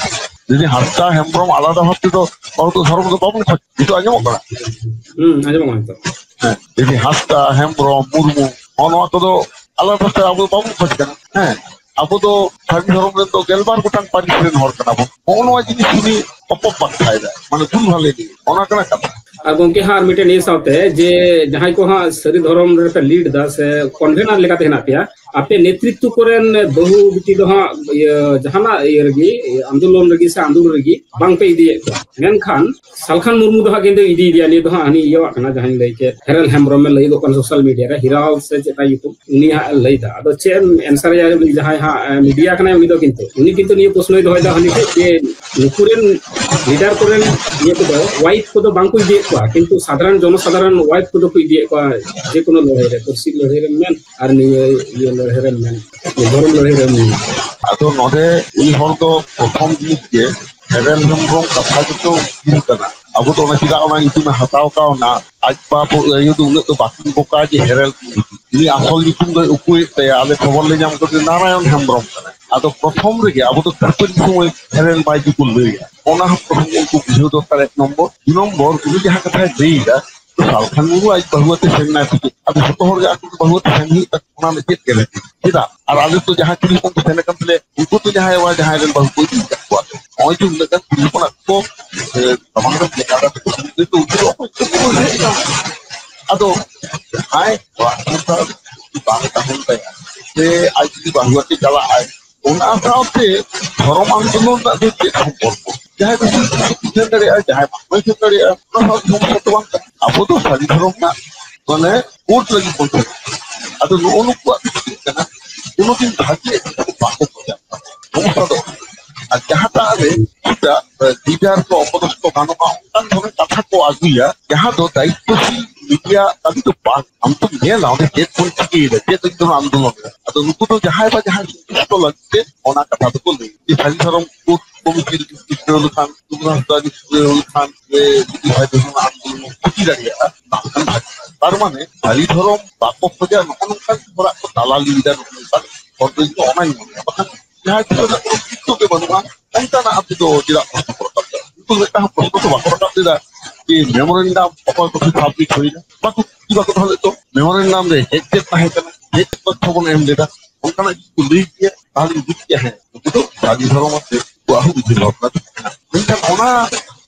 ᱡᱩᱫᱤ ᱦᱟᱸᱥᱫᱟ ᱦᱮᱢᱵᱨᱚᱢ ᱟᱞᱟᱫᱟ ᱵᱷᱟᱵ ᱛᱮᱫᱚ ᱦᱚᱲ ᱫᱚ ᱫᱷᱚᱨᱚᱢ ᱫᱚ ᱵᱟᱵᱚᱱ ᱠᱷᱚᱡ, ᱱᱤᱛᱚᱜ ᱟᱸᱡᱚᱢᱚᱜ ᱠᱟᱱᱟ? ᱦᱩᱸ, ᱟᱸᱡᱚᱢᱚᱜ ᱠᱟᱱᱟ ᱱᱤᱛᱚᱜ᱾ ᱦᱮᱸ, ᱡᱩᱫᱤ ᱦᱟᱸᱥᱫᱟ, ᱦᱮᱢᱵᱨᱚᱢ, ᱢᱩᱨᱢᱩ, ᱱᱚᱜᱼᱚ ᱱᱚᱣᱟ ᱠᱚᱫᱚ ᱟᱞᱟᱫᱟ ᱵᱷᱟᱵ ᱛᱮ ᱟᱵᱚ ᱫᱚ ᱵᱟᱵᱚᱱ ᱠᱷᱚᱡ ᱠᱟᱱᱟ᱾ ᱦᱮᱸ, ᱟᱵᱚ ᱫᱚ ᱥᱟᱹᱨᱤ ᱫᱷᱚᱨᱚᱢ ᱨᱮᱱ ᱫᱚ ᱜᱮᱞᱵᱟᱨ ᱜᱚᱴᱟᱝ ᱯᱟᱹᱨᱤᱥ ᱨᱮᱱ ᱦᱚᱲ ᱠᱟᱱᱟ ᱵᱚᱱ᱾ ᱱᱚᱜᱼᱚ ᱱᱚᱣᱟ ᱡᱤᱱᱤᱥ ᱩᱱᱤ ᱚᱯᱚᱵᱟᱠᱠᱷᱟᱭ ᱫᱟᱭ, ᱢᱟᱱᱮ ᱵᱷᱩᱞ ᱵᱷᱟᱞᱮ ᱞᱟᱹᱭ, ᱚᱱᱟ ᱠᱟᱱᱟ ᱠᱟᱛᱷᱟ᱾ ᱟᱨ ᱜᱚᱝᱠᱮ ᱦᱟᱸᱜ ᱟᱨ ᱢᱤᱫᱴᱮᱱ ᱱᱤᱭᱟᱹ ᱥᱟᱶᱛᱮ ᱡᱮ ᱡᱟᱦᱟᱸᱭ ᱠᱚ ᱦᱟᱸᱜ ᱥᱟᱹᱨᱤ ᱫᱷᱚᱨᱚᱢ ᱨᱮᱯᱮ ᱞᱤᱰ ᱫᱟ ᱥᱮ ᱠᱚᱱᱵᱷᱮᱱᱟᱨ ᱞᱮᱠᱟᱛᱮ ᱦᱮᱱᱟᱜ ᱯᱮᱭᱟ, ᱟᱯᱮ ᱱᱮᱛᱨᱤᱛᱵ ᱠᱚᱨᱮᱱ ᱵᱟᱹᱦᱩ ᱵᱤᱴᱤ ᱫᱚ ᱦᱟᱸᱜ ᱤᱭᱟᱹ ᱡᱟᱦᱟᱱᱟᱜ ᱤᱭᱟᱹ ᱨᱮᱜᱮ, ᱟᱱᱫᱳᱞᱚᱱ ᱨᱮᱜᱮ ᱥᱮ ᱟᱸᱫᱳᱲ ᱨᱮᱜᱮ ᱵᱟᱝ ᱯᱮ ᱤᱫᱤᱭᱮᱫ ᱠᱚᱣᱟ, ᱢᱮᱱᱠᱷᱟᱱ ᱥᱟᱞᱠᱷᱟᱱ ᱢᱩᱨᱢᱩ ᱫᱚ ᱦᱟᱸᱜ ᱠᱤᱱᱛᱩ ᱤᱫᱤᱭᱮᱫᱮᱭᱟ, ᱱᱤᱭᱟᱹ ᱫᱚ ᱦᱟᱸᱜ ᱦᱟᱹᱱᱤ ᱤᱭᱟᱹᱣᱟᱜ ᱠᱟᱱᱟ, ᱡᱟᱦᱟᱸᱧ ᱞᱟᱹᱭ ᱠᱮᱫ ᱦᱮᱨᱮᱞ ᱦᱮᱢᱵᱨᱚᱢᱮ ᱞᱟᱹᱭ ᱜᱚᱫ ᱠᱟᱱᱟ ᱥᱳᱥᱟᱞ ᱢᱤᱰᱤᱭᱟ ᱨᱮ, ᱦᱤᱨᱟᱞ ᱥᱮ ᱪᱮᱫ ᱛᱟᱭ ᱧᱩᱛᱩᱢ, ᱩᱱᱤ ᱦᱟᱸᱜ ᱮ ᱞᱟᱹᱭ ᱫᱟ᱾ ᱟᱫᱚ ᱪᱮᱫ ᱮᱢ ᱮᱱᱥᱟᱨ ᱮᱭᱟ? ᱩᱱᱤ ᱡᱟᱦᱟᱸᱭ ᱦᱟᱸᱜ ᱢᱤᱰᱤᱭᱟ ᱠᱟᱱᱟᱭ, ᱩᱱᱤ ᱫᱚ ᱠᱤᱱᱛᱩ, ᱩᱱᱤ ᱠᱤᱱᱛᱩ ᱱᱤᱭᱟᱹ ᱯᱨᱚᱥᱱᱚᱭ ᱫᱚᱦᱚᱭ ᱫᱟ ᱦᱟᱹᱱᱤ ᱴᱷᱮᱡ ᱡᱮ ᱱᱩᱠᱩ ᱨᱮᱱ ᱞᱤᱰᱟᱨ ᱠᱚᱨᱮᱱ ᱤᱭᱟᱹ ᱠᱚᱫᱚ ᱣᱟᱭᱤᱯ ᱠᱚᱫᱚ ᱵᱟᱝ ᱠᱚ ᱤᱫᱤᱭᱮᱫ ᱠᱚᱣᱟ, ᱠᱤᱱᱛᱩ ᱥᱟᱫᱷᱟᱨᱚᱱ ᱡᱚᱱᱚᱥᱟᱫᱷᱟᱨᱚᱱ ᱣᱟᱭᱤᱯ ᱠᱚᱫᱚ ᱠᱚ ᱤᱫᱤᱭᱮᱫ ᱠᱚᱣᱟ, ᱡᱮ ᱠᱳᱱᱳ ᱞᱟᱹᱲᱦᱟᱹᱭ ᱨᱮ, ᱯᱟᱹᱨᱥᱤ ᱞᱟᱹᱲᱦᱟᱹᱭ ᱨᱮᱢ ᱢᱮᱱ, ᱟᱨ ᱱᱤᱭᱟᱹ ᱤᱭᱟᱹ ᱞᱟᱹᱲᱦᱟᱹᱭ ᱨᱮᱢ ᱢᱮᱱ, ᱫᱷᱚᱨᱚᱢ ᱞᱟᱹᱲᱦᱟᱹᱭ ᱨᱮᱢ ᱢᱮᱱ᱾ ᱟᱫᱚ ᱱᱚᱰᱮ ᱩᱱᱤ ᱦᱚᱲ ᱫᱚ ᱯᱨᱚᱛᱷᱚᱢ ᱡᱤᱱᱤᱥ ᱜᱮ ᱦᱮᱨᱮᱞ ᱦᱮᱢᱵᱨᱚᱢ ᱠᱟᱛᱷᱟ ᱜᱮᱛᱚ ᱦᱩᱭᱩᱜ ᱠᱟᱱᱟ᱾ ᱟᱵᱚ ᱫᱚ ᱚᱱᱟ ᱪᱮᱫᱟᱜ ᱚᱱᱟ ᱧᱩᱛᱩᱢᱮ ᱦᱟᱛᱟᱣ ᱠᱟᱣᱱᱟ? ᱟᱡ ᱵᱟᱵᱟ ᱟᱭᱳ ᱫᱚ ᱩᱱᱟᱹᱜ ᱫᱚ ᱵᱟᱹᱠᱤᱱ ᱵᱚᱠᱟ ᱡᱮ ᱦᱮᱨᱮᱞ ᱠᱤᱱ ᱧᱩᱛᱩᱢ᱾ ᱩᱱᱤ ᱟᱥᱚᱞ ᱧᱩᱛᱩᱢ ᱫᱚᱭ ᱩᱠᱩᱭᱮᱫ ᱛᱟᱭᱟ, ᱟᱞᱮ ᱠᱷᱚᱵᱚᱨ ᱞᱮ ᱧᱟᱢ ᱠᱟᱫᱟ ᱱᱟᱨᱟᱭᱚᱱ ᱦᱮᱢᱵᱨᱚᱢ ᱠᱟᱱᱟᱭ᱾ ᱟᱫᱚ ᱯᱨᱚᱛᱷᱚᱢ ᱨᱮᱜᱮ ᱟᱵᱚ ᱫᱚ ᱠᱷᱟᱹᱯᱟᱹᱨᱤ ᱥᱚᱢᱚᱭ ᱥᱮᱨᱮᱧ ᱵᱟᱭ ᱡᱩᱠᱚ ᱞᱟᱹᱭᱟ, ᱚᱱᱟ ᱦᱚᱸ ᱯᱨᱚᱛᱷᱚᱢ ᱩᱱᱠᱩ ᱵᱩᱡᱷᱟᱹᱣ ᱫᱚᱨᱠᱟᱨ᱾ ᱮᱠ ᱱᱚᱢᱵᱚᱨ᱾ ᱫᱩ ᱱᱚᱢᱵᱚᱨ, ᱩᱱᱤ ᱡᱟᱦᱟᱸ ᱠᱟᱛᱷᱟᱭ ᱞᱟᱹᱭ ᱮᱫᱟ, ᱥᱟᱞᱠᱷᱟᱱ ᱢᱩᱨᱢᱩ ᱟᱡ ᱵᱟᱹᱦᱩ ᱟᱛᱮ ᱥᱮᱱ ᱮᱱᱟᱭ ᱥᱮ ᱪᱮᱫ? ᱟᱫᱚ ᱡᱚᱛᱚ ᱦᱚᱲ ᱜᱮ ᱟᱠᱚ ᱵᱟᱹᱦᱩ ᱟᱛᱮ ᱥᱮᱱ ᱦᱩᱭᱩᱜ ᱛᱟᱠᱚ, ᱚᱱᱟ ᱨᱮ ᱪᱮᱫ ᱜᱮ ᱵᱟᱹᱱᱩᱜ? ᱪᱮᱫᱟᱜ? ᱟᱨ ᱟᱞᱮ ᱫᱚ ᱡᱟᱦᱟᱸᱭ ᱠᱩᱲᱤ ᱦᱚᱯᱚᱱ ᱠᱚ ᱥᱮᱱ ᱟᱠᱟᱱ ᱛᱟᱞᱮᱭᱟ, ᱩᱱᱠᱩ ᱫᱚ ᱡᱟᱦᱟᱸᱭ ᱵᱟ ᱡᱟᱦᱟᱸᱭ ᱨᱮᱱ ᱵᱟᱹᱦᱩ ᱠᱚ ᱤᱫᱤ ᱟᱠᱟᱫ ᱠᱚᱣᱟ᱾ ᱱᱚᱜᱼᱚᱭ ᱡᱮ ᱩᱱᱟᱹᱜ ᱜᱟᱱ ᱠᱩᱲᱤ ᱦᱚᱯᱚᱱᱟᱜ ᱠᱚ, ᱮ, ᱥᱟᱢᱟᱝ ᱨᱮ ᱡᱟᱭᱜᱟ ᱠᱟᱛᱮ ᱠᱚ ᱥᱮᱱ ᱞᱮᱱ ᱫᱚ, ᱩᱱᱠᱩ ᱫᱚ ᱚᱠᱚᱭ ᱪᱚ ᱠᱚ ᱦᱮᱡ ᱮᱱᱟ᱾ ᱟᱫᱚ ᱡᱟᱦᱟᱸᱭ ᱠᱚᱲᱟ ᱦᱚᱯᱚᱱ ᱥᱟᱶ ᱵᱟᱝ ᱛᱟᱦᱮᱱ ᱛᱟᱭᱟ, ᱥᱮ ᱟᱡ ᱡᱩᱫᱤ ᱵᱟᱹᱦᱩ ᱟᱛᱮ ᱪᱟᱞᱟᱜ ᱟᱭ, ᱚᱱᱟ ᱥᱟᱶᱛᱮ ᱫᱷᱚᱨᱚᱢ ᱟᱱᱫᱳᱞᱚᱱ ᱨᱮᱱᱟᱜ ᱫᱚ ᱪᱮᱫ ᱥᱚᱢᱯᱚᱨᱠᱚ? ᱡᱟᱦᱟᱸᱭ ᱫᱚ ᱥᱮᱱ ᱫᱟᱲᱮᱭᱟᱜᱼᱟ, ᱡᱟᱦᱟᱸᱭ ᱵᱟᱝ ᱥᱮᱱ ᱫᱟᱲᱮᱭᱟᱜᱼᱟ, ᱚᱱᱟ ᱥᱟᱶ ᱥᱚᱢᱚᱥᱥᱟ ᱫᱚ ᱵᱟᱝ ᱠᱟᱱᱟ᱾ ᱟᱵᱚ ᱫᱚ ᱥᱟᱹᱨᱤ ᱫᱷᱚᱨᱚᱢ ᱨᱮᱱᱟᱜ, ᱢᱟᱱᱮ, ᱠᱳᱰ ᱞᱟᱹᱜᱤᱫ ᱵᱚᱱ ᱥᱮᱱᱚᱜ ᱠᱟᱱᱟ᱾ ᱟᱫᱚ ᱱᱩᱜᱼᱩ ᱱᱩᱠᱩᱣᱟᱜ ᱫᱚ ᱪᱮᱫ ᱠᱟᱱᱟ? ᱠᱳᱱᱳ ᱫᱤᱱ ᱵᱷᱟᱜᱮ ᱮᱡᱮᱱᱰᱟ ᱠᱚ ᱵᱟᱠᱚ ᱠᱷᱚᱡᱟ᱾ ᱥᱚᱢᱚᱥᱥᱟ ᱫᱚ, ᱟᱨ ᱡᱟᱦᱟᱸᱴᱟᱜ ᱨᱮ ᱪᱮᱫᱟᱜ ᱞᱤᱰᱟᱨ ᱠᱚ ᱚᱯᱚᱫᱚᱥᱛᱚ ᱜᱟᱱᱚᱜᱼᱟ, ᱚᱱᱠᱟᱱ ᱫᱷᱚᱨᱚᱱ ᱠᱟᱛᱷᱟ ᱠᱚ ᱟᱹᱜᱩᱭᱟ, ᱡᱟᱦᱟᱸ ᱫᱚ ᱫᱟᱭᱤᱛᱛᱚᱥᱤᱞ ᱢᱤᱰᱤᱭᱟ ᱠᱟᱹᱢᱤ ᱫᱚ ᱵᱟᱝ᱾ ᱟᱢ ᱛᱚᱢ ᱧᱮᱞᱟ ᱚᱸᱰᱮ ᱪᱮᱫ ᱵᱚᱱ ᱪᱤᱠᱟᱹᱭᱮᱫᱟ, ᱪᱮᱫ ᱞᱟᱹᱜᱤᱫ ᱵᱚᱱ ᱟᱱᱫᱳᱞᱚᱱ ᱮᱫᱟ᱾ ᱟᱫᱚ ᱱᱩᱠᱩ ᱫᱚ ᱡᱟᱦᱟᱸᱭ ᱵᱟ ᱡᱟᱦᱟᱸᱭ ᱥᱚᱱᱛᱩᱥᱴᱚ ᱞᱟᱹᱜᱤᱫ ᱛᱮ ᱚᱱᱟ ᱠᱟᱛᱷᱟ ᱫᱚᱠᱚ ᱞᱟᱹᱭ᱾ ᱡᱮ ᱥᱟᱹᱨᱤ ᱫᱷᱚᱨᱚᱢ ᱠᱳᱰ ᱠᱚᱢᱤᱴᱤ ᱨᱮ ᱡᱩᱫᱤ ᱥᱤᱠᱷᱱᱟᱹᱣ ᱞᱮᱠᱷᱟᱱ, ᱨᱚᱜᱷᱩᱱᱟᱛᱷ ᱫᱟ ᱡᱩᱫᱤ ᱥᱤᱠᱷᱱᱟᱹᱣ ᱞᱮᱠᱷᱟᱱ, ᱡᱮ ᱡᱩᱫᱤ ᱵᱷᱟᱭ ᱵᱤᱥᱱᱩ ᱟᱱᱫᱳᱞᱚᱱ ᱠᱷᱚᱛᱤ ᱫᱟᱲᱮᱭᱟᱜᱼᱟ, ᱵᱟᱝᱠᱷᱟᱱ ᱵᱷᱟᱜᱮᱜᱼᱟ᱾ ᱛᱟᱨ ᱢᱟᱱᱮ ᱥᱟᱹᱨᱤ ᱫᱷᱚᱨᱚᱢ ᱵᱟᱠᱚ ᱠᱷᱚᱡᱟ, ᱱᱚᱜᱼᱚ ᱱᱚᱝᱠᱟᱱ ᱦᱚᱲᱟᱜ ᱠᱚ ᱛᱟᱞᱟ ᱞᱤᱰᱟᱨ, ᱱᱚᱜᱼᱚ ᱱᱚᱝᱠᱟᱱ ᱦᱚᱲ ᱫᱚ ᱤᱧ ᱫᱚ ᱚᱱᱟᱧ ᱢᱚᱱᱮᱭᱟ᱾ ᱵᱟᱠᱷᱟᱱ ᱡᱟᱦᱟᱸᱭ ᱠᱚ ᱨᱮᱱᱟᱜ ᱠᱳᱱᱳ ᱚᱥᱛᱤᱛᱛᱚ ᱜᱮ ᱵᱟᱹᱱᱩᱜᱼᱟ, ᱚᱱᱠᱟᱱᱟᱜ ᱟᱯᱮ ᱫᱚ ᱪᱮᱫᱟᱜ ᱯᱨᱚᱥᱱᱚ ᱠᱚ ᱨᱟᱠᱟᱵ ᱫᱟ? ᱩᱱᱠᱩ ᱫᱚ ᱢᱤᱫᱴᱟᱝ ᱯᱨᱚᱥᱱᱚ ᱠᱚ ᱵᱟᱠᱚ ᱨᱟᱠᱟᱵ ᱞᱮᱫᱟ ᱡᱮ ᱢᱮᱢᱳᱨᱮᱱᱰᱟᱢ ᱚᱠᱚᱭ ᱠᱚ ᱥᱟᱵᱢᱤᱴ ᱦᱩᱭᱱᱟ? ᱵᱟᱠᱚ ᱠᱩᱞᱤ, ᱵᱟᱠᱚ ᱫᱚᱦᱚ ᱞᱮᱫ ᱫᱚ᱾ ᱢᱮᱢᱳᱨᱮᱱᱰᱟᱢ ᱨᱮ ᱪᱮᱫ ᱪᱮᱫ ᱛᱟᱦᱮᱸ ᱠᱟᱱᱟ, ᱪᱮᱫ ᱪᱮᱫ ᱛᱚᱛᱛᱷᱚ ᱵᱚᱱ ᱮᱢ ᱞᱮᱫᱟ, ᱚᱱᱠᱟᱱᱟᱜ ᱡᱩᱫᱤ ᱠᱚ ᱞᱟᱹᱭ ᱠᱮᱭᱟ, ᱛᱟᱦᱞᱮᱧ ᱵᱩᱡᱽ ᱠᱮᱭᱟ, ᱦᱮᱸ, ᱩᱱᱠᱩ ᱫᱚ ᱥᱟᱹᱨᱤ ᱫᱷᱚᱨᱚᱢ ᱟᱛᱮ ᱩᱱᱠᱩᱣᱟᱜ ᱦᱚᱸ ᱩᱭᱦᱟᱹᱨ ᱵᱷᱟᱵᱽᱱᱟ ᱛᱟᱦᱮᱸ ᱠᱟᱱᱟ᱾ ᱢᱮᱱᱠᱷᱟᱱ ᱚᱱᱟ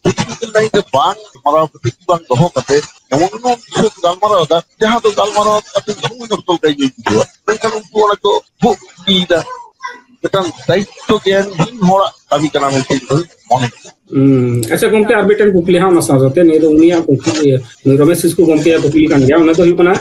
ᱯᱚᱞᱤᱴᱤᱠᱮᱞ ᱞᱟᱭᱤᱱ ᱨᱮ ᱵᱟᱝ ᱥᱟᱢᱵᱲᱟᱣ ᱠᱟᱛᱮ ᱠᱤ ᱵᱟᱝ ᱫᱚᱦᱚ ᱠᱟᱛᱮ ᱮᱢᱚᱱ ᱮᱢᱚᱱ ᱵᱤᱥᱚᱭ ᱠᱚ ᱜᱟᱞᱢᱟᱨᱟᱣ ᱮᱫᱟ, ᱡᱟᱦᱟᱸ ᱫᱚ ᱜᱟᱞᱢᱟᱨᱟᱣ ᱠᱟᱛᱮ ᱥᱚᱢᱚᱭ ᱱᱚᱥᱴᱚ ᱞᱮᱠᱟ ᱤᱧ ᱵᱩᱡᱷᱟᱹᱣᱟ᱾ ᱢᱮᱱᱠᱷᱟᱱ ᱩᱱᱠᱩ ᱚᱱᱟ ᱠᱚ ᱵᱷᱳᱜ ᱤᱫᱤᱭᱮᱫᱟ᱾ ᱢᱤᱫᱴᱟᱝ ᱫᱟᱭᱤᱛᱛᱚ ᱜᱮᱭᱟᱱᱦᱤᱱ ᱦᱚᱲᱟᱜ ᱠᱟᱹᱢᱤ ᱠᱟᱱᱟ ᱢᱮᱱᱛᱮ ᱤᱧ ᱫᱚᱧ ᱢᱚᱱᱮ ᱠᱮᱫᱟ᱾ ᱦᱩᱸ, ᱟᱪᱪᱷᱟ ᱜᱚᱢᱠᱮ, ᱟᱨ ᱢᱤᱫᱴᱮᱱ ᱠᱩᱠᱞᱤ ᱦᱟᱸᱜ ᱚᱱᱟ ᱥᱟᱶ ᱥᱟᱶᱛᱮ, ᱱᱤᱭᱟᱹ ᱫᱚ ᱩᱱᱤᱭᱟᱜ ᱠᱩᱠᱞᱤ, ᱱᱩᱭ ᱨᱚᱢᱮᱥ ᱠᱤᱥᱠᱩ ᱜᱚᱢᱠᱮᱭᱟᱜ ᱠᱩᱠᱞᱤ ᱠᱟᱱ ᱜᱮᱭᱟ᱾ ᱚᱱᱟ ᱫᱚ ᱦᱩᱭᱩᱜ ᱠᱟᱱᱟ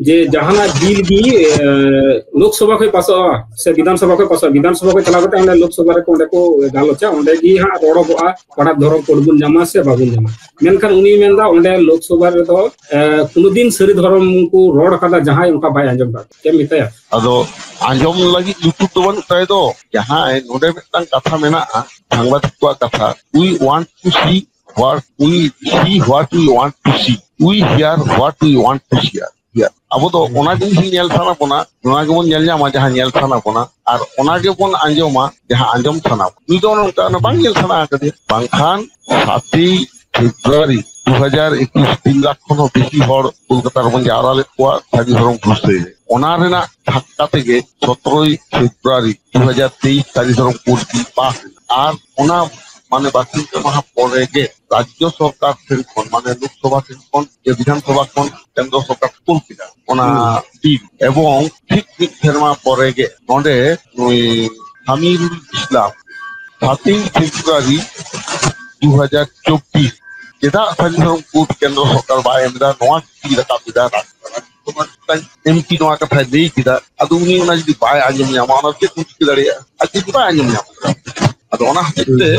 ᱡᱮ ᱡᱟᱦᱟᱱᱟᱜ ᱵᱤᱞ ᱜᱮ, ᱮ, ᱞᱳᱠᱥᱚᱵᱷᱟ ᱠᱷᱚᱱ ᱯᱟᱥᱚᱜᱼᱟ ᱥᱮ ᱵᱤᱫᱷᱟᱱ ᱥᱚᱵᱷᱟ ᱠᱷᱚᱱ ᱯᱟᱥᱚᱜᱼᱟ, ᱵᱤᱫᱷᱟᱱ ᱥᱚᱵᱷᱟ ᱠᱷᱚᱱ ᱪᱟᱞᱟᱣ ᱠᱟᱛᱮ ᱚᱸᱰᱮ ᱞᱳᱠᱥᱚᱵᱷᱟ ᱨᱮᱠᱚ, ᱚᱸᱰᱮ ᱠᱚ ᱜᱟᱞᱚᱪᱟ, ᱚᱸᱰᱮ ᱜᱮ ᱦᱟᱸᱜ ᱨᱚᱲᱚᱜᱚᱜᱼᱟ, ᱚᱠᱟᱴᱟᱜ ᱫᱷᱚᱨᱚᱢ ᱠᱳᱰ ᱵᱚᱱ ᱧᱟᱢᱟ ᱥᱮ ᱵᱟᱵᱚᱱ ᱧᱟᱢᱟ᱾ ᱢᱮᱱᱠᱷᱟᱱ ᱩᱱᱤ ᱢᱮᱱᱫᱟ ᱚᱸᱰᱮ ᱞᱳᱠᱥᱚᱵᱷᱟ ᱨᱮᱫᱚ, ᱮ, ᱠᱳᱱᱳ ᱫᱤᱱ ᱥᱟᱹᱨᱤ ᱫᱷᱚᱨᱚᱢ ᱠᱚ ᱨᱚᱲ ᱟᱠᱟᱫᱟ ᱡᱟᱦᱟᱸᱭ, ᱚᱱᱠᱟ ᱵᱟᱭ ᱟᱸᱡᱚᱢ ᱠᱟᱫ᱾ ᱪᱮᱫ ᱮᱢ ᱢᱮᱛᱟᱭᱟ? ᱟᱫᱚ ᱟᱸᱡᱚᱢ ᱞᱟᱹᱜᱤᱫ ᱞᱩᱛᱩᱨ ᱫᱚ ᱵᱟᱹᱱᱩᱜ ᱛᱟᱭ ᱫᱚ᱾ ᱡᱟᱦᱟᱸᱭ ᱱᱚᱰᱮ ᱢᱤᱫᱴᱟᱝ ᱠᱟᱛᱷᱟ ᱢᱮᱱᱟᱜᱼᱟ, ᱥᱟᱝᱵᱟᱫᱤᱠ ᱠᱚᱣᱟᱜ ᱠᱟᱛᱷᱟ, "We want to see what we see, what we want to see. We hear what we want to hear." Hear. ᱟᱵᱚ ᱫᱚ ᱚᱱᱟ ᱡᱤᱱᱤᱥ ᱧᱮᱞ ᱥᱟᱱᱟ ᱵᱚᱱᱟ, ᱱᱚᱣᱟ ᱜᱮᱵᱚᱱ ᱧᱮᱞ ᱧᱟᱢᱟ ᱡᱟᱦᱟᱸ ᱧᱮᱞ ᱥᱟᱱᱟ ᱵᱚᱱᱟ, ᱟᱨ ᱚᱱᱟ ᱜᱮᱵᱚᱱ ᱟᱸᱡᱚᱢᱟ ᱡᱟᱦᱟᱸ ᱟᱸᱡᱚᱢ ᱥᱟᱱᱟ ᱵᱚᱱᱟ᱾ ᱩᱱᱤ ᱫᱚ ᱚᱱᱮ ᱚᱱᱠᱟ ᱚᱱᱟ ᱵᱟᱝ ᱧᱮᱞ ᱥᱟᱱᱟ ᱟᱠᱟᱫᱮᱭᱟ᱾ ᱵᱟᱝᱠᱷᱟᱱ ᱥᱟᱛᱮᱭ ᱯᱷᱮᱵᱽᱨᱩᱣᱟᱨᱤ ᱫᱩ ᱦᱟᱡᱟᱨ ᱮᱠᱩᱥ ᱛᱤᱱ ᱞᱟᱠᱷ ᱠᱷᱚᱱ ᱦᱚᱸ ᱵᱮᱥᱤ ᱦᱚᱲ ᱠᱳᱞᱠᱟᱛᱟ ᱨᱮᱵᱚᱱ ᱡᱟᱣᱨᱟ ᱞᱮᱫ ᱠᱚᱣᱟ ᱥᱟᱹᱨᱤ ᱫᱷᱚᱨᱚᱢ ᱯᱩᱨ ᱥᱟᱹᱭ ᱨᱮ᱾ ᱚᱱᱟ ᱨᱮᱱᱟᱜ ᱫᱷᱟᱠᱠᱟ ᱛᱮᱜᱮ ᱥᱚᱛᱨᱚᱭ ᱯᱷᱮᱵᱽᱨᱩᱣᱟᱨᱤ ᱫᱩ ᱦᱟᱡᱟᱨ ᱛᱮᱭᱤᱥ ᱥᱟᱹᱨᱤ ᱫᱷᱚᱨᱚᱢ ᱯᱩᱨ ᱵᱤᱞ ᱯᱟᱥ ᱮᱱᱟ᱾ ᱟᱨ ᱚᱱᱟ ᱢᱟᱱᱮ ᱵᱟᱨᱥᱤᱧ ᱯᱮ ᱢᱟᱦᱟ ᱯᱚᱨᱮ ᱜᱮ ᱨᱟᱡᱽᱡᱚ ᱥᱚᱨᱠᱟᱨ ᱴᱷᱮᱱ ᱠᱷᱚᱱ, ᱢᱟᱱᱮ ᱞᱳᱠᱥᱚᱵᱷᱟ ᱴᱷᱮᱱ ᱠᱷᱚᱱ ᱡᱮ ᱵᱤᱫᱷᱟᱱ ᱥᱚᱵᱷᱟ ᱠᱷᱚᱱ ᱠᱮᱱᱫᱨᱚ ᱥᱚᱨᱠᱟᱨ ᱠᱳᱞ ᱠᱮᱫᱟ ᱚᱱᱟ ᱦᱩᱸ᱾ ᱵᱤᱞ᱾ ᱮᱵᱚᱝ ᱴᱷᱤᱠ ᱢᱤᱫ ᱥᱮᱨᱢᱟ ᱯᱚᱨᱮ ᱜᱮ ᱱᱚᱰᱮ ᱱᱩᱭ ᱥᱟᱢᱤᱨᱩᱞ ᱤᱥᱞᱟᱢ ᱥᱟᱛᱮᱭ ᱯᱷᱮᱵᱽᱨᱩᱣᱟᱨᱤ ᱫᱩ ᱦᱟᱡᱟᱨ ᱪᱚᱵᱵᱤᱥ ᱪᱮᱫᱟᱜ ᱥᱟᱹᱨᱤ ᱫᱷᱚᱨᱚᱢ ᱠᱳᱰ ᱠᱮᱱᱫᱨᱚ ᱥᱚᱨᱠᱟᱨ ᱵᱟᱭ ᱮᱢ ᱮᱫᱟ, ᱱᱚᱣᱟ ᱪᱤᱠᱤ ᱨᱟᱠᱟᱵ ᱮᱫᱟ, ᱨᱟᱡᱽᱥᱚᱵᱷᱟ ᱨᱮ ᱢᱤᱫᱴᱟᱝ ᱮᱢ ᱯᱤ ᱱᱚᱣᱟ ᱠᱟᱛᱷᱟᱭ ᱞᱟᱹᱭ ᱠᱮᱫᱟ᱾ ᱟᱫᱚ ᱩᱱᱤ ᱚᱱᱟ ᱡᱩᱫᱤ ᱵᱟᱭ ᱟᱸᱡᱚᱢ ᱧᱟᱢᱟ, ᱚᱱᱟ ᱪᱮᱫ ᱵᱚᱱ ᱪᱤᱠᱟᱹ ᱫᱟᱲᱮᱭᱟᱜᱼᱟ? ᱟᱨ ᱡᱩᱫᱤ ᱵᱟᱭ ᱟᱸᱡᱚᱢ ᱧᱟᱢᱟ, ᱟᱫᱚ ᱚᱱᱟ ᱦᱚᱛᱮᱡ ᱛᱮ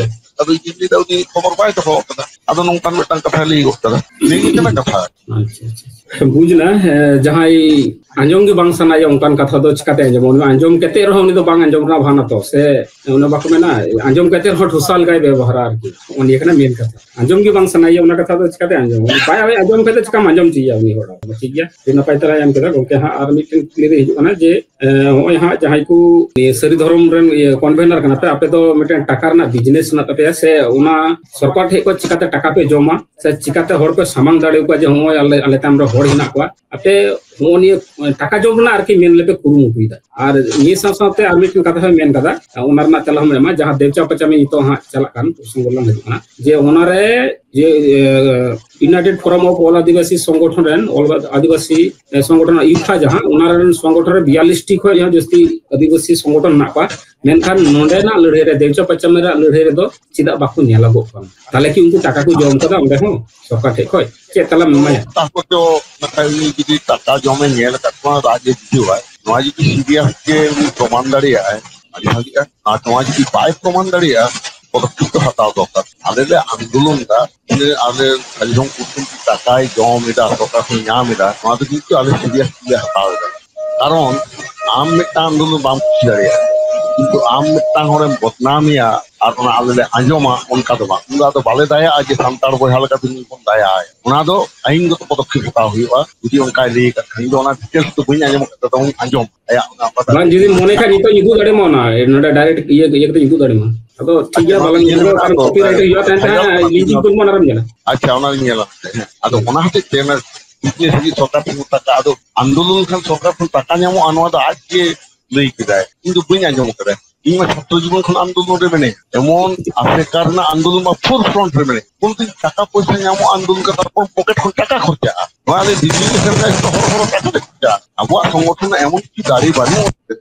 ᱟᱫᱚ ᱤᱧ ᱞᱟᱹᱭ ᱫᱟ ᱩᱱᱤ ᱠᱷᱚᱵᱚᱨ ᱵᱟᱭ ᱫᱚᱦᱚ ᱟᱠᱟᱫᱟ᱾ ᱟᱫᱚ ᱱᱚᱝᱠᱟᱱ ᱢᱤᱫᱴᱟᱝ ᱠᱟᱛᱷᱟᱭ ᱞᱟᱹᱭ ᱜᱚᱫ ᱠᱟᱫᱟ᱾ ᱱᱤᱭᱟᱹ ᱜᱮ ᱠᱟᱱᱟ ᱠᱟᱛᱷᱟ᱾ ᱟᱪᱪᱷᱟ, ᱟᱪᱪᱷᱟ, ᱟᱪᱪᱷᱟ᱾ ᱵᱩᱡᱽ ᱮᱱᱟ᱾ ᱦᱮᱸ, ᱡᱟᱦᱟᱸᱭ ᱟᱸᱡᱚᱢ ᱜᱮ ᱵᱟᱝ ᱥᱟᱱᱟᱭᱮᱭᱟ ᱚᱱᱠᱟᱱ ᱠᱟᱛᱷᱟ ᱫᱚ ᱪᱤᱠᱟᱛᱮ ᱟᱸᱡᱚᱢᱟ? ᱩᱱᱤ ᱢᱟ ᱟᱸᱡᱚᱢ ᱠᱟᱛᱮ ᱨᱮᱦᱚᱸ ᱩᱱᱤ ᱫᱚ ᱵᱟᱝ ᱟᱸᱡᱚᱢ ᱨᱮᱱᱟᱜ ᱵᱷᱟᱱᱟ ᱛᱚ, ᱥᱮ ᱚᱱᱟ ᱵᱟᱠᱚ ᱢᱮᱱᱟ, ᱟᱸᱡᱚᱢ ᱠᱟᱛᱮ ᱨᱮᱦᱚᱸ ᱴᱷᱚᱥᱟ ᱞᱮᱠᱟᱭ ᱵᱮᱵᱚᱦᱟᱨᱟ ᱟᱨᱠᱤ᱾ ᱱᱚᱜᱼᱚ ᱱᱤᱭᱟᱹ ᱠᱟᱱᱟ ᱢᱮᱱ ᱠᱟᱛᱷᱟ᱾ ᱟᱸᱡᱚᱢ ᱜᱮ ᱵᱟᱝ ᱥᱟᱱᱟᱭᱮᱭᱟ, ᱚᱱᱟ ᱠᱟᱛᱷᱟ ᱫᱚ ᱪᱤᱠᱟᱛᱮ ᱟᱸᱡᱚᱢᱟ? ᱩᱱᱤ ᱵᱟᱭ ᱟᱸᱡᱚᱢ ᱠᱷᱟᱡ ᱫᱚ ᱪᱤᱠᱟᱢ ᱟᱸᱡᱚᱢ ᱦᱚᱪᱚᱭᱮᱭᱟ ᱩᱱᱤ ᱦᱚᱲ? ᱴᱷᱤᱠ ᱜᱮᱭᱟ, ᱟᱹᱰᱤ ᱱᱟᱯᱟᱭ ᱛᱮᱞᱟᱭ ᱮᱢ ᱠᱮᱫᱟ ᱜᱚᱢᱠᱮ᱾ ᱦᱟᱸᱜ ᱟᱨ ᱢᱤᱫᱴᱮᱱ ᱠᱩᱠᱞᱤ ᱨᱮ ᱦᱤᱡᱩᱜ ᱠᱟᱱᱟ ᱡᱮ, ᱮ, ᱱᱚᱜᱼᱚᱭ ᱦᱟᱸᱜ ᱡᱟᱦᱟᱸᱭ ᱠᱚ ᱱᱤᱭᱟᱹ ᱥᱟᱹᱨᱤ ᱫᱷᱚᱨᱚᱢ ᱨᱮᱱ ᱤᱭᱟᱹ convener ᱠᱟᱱᱟ ᱯᱮ, ᱟᱯᱮ ᱫᱚ ᱢᱤᱫᱴᱮᱱ ᱴᱟᱠᱟ ᱨᱮᱱᱟᱜ business ᱢᱮᱱᱟᱜ ᱛᱟᱯᱮᱭᱟ ᱥᱮ ᱚᱱᱟ ᱥᱚᱨᱠᱟᱨ ᱴᱷᱮᱡ ᱠᱷᱚᱡ ᱪᱤᱠᱟᱛᱮ ᱴᱟᱠᱟ ᱯᱮ ᱡᱚᱢᱟ ᱥᱮ ᱪᱤᱠᱟᱛᱮ ᱦᱚᱲ ᱯᱮ ᱥᱟᱢᱟᱝ ᱫᱟᱲᱮ ᱟᱠᱚᱣᱟ ᱡᱮ ᱱᱚᱜᱼᱚᱭ ᱟᱞᱮ, ᱟᱞᱮ ᱛᱟᱭᱚᱢ ᱨᱮ ᱦᱚᱲ ᱦᱮᱱᱟᱜ ᱠᱚᱣᱟ? ᱟᱯᱮ ᱱᱚᱜᱼᱚ ᱱᱤᱭᱟᱹ ᱴᱟᱠᱟ ᱡᱚᱢ ᱨᱮᱱᱟᱜ ᱟᱨᱠᱤ ᱢᱮᱱ ᱞᱮᱯᱮ ᱠᱩᱨᱩᱢᱩᱴᱩᱭᱮᱫᱟ᱾ ᱟᱨ ᱱᱤᱭᱟᱹ ᱥᱟᱶ ᱥᱟᱶᱛᱮ ᱟᱨ ᱢᱤᱫᱴᱮᱱ ᱠᱟᱛᱷᱟ ᱦᱚᱸ ᱢᱮᱱ ᱠᱟᱫᱟ, ᱚᱱᱟ ᱨᱮᱱᱟᱜ ᱛᱮᱞᱟ ᱦᱚᱸ ᱮᱢᱟ, ᱡᱟᱦᱟᱸ ᱫᱮᱣᱪᱟ ᱯᱟᱪᱟᱢᱤ ᱱᱤᱛᱚᱜ ᱦᱟᱸᱜ ᱪᱟᱞᱟᱜ ᱠᱟᱱ ᱯᱨᱚᱥᱚᱝᱜᱚ ᱨᱮᱞᱟᱝ ᱦᱤᱡᱩᱜ ᱠᱟᱱᱟ, ᱡᱮ ᱚᱱᱟᱨᱮ ᱡᱮ, ᱮ, United Forum of All ᱟᱹᱫᱤᱵᱟᱹᱥᱤ ᱥᱚᱝᱜᱚᱴᱷᱚᱱ ᱨᱮᱱ, ᱚᱞ ᱟᱹᱫᱤᱵᱟᱹᱥᱤ, ᱮ, ᱥᱚᱝᱜᱚᱴᱷᱚᱱ ᱤᱯᱷᱟ ᱡᱟᱦᱟᱸ, ᱚᱱᱟ ᱨᱮᱱ ᱥᱚᱝᱜᱚᱴᱷᱚᱱ ᱨᱮ ᱵᱤᱭᱟᱞᱞᱤᱥ ᱴᱤ ᱠᱷᱚᱱ ᱦᱚᱸ ᱡᱟᱹᱥᱛᱤ ᱟᱹᱫᱤᱵᱟᱹᱥᱤ ᱥᱚᱝᱜᱚᱴᱷᱚᱱ ᱢᱮᱱᱟᱜ ᱠᱚᱣᱟ᱾ ᱢᱮᱱᱠᱷᱟᱱ ᱱᱚᱸᱰᱮᱱᱟᱜ ᱞᱟᱹᱲᱦᱟᱹᱭ ᱨᱮ, ᱫᱮᱣᱪᱟ ᱯᱟᱪᱟᱢᱤ ᱨᱮᱱᱟᱜ ᱞᱟᱹᱲᱦᱟᱹᱭ ᱨᱮᱫᱚ ᱪᱮᱫᱟᱜ ᱵᱟᱠᱚ ᱧᱮᱞᱚᱜᱚᱜ ᱠᱟᱱᱟ? ᱛᱟᱦᱞᱮ ᱠᱤ ᱩᱱᱠᱩ ᱴᱟᱠᱟ ᱠᱚ ᱡᱚᱢ ᱠᱟᱫᱟ ᱚᱸᱰᱮ ᱦᱚᱸ ᱥᱚᱨᱠᱟᱨ ᱴᱷᱮᱡ ᱠᱷᱚᱡ? ᱪᱮᱫ ᱛᱟᱞᱟ ᱢᱮᱢᱟᱭᱟ? ᱛᱟᱨᱯᱚᱨ ᱫᱚ ᱱᱟᱠᱷᱟᱡ ᱩᱱᱤ ᱡᱩᱫᱤ ᱴᱟᱠᱟ ᱡᱚᱢᱮ ᱧᱮᱞ ᱟᱠᱟᱫ ᱠᱚᱣᱟ, ᱨᱟᱡᱽ ᱮ ᱵᱩᱡᱷᱟᱹᱣᱟᱭ, ᱱᱚᱣᱟ ᱡᱩᱫᱤ ᱥᱤᱨᱤᱭᱟᱥ ᱜᱮ ᱩᱱᱤ ᱯᱨᱚᱢᱟᱱ ᱫᱟᱲᱮᱭᱟᱜᱼᱟᱭ, ᱟᱹᱰᱤ ᱵᱷᱟᱜᱤᱜᱼᱟ᱾ ᱟᱨ ᱱᱚᱣᱟ ᱡᱩᱫᱤ ᱵᱟᱭ ᱯᱨᱚᱢᱟᱱ ᱫᱟᱲᱮᱭᱟᱜᱼᱟ, ᱯᱚᱫᱚᱠᱷᱮᱯ ᱫᱚ ᱦᱟᱛᱟᱣ ᱫᱚᱨᱠᱟᱨ᱾ ᱟᱞᱮ ᱞᱮ ᱟᱱᱫᱳᱞᱚᱱ ᱫᱟ, ᱡᱮ ᱟᱞᱮ ᱥᱟᱹᱨᱤ ᱫᱷᱚᱨᱚᱢ ᱠᱳᱰ ᱠᱷᱚᱱ ᱴᱟᱠᱟᱭ ᱡᱚᱢ ᱮᱫᱟ, ᱥᱚᱨᱠᱟᱨ ᱠᱷᱚᱱ ᱧᱟᱢ ᱮᱫᱟ, ᱱᱚᱣᱟ ᱫᱚ ᱠᱤᱱᱛᱩ ᱟᱞᱮ ᱥᱤᱨᱤᱭᱟᱥ ᱞᱮ ᱦᱟᱛᱟᱣ ᱮᱫᱟ᱾ ᱠᱟᱨᱚᱱ ᱟᱢ ᱢᱤᱫᱴᱟᱝ ᱟᱱᱫᱳᱞᱚᱱ ᱵᱟᱢ ᱠᱩᱥᱤ ᱫᱟᱲᱮᱭᱟᱜᱼᱟ, ᱠᱤᱱᱛᱩ ᱟᱢ ᱢᱤᱫᱴᱟᱝ ᱦᱚᱲᱮᱢ ᱵᱚᱫᱱᱟᱢᱮᱭᱟ, ᱟᱨ ᱚᱱᱟ ᱟᱞᱮ ᱞᱮ ᱟᱸᱡᱚᱢᱟ, ᱚᱱᱠᱟ ᱫᱚ ᱵᱟᱝ᱾ ᱩᱱ ᱫᱚ ᱟᱫᱚ ᱵᱟᱞᱮ ᱫᱟᱭᱟᱜᱼᱟ ᱡᱮ ᱥᱟᱱᱛᱟᱲ ᱵᱚᱭᱦᱟ ᱞᱮᱠᱟᱛᱮ ᱱᱩᱭ ᱵᱚᱱ ᱫᱟᱭᱟᱭᱟ᱾ ᱚᱱᱟ ᱫᱚ ᱟᱹᱭᱤᱱᱜᱚᱛᱚ ᱯᱚᱫᱚᱠᱷᱮᱯ ᱦᱟᱛᱟᱣ ᱦᱩᱭᱩᱜᱼᱟ᱾ ᱡᱩᱫᱤ ᱚᱱᱠᱟᱭ ᱞᱟᱹᱭ ᱟᱠᱟᱫ ᱠᱷᱟᱱ, ᱤᱧ ᱫᱚ ᱚᱱᱟ ᱰᱤᱴᱮᱞᱥ ᱫᱚ ᱵᱟᱹᱧ ᱟᱸᱡᱚᱢ ᱟᱠᱟᱫᱟ, ᱛᱚᱵᱮ ᱟᱸᱡᱚᱢ ᱟᱭᱟᱜ ᱚᱱᱟ ᱯᱟᱛᱟ᱾ ᱵᱟᱝ, ᱡᱩᱫᱤ ᱢᱚᱱᱮ ᱠᱷᱟᱱ ᱱᱤᱛᱚᱜ ᱩᱫᱩᱜ ᱫᱟᱲᱮᱭᱟᱢᱟ, ᱚᱱᱟ ᱱᱚᱰᱮ ᱰᱟᱭᱨᱮᱠᱴ ᱤᱭᱟᱹ, ᱤᱭᱟᱹ ᱠᱟᱛᱮ ᱩᱫᱩᱜ ᱫᱟᱲᱮᱭᱟᱢᱟ᱾ ᱟᱫᱚ ᱴᱷᱤᱠ ᱜᱮᱭᱟ, ᱟᱪᱪᱷᱟ, ᱵᱟᱞᱟᱝ ᱚᱱᱟ ᱩᱫᱩᱜ ᱫᱟᱲᱮᱭᱟᱜᱼᱟ, ᱠᱟᱨᱚᱱ ᱠᱚᱯᱤᱨᱟᱭᱤᱴ ᱦᱩᱭᱩᱜᱼᱟ, ᱛᱟᱭᱚᱢ ᱛᱮ ᱦᱟᱸᱜ ᱞᱤᱝᱠ ᱤᱧ ᱠᱩᱞ ᱟᱢᱟ, ᱚᱱᱟᱨᱮᱢ ᱧᱮᱞᱟ᱾ ᱟᱪᱪᱷᱟ, ᱚᱱᱟᱧ ᱧᱮᱞᱟ᱾ ᱟᱫᱚ ᱦᱩᱸ᱾ ᱚᱱᱟ ᱦᱚᱛᱮᱡ ᱛᱮ ᱚᱱᱟ ᱵᱤᱡᱽᱱᱮᱥ ᱞᱟᱹᱜᱤᱫ ᱥᱚᱨᱠᱟᱨ ᱴᱷᱮᱱ ᱴᱟᱠᱟ, ᱟᱫᱚ ᱟᱱᱫᱳᱞᱚᱱ ᱠᱷᱟᱱ ᱥᱚᱨᱠᱟᱨ ᱠᱷᱚᱱ ᱴᱟᱠᱟ ᱧᱟᱢᱚᱜᱼᱟ, ᱱᱚᱣᱟ ᱫᱚ ᱟᱡ ᱜᱮ ᱞᱟᱹᱭ ᱠᱮᱫᱟᱭ, ᱤᱧ ᱫᱚ ᱵᱟᱹᱧ ᱟᱸᱡᱚᱢ ᱠᱟᱫᱟ᱾ ᱤᱧ ᱢᱟ ᱪᱷᱟᱛᱨᱚ ᱡᱤᱵᱚᱱ ᱠᱷᱚᱱ ᱟᱱᱫᱳᱞᱚᱱ ᱨᱮ ᱢᱮᱱᱟᱹᱧᱟ, ᱮᱢᱚᱱ ᱟᱥᱮᱠᱟ ᱨᱮᱱᱟᱜ ᱟᱱᱫᱳᱞᱚᱱ ᱢᱟ ᱯᱷᱳᱨ ᱯᱷᱨᱚᱱᱴ ᱨᱮ ᱢᱮᱱᱟᱹᱧᱟ᱾ ᱵᱚᱞᱛᱮ ᱴᱟᱠᱟ ᱯᱚᱭᱥᱟ ᱧᱟᱢᱚᱜᱼᱟ ᱟᱱᱫᱳᱞᱚᱱ ᱠᱟᱛᱮ, ᱛᱟᱨᱯᱚᱨ ᱯᱚᱠᱮᱴ ᱠᱷᱚᱱ ᱴᱟᱠᱟ ᱠᱷᱚᱨᱪᱟᱜᱼᱟ᱾ ᱱᱚᱣᱟ ᱞᱟᱹᱭ ᱫᱤᱞᱞᱤ ᱨᱮ ᱥᱮᱱ ᱠᱟᱛᱮ ᱦᱚᱲ ᱦᱚᱲ ᱴᱟᱠᱟ ᱠᱚ ᱠᱷᱚᱨᱪᱟᱜᱼᱟ᱾ ᱟᱵᱚᱣᱟᱜ ᱥᱚᱝᱜᱚᱴᱷᱚᱱ ᱨᱮ ᱮᱢᱚᱱ ᱠᱤ ᱫᱟᱲᱮ ᱵᱟᱹᱱᱩᱜᱼᱟ᱾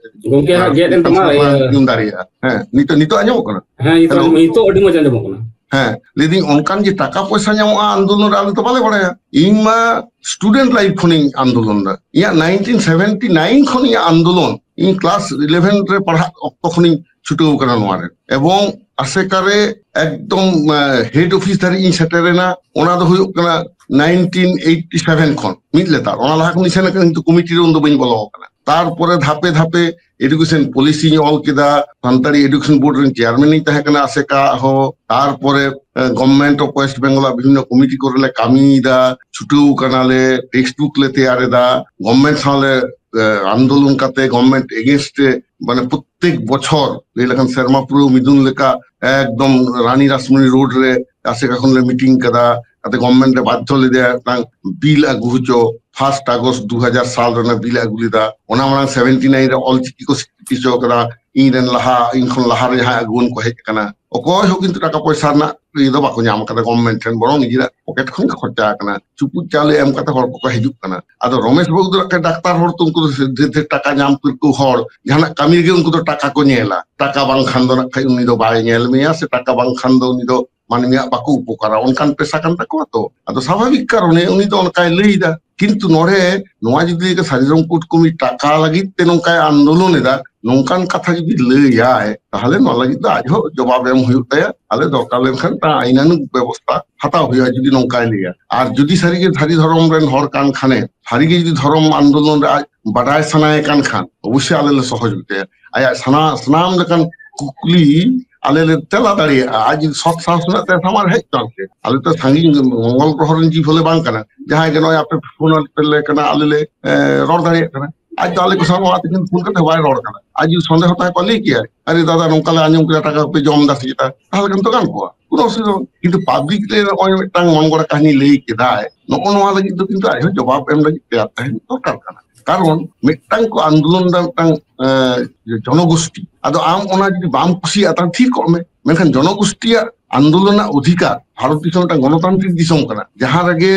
ᱜᱚᱝᱠᱮ, ᱦᱟᱸᱜ ᱜᱮᱫ ᱮᱱ ᱛᱟᱢᱟ, ᱤᱭᱟᱹ᱾ ᱡᱩᱢ ᱫᱟᱲᱮᱭᱟᱜᱼᱟ᱾ ᱦᱮᱸ, ᱱᱤᱛᱚᱜ, ᱱᱤᱛᱚᱜ ᱟᱸᱡᱚᱢᱚᱜ ᱠᱟᱱᱟ? ᱦᱮᱸ, ᱱᱤᱛᱚᱜ, ᱦᱮᱞᱳ᱾ ᱱᱤᱛᱚᱜ ᱟᱹᱰᱤ ᱢᱚᱡᱽ ᱟᱸᱡᱚᱢᱚᱜ ᱠᱟᱱᱟ᱾ ᱦᱮᱸ, ᱞᱟᱹᱭᱫᱟᱹᱧ ᱚᱱᱠᱟᱱ ᱡᱮ ᱴᱟᱠᱟ ᱯᱚᱭᱥᱟ ᱧᱟᱢᱚᱜᱼᱟ ᱟᱱᱫᱳᱞᱚᱱ ᱨᱮ, ᱟᱞᱮ ᱫᱚ ᱵᱟᱞᱮ ᱵᱟᱲᱟᱭᱟ᱾ ᱤᱧ ᱢᱟ ᱥᱴᱩᱰᱮᱱᱴ ᱞᱟᱭᱤᱯᱷ ᱠᱷᱚᱱᱤᱧ ᱟᱱᱫᱳᱞᱚᱱ ᱫᱟ᱾ ᱤᱧᱟᱹᱜ ᱱᱟᱭᱤᱱᱴᱤᱱ ᱥᱮᱵᱷᱮᱱᱴᱤ ᱱᱟᱭᱤᱱ ᱠᱷᱚᱱ ᱤᱧᱟᱹᱜ ᱟᱱᱫᱳᱞᱚᱱ, ᱤᱧ ᱠᱞᱟᱥ ᱤᱞᱮᱵᱷᱮᱱ ᱨᱮ ᱯᱟᱲᱦᱟᱜ ᱚᱠᱛᱚ ᱠᱷᱚᱱᱤᱧ ᱪᱷᱩᱴᱟᱹᱣ ᱠᱟᱱᱟ ᱱᱚᱣᱟ ᱨᱮ᱾ ᱮᱵᱚᱝ ᱟᱥᱮᱠᱟ ᱨᱮ ᱮᱠᱫᱚᱢ, ᱮ, ᱦᱮᱰ ᱚᱯᱷᱤᱥ ᱫᱷᱟᱹᱨᱤᱡ ᱤᱧ ᱥᱮᱴᱮᱨ ᱮᱱᱟ᱾ ᱚᱱᱟ ᱫᱚ ᱦᱩᱭᱩᱜ ᱠᱟᱱᱟ ᱱᱟᱭᱤᱱᱴᱤᱱ ᱮᱭᱤᱴᱤ ᱥᱮᱵᱷᱮᱱ ᱠᱷᱚᱱ ᱢᱤᱫ ᱞᱮᱛᱟᱲ᱾ ᱚᱱᱟ ᱞᱟᱦᱟ ᱠᱷᱚᱱᱤᱧ ᱥᱮᱱ ᱟᱠᱟᱱᱟ, ᱠᱤᱱᱛᱩ ᱠᱚᱢᱤᱴᱤ ᱨᱮ ᱩᱱᱫᱚ ᱵᱟᱹᱧ ᱵᱚᱞᱚ ᱟᱠᱟᱱᱟ᱾ ᱛᱟᱨᱯᱚᱨᱮ ᱫᱷᱟᱯᱮ ᱫᱷᱟᱯᱮ ᱮᱰᱩᱠᱮᱥᱚᱱ ᱯᱚᱞᱤᱥᱤᱧ ᱚᱞ ᱠᱮᱫᱟ, ᱥᱟᱱᱛᱟᱲᱤ ᱮᱰᱩᱠᱮᱥᱚᱱ ᱵᱳᱨᱰ ᱨᱮᱱ ᱪᱮᱭᱟᱨᱢᱮᱱ ᱤᱧ ᱛᱟᱦᱮᱸ ᱠᱟᱱᱟ ᱟᱥᱮᱠᱟ ᱦᱚᱸ᱾ ᱛᱟᱨᱯᱚᱨᱮ, ᱮ, ᱜᱚᱵᱷᱢᱮᱱᱴ ᱚᱯᱷ ᱳᱭᱮᱥᱴ ᱵᱮᱝᱜᱚᱞ ᱟᱜ ᱵᱤᱵᱷᱤᱱᱱᱚ ᱠᱚᱢᱤᱴᱤ ᱠᱚᱨᱮ ᱞᱮ ᱠᱟᱹᱢᱤᱭᱮᱫᱟ, ᱪᱷᱩᱴᱟᱹᱣ ᱠᱟᱱᱟᱞᱮ, ᱴᱮᱠᱥᱴ ᱵᱩᱠ ᱞᱮ ᱛᱮᱭᱟᱨ ᱮᱫᱟ, ᱜᱚᱵᱷᱢᱮᱱᱴ ᱥᱟᱶ ᱞᱮ, ᱮ, ᱟᱱᱫᱳᱞᱚᱱ ᱠᱟᱛᱮ ᱜᱚᱵᱷᱢᱮᱱᱴ ᱮᱜᱮᱱᱥᱴ ᱨᱮ, ᱢᱟᱱᱮ, ᱯᱨᱚᱛᱮᱠ ᱵᱚᱪᱷᱚᱨ ᱞᱟᱹᱭ ᱞᱮᱠᱷᱟᱱ ᱥᱮᱨᱢᱟ ᱯᱩᱨᱟᱹᱣ ᱢᱤᱫᱩᱱ ᱞᱮᱠᱟ ᱮᱠᱫᱚᱢ ᱨᱟᱱᱤ ᱨᱟᱥᱢᱚᱱᱤ ᱨᱳᱰ ᱨᱮ ᱟᱥᱮᱠᱟ ᱠᱷᱚᱱ ᱞᱮ ᱢᱤᱴᱤᱝ ᱠᱟᱫᱟ᱾ ᱟᱫᱚ ᱜᱚᱵᱷᱢᱮᱱᱴ ᱮ ᱵᱟᱫᱽᱫᱷᱚ ᱞᱮᱫᱮᱭᱟ ᱢᱤᱫᱴᱟᱝ ᱵᱤᱞ ᱟᱹᱜᱩ ᱦᱚᱪᱚ᱾ ᱯᱷᱟᱨᱥᱴ ᱟᱜᱚᱥᱴ ᱫᱩ ᱦᱟᱡᱟᱨ ᱥᱟᱞ ᱨᱮ ᱚᱱᱟ ᱵᱤᱞ ᱮ ᱟᱹᱜᱩ ᱞᱮᱫᱟ᱾ ᱚᱱᱟ ᱢᱟᱲᱟᱝ ᱥᱮᱵᱷᱮᱱᱴᱤ ᱱᱟᱭᱤᱱ ᱨᱮ ᱚᱞ ᱪᱤᱠᱤ ᱠᱚ ᱥᱤᱠᱨᱤᱛᱤ ᱦᱚᱪᱚ ᱠᱟᱫᱟ᱾ ᱤᱧ ᱨᱮᱱ ᱞᱟᱦᱟ, ᱤᱧ ᱠᱷᱚᱱ ᱞᱟᱦᱟ ᱨᱮ ᱡᱟᱦᱟᱸᱭ ᱟᱹᱜᱩᱣᱟᱹᱱ ᱠᱚ ᱦᱮᱡ ᱟᱠᱟᱱᱟ, ᱚᱠᱚᱭ ᱦᱚᱸ ᱠᱤᱱᱛᱩ ᱴᱟᱠᱟ ᱯᱚᱭᱥᱟ ᱨᱮᱱᱟᱜ ᱤᱭᱟᱹ ᱫᱚ ᱵᱟᱠᱚ ᱧᱟᱢ ᱟᱠᱟᱫᱟ ᱜᱚᱵᱷᱢᱮᱱᱴ ᱴᱷᱮᱱ, ᱵᱚᱨᱚᱝ ᱱᱤᱡᱮᱨᱟᱜ ᱯᱚᱠᱮᱴ ᱠᱷᱚᱱ ᱜᱮ ᱠᱷᱚᱨᱪᱟ ᱟᱠᱟᱱᱟ᱾ ᱪᱩᱯᱩᱫ ᱪᱟᱣᱞᱮ ᱮᱢ ᱠᱟᱛᱮ ᱦᱚᱲ ᱠᱚᱠᱚ ᱦᱤᱡᱩᱜ ᱠᱟᱱᱟ᱾ ᱟᱫᱚ ᱨᱚᱢᱮᱥ ᱵᱟᱹᱵᱩ ᱫᱚ ᱱᱟᱜ ᱠᱷᱟᱱ ᱰᱟᱠᱛᱟᱨ ᱦᱚᱲ ᱛᱚ, ᱩᱱᱠᱩ ᱫᱚ ᱰᱷᱮᱨ ᱰᱷᱮᱨ ᱴᱟᱠᱟ ᱧᱟᱢ ᱯᱟᱹᱨᱠᱟᱹᱣ ᱦᱚᱲ, ᱡᱟᱦᱟᱱᱟᱜ ᱠᱟᱹᱢᱤ ᱨᱮᱜᱮ ᱩᱱᱠᱩ ᱫᱚ ᱴᱟᱠᱟ ᱠᱚ ᱧᱮᱞᱟ᱾ ᱴᱟᱠᱟ ᱵᱟᱝᱠᱷᱟᱱ ᱫᱚ ᱱᱟᱜ ᱠᱷᱟᱱ ᱩᱱᱤ ᱫᱚ ᱵᱟᱭ ᱧᱮᱞ ᱢᱮᱭᱟ, ᱥᱮ ᱴᱟᱠᱟ ᱵᱟᱝᱠᱷᱟᱱ ᱫᱚ ᱩᱱᱤ ᱫᱚ ᱢᱟᱹᱱᱢᱤᱭᱟᱜ ᱵᱟᱠᱚ ᱩᱯᱚᱠᱟᱨᱟ, ᱚᱱᱠᱟᱱ ᱯᱮᱥᱟ ᱠᱟᱱ ᱛᱟᱠᱚᱣᱟ ᱛᱚ᱾ ᱟᱫᱚ ᱥᱟᱵᱷᱟᱵᱤᱠ ᱠᱟᱨᱚᱱᱮ ᱩᱱᱤ ᱫᱚ ᱚᱱᱠᱟᱭ ᱞᱟᱹᱭᱫᱟ᱾ ᱠᱤᱱᱛᱩ ᱱᱚᱰᱮ ᱱᱚᱣᱟ ᱡᱩᱫᱤ ᱥᱟᱨᱡᱚᱢ ᱠᱩᱴᱠᱩᱢᱤ ᱴᱟᱠᱟ ᱞᱟᱹᱜᱤᱫ ᱛᱮ ᱱᱚᱝᱠᱟᱭ ᱟᱱᱫᱳᱞᱚᱱ ᱮᱫᱟ, ᱱᱚᱝᱠᱟᱱ ᱠᱟᱛᱷᱟ ᱡᱩᱫᱤ ᱞᱟᱹᱭᱟᱭ, ᱛᱟᱦᱚᱞᱮ ᱱᱚᱣᱟ ᱞᱟᱹᱜᱤᱫ ᱫᱚ ᱟᱡ ᱦᱚᱸ ᱡᱚᱵᱟᱵ ᱮᱢ ᱦᱩᱭᱩᱜ ᱛᱟᱭᱟ᱾ ᱟᱞᱮ ᱫᱚᱨᱠᱟᱨ ᱞᱮᱱᱠᱷᱟᱱ ᱛᱟ ᱟᱭᱤᱱᱟᱱᱩᱜ ᱵᱮᱵᱚᱥᱛᱷᱟ ᱦᱟᱛᱟᱣ ᱦᱩᱭᱩᱜᱼᱟ ᱡᱩᱫᱤ ᱱᱚᱝᱠᱟᱭ ᱞᱟᱹᱭᱟ᱾ ᱟᱨ ᱡᱩᱫᱤ ᱥᱟᱹᱨᱤᱜᱮ ᱥᱟᱹᱨᱤ ᱫᱷᱚᱨᱚᱢ ᱨᱮᱱ ᱦᱚᱲ ᱠᱟᱱ ᱠᱷᱟᱱᱮ, ᱥᱟᱹᱨᱤᱜᱮ ᱡᱩᱫᱤ ᱫᱷᱚᱨᱚᱢ ᱟᱱᱫᱳᱞᱚᱱ ᱨᱮ ᱟᱡ ᱵᱟᱰᱟᱭ ᱥᱟᱱᱟᱭᱮ ᱠᱟᱱ ᱠᱷᱟᱱ, ᱚᱵᱚᱥᱥᱳᱭ ᱟᱞᱮ ᱞᱮ ᱥᱚᱦᱚᱡᱳᱜᱤᱛᱟᱭᱟ᱾ ᱟᱭᱟᱜ ᱥᱟᱱᱟ-, ᱥᱟᱱᱟᱢ ᱞᱮᱠᱟᱱ ᱠᱩᱠᱞᱤ ᱟᱞᱮ ᱞᱮ ᱛᱮᱞᱟ ᱫᱟᱲᱮᱭᱟᱜᱼᱟ᱾ ᱟᱡ ᱡᱩᱫᱤ ᱥᱚᱛ ᱥᱟᱦᱚᱥ ᱨᱮᱱᱟᱜ ᱛᱮ ᱥᱟᱢᱟᱝ ᱦᱮᱡ ᱦᱚᱪᱚ ᱟᱞᱮ, ᱟᱞᱮ ᱛᱚ ᱥᱟᱺᱜᱤᱧ ᱢᱚᱝᱜᱚᱞ ᱜᱨᱚᱦᱚ ᱨᱮᱱ ᱡᱤᱵᱽ ᱦᱚᱸᱞᱮ ᱵᱟᱝ ᱠᱟᱱᱟ, ᱡᱟᱦᱟᱸᱭ ᱜᱮ ᱱᱚᱜᱼᱚᱭ ᱟᱯᱮ ᱯᱷᱳᱱ ᱟᱞᱮ ᱠᱟᱱᱟ, ᱟᱞᱮ ᱞᱮ ᱮ, ᱨᱚᱲ ᱫᱟᱲᱮᱭᱟᱜ ᱠᱟᱱᱟ᱾ ᱟᱡ ᱫᱚ ᱟᱞᱮ ᱠᱚ ᱥᱟᱶ ᱱᱚᱣᱟ ᱛᱮᱠᱤᱱ ᱯᱷᱳᱱ ᱠᱟᱛᱮ ᱵᱟᱭ ᱨᱚᱲ ᱠᱟᱱᱟ᱾ ᱟᱡ ᱡᱩᱫᱤ ᱥᱚᱱᱫᱮᱦᱚ ᱛᱟᱦᱮᱸ ᱠᱚᱜᱼᱟ, ᱞᱟᱹᱭ ᱠᱮᱭᱟᱭ, "ᱟᱨᱮ ᱫᱟᱫᱟ, ᱱᱚᱝᱠᱟ ᱞᱮ ᱟᱸᱡᱚᱢ ᱠᱮᱫᱟ, ᱴᱟᱠᱟ ᱠᱚᱯᱮ ᱡᱚᱢ ᱮᱫᱟ ᱥᱮ ᱪᱮᱛᱟ?" ᱛᱟᱦᱚᱞᱮ ᱠᱷᱟᱱ ᱫᱚ ᱜᱟᱱ ᱠᱚᱜᱼᱟ, ᱠᱳᱱᱳ ᱚᱥᱩᱵᱤᱫᱷᱟ ᱵᱟᱹᱱᱩᱜ᱾ ᱠᱤᱱᱛᱩ ᱯᱟᱵᱽᱞᱤᱠ ᱨᱮ ᱱᱚᱜᱼᱚᱭ ᱢᱤᱫᱴᱟᱝ ᱢᱚᱱ ᱜᱚᱲᱟ ᱠᱟᱹᱦᱱᱤ ᱞᱟᱹᱭ ᱠᱮᱫᱟᱭ, ᱱᱚᱜᱼᱚ ᱱᱚᱣᱟ ᱞᱟᱹᱜᱤᱫ ᱫᱚ ᱠᱤᱱᱛᱩ ᱟᱡ ᱦᱚᱸ ᱡᱚᱵᱟᱵ ᱮᱢ ᱞᱟᱹᱜᱤᱫ ᱛᱮᱭᱟᱨ ᱛᱟᱦᱮᱸ ᱫᱚᱨᱠᱟᱨ ᱠᱟᱱᱟ᱾ ᱠᱟᱨᱚᱱ ᱢᱤᱫᱴᱟᱝ ᱠᱚ ᱟᱱᱫᱳᱞᱚᱱ ᱫᱟ ᱢᱤᱫᱴᱟᱝ, ᱮ, ᱡᱚᱱᱚᱜᱳᱥᱴᱤ, ᱟᱫᱚ ᱟᱢ ᱚᱱᱟ ᱡᱩᱫᱤ ᱵᱟᱢ ᱠᱩᱥᱤᱭᱟᱜᱼᱟ, ᱛᱟᱦᱚᱞᱮ ᱛᱷᱤᱨ ᱠᱚᱜ ᱢᱮ᱾ ᱢᱮᱱᱠᱷᱟᱱ ᱡᱚᱱᱚᱜᱳᱥᱴᱤᱭᱟᱜ ᱟᱱᱫᱳᱞᱚᱱ ᱨᱮᱱᱟᱜ ᱚᱫᱷᱤᱠᱟᱨ, ᱵᱷᱟᱨᱚᱛ ᱫᱤᱥᱚᱢ ᱢᱤᱫᱴᱟᱝ ᱜᱚᱱᱚᱛᱟᱱᱛᱨᱤᱠ ᱫᱤᱥᱚᱢ ᱠᱟᱱᱟ, ᱡᱟᱦᱟᱸ ᱨᱮᱜᱮ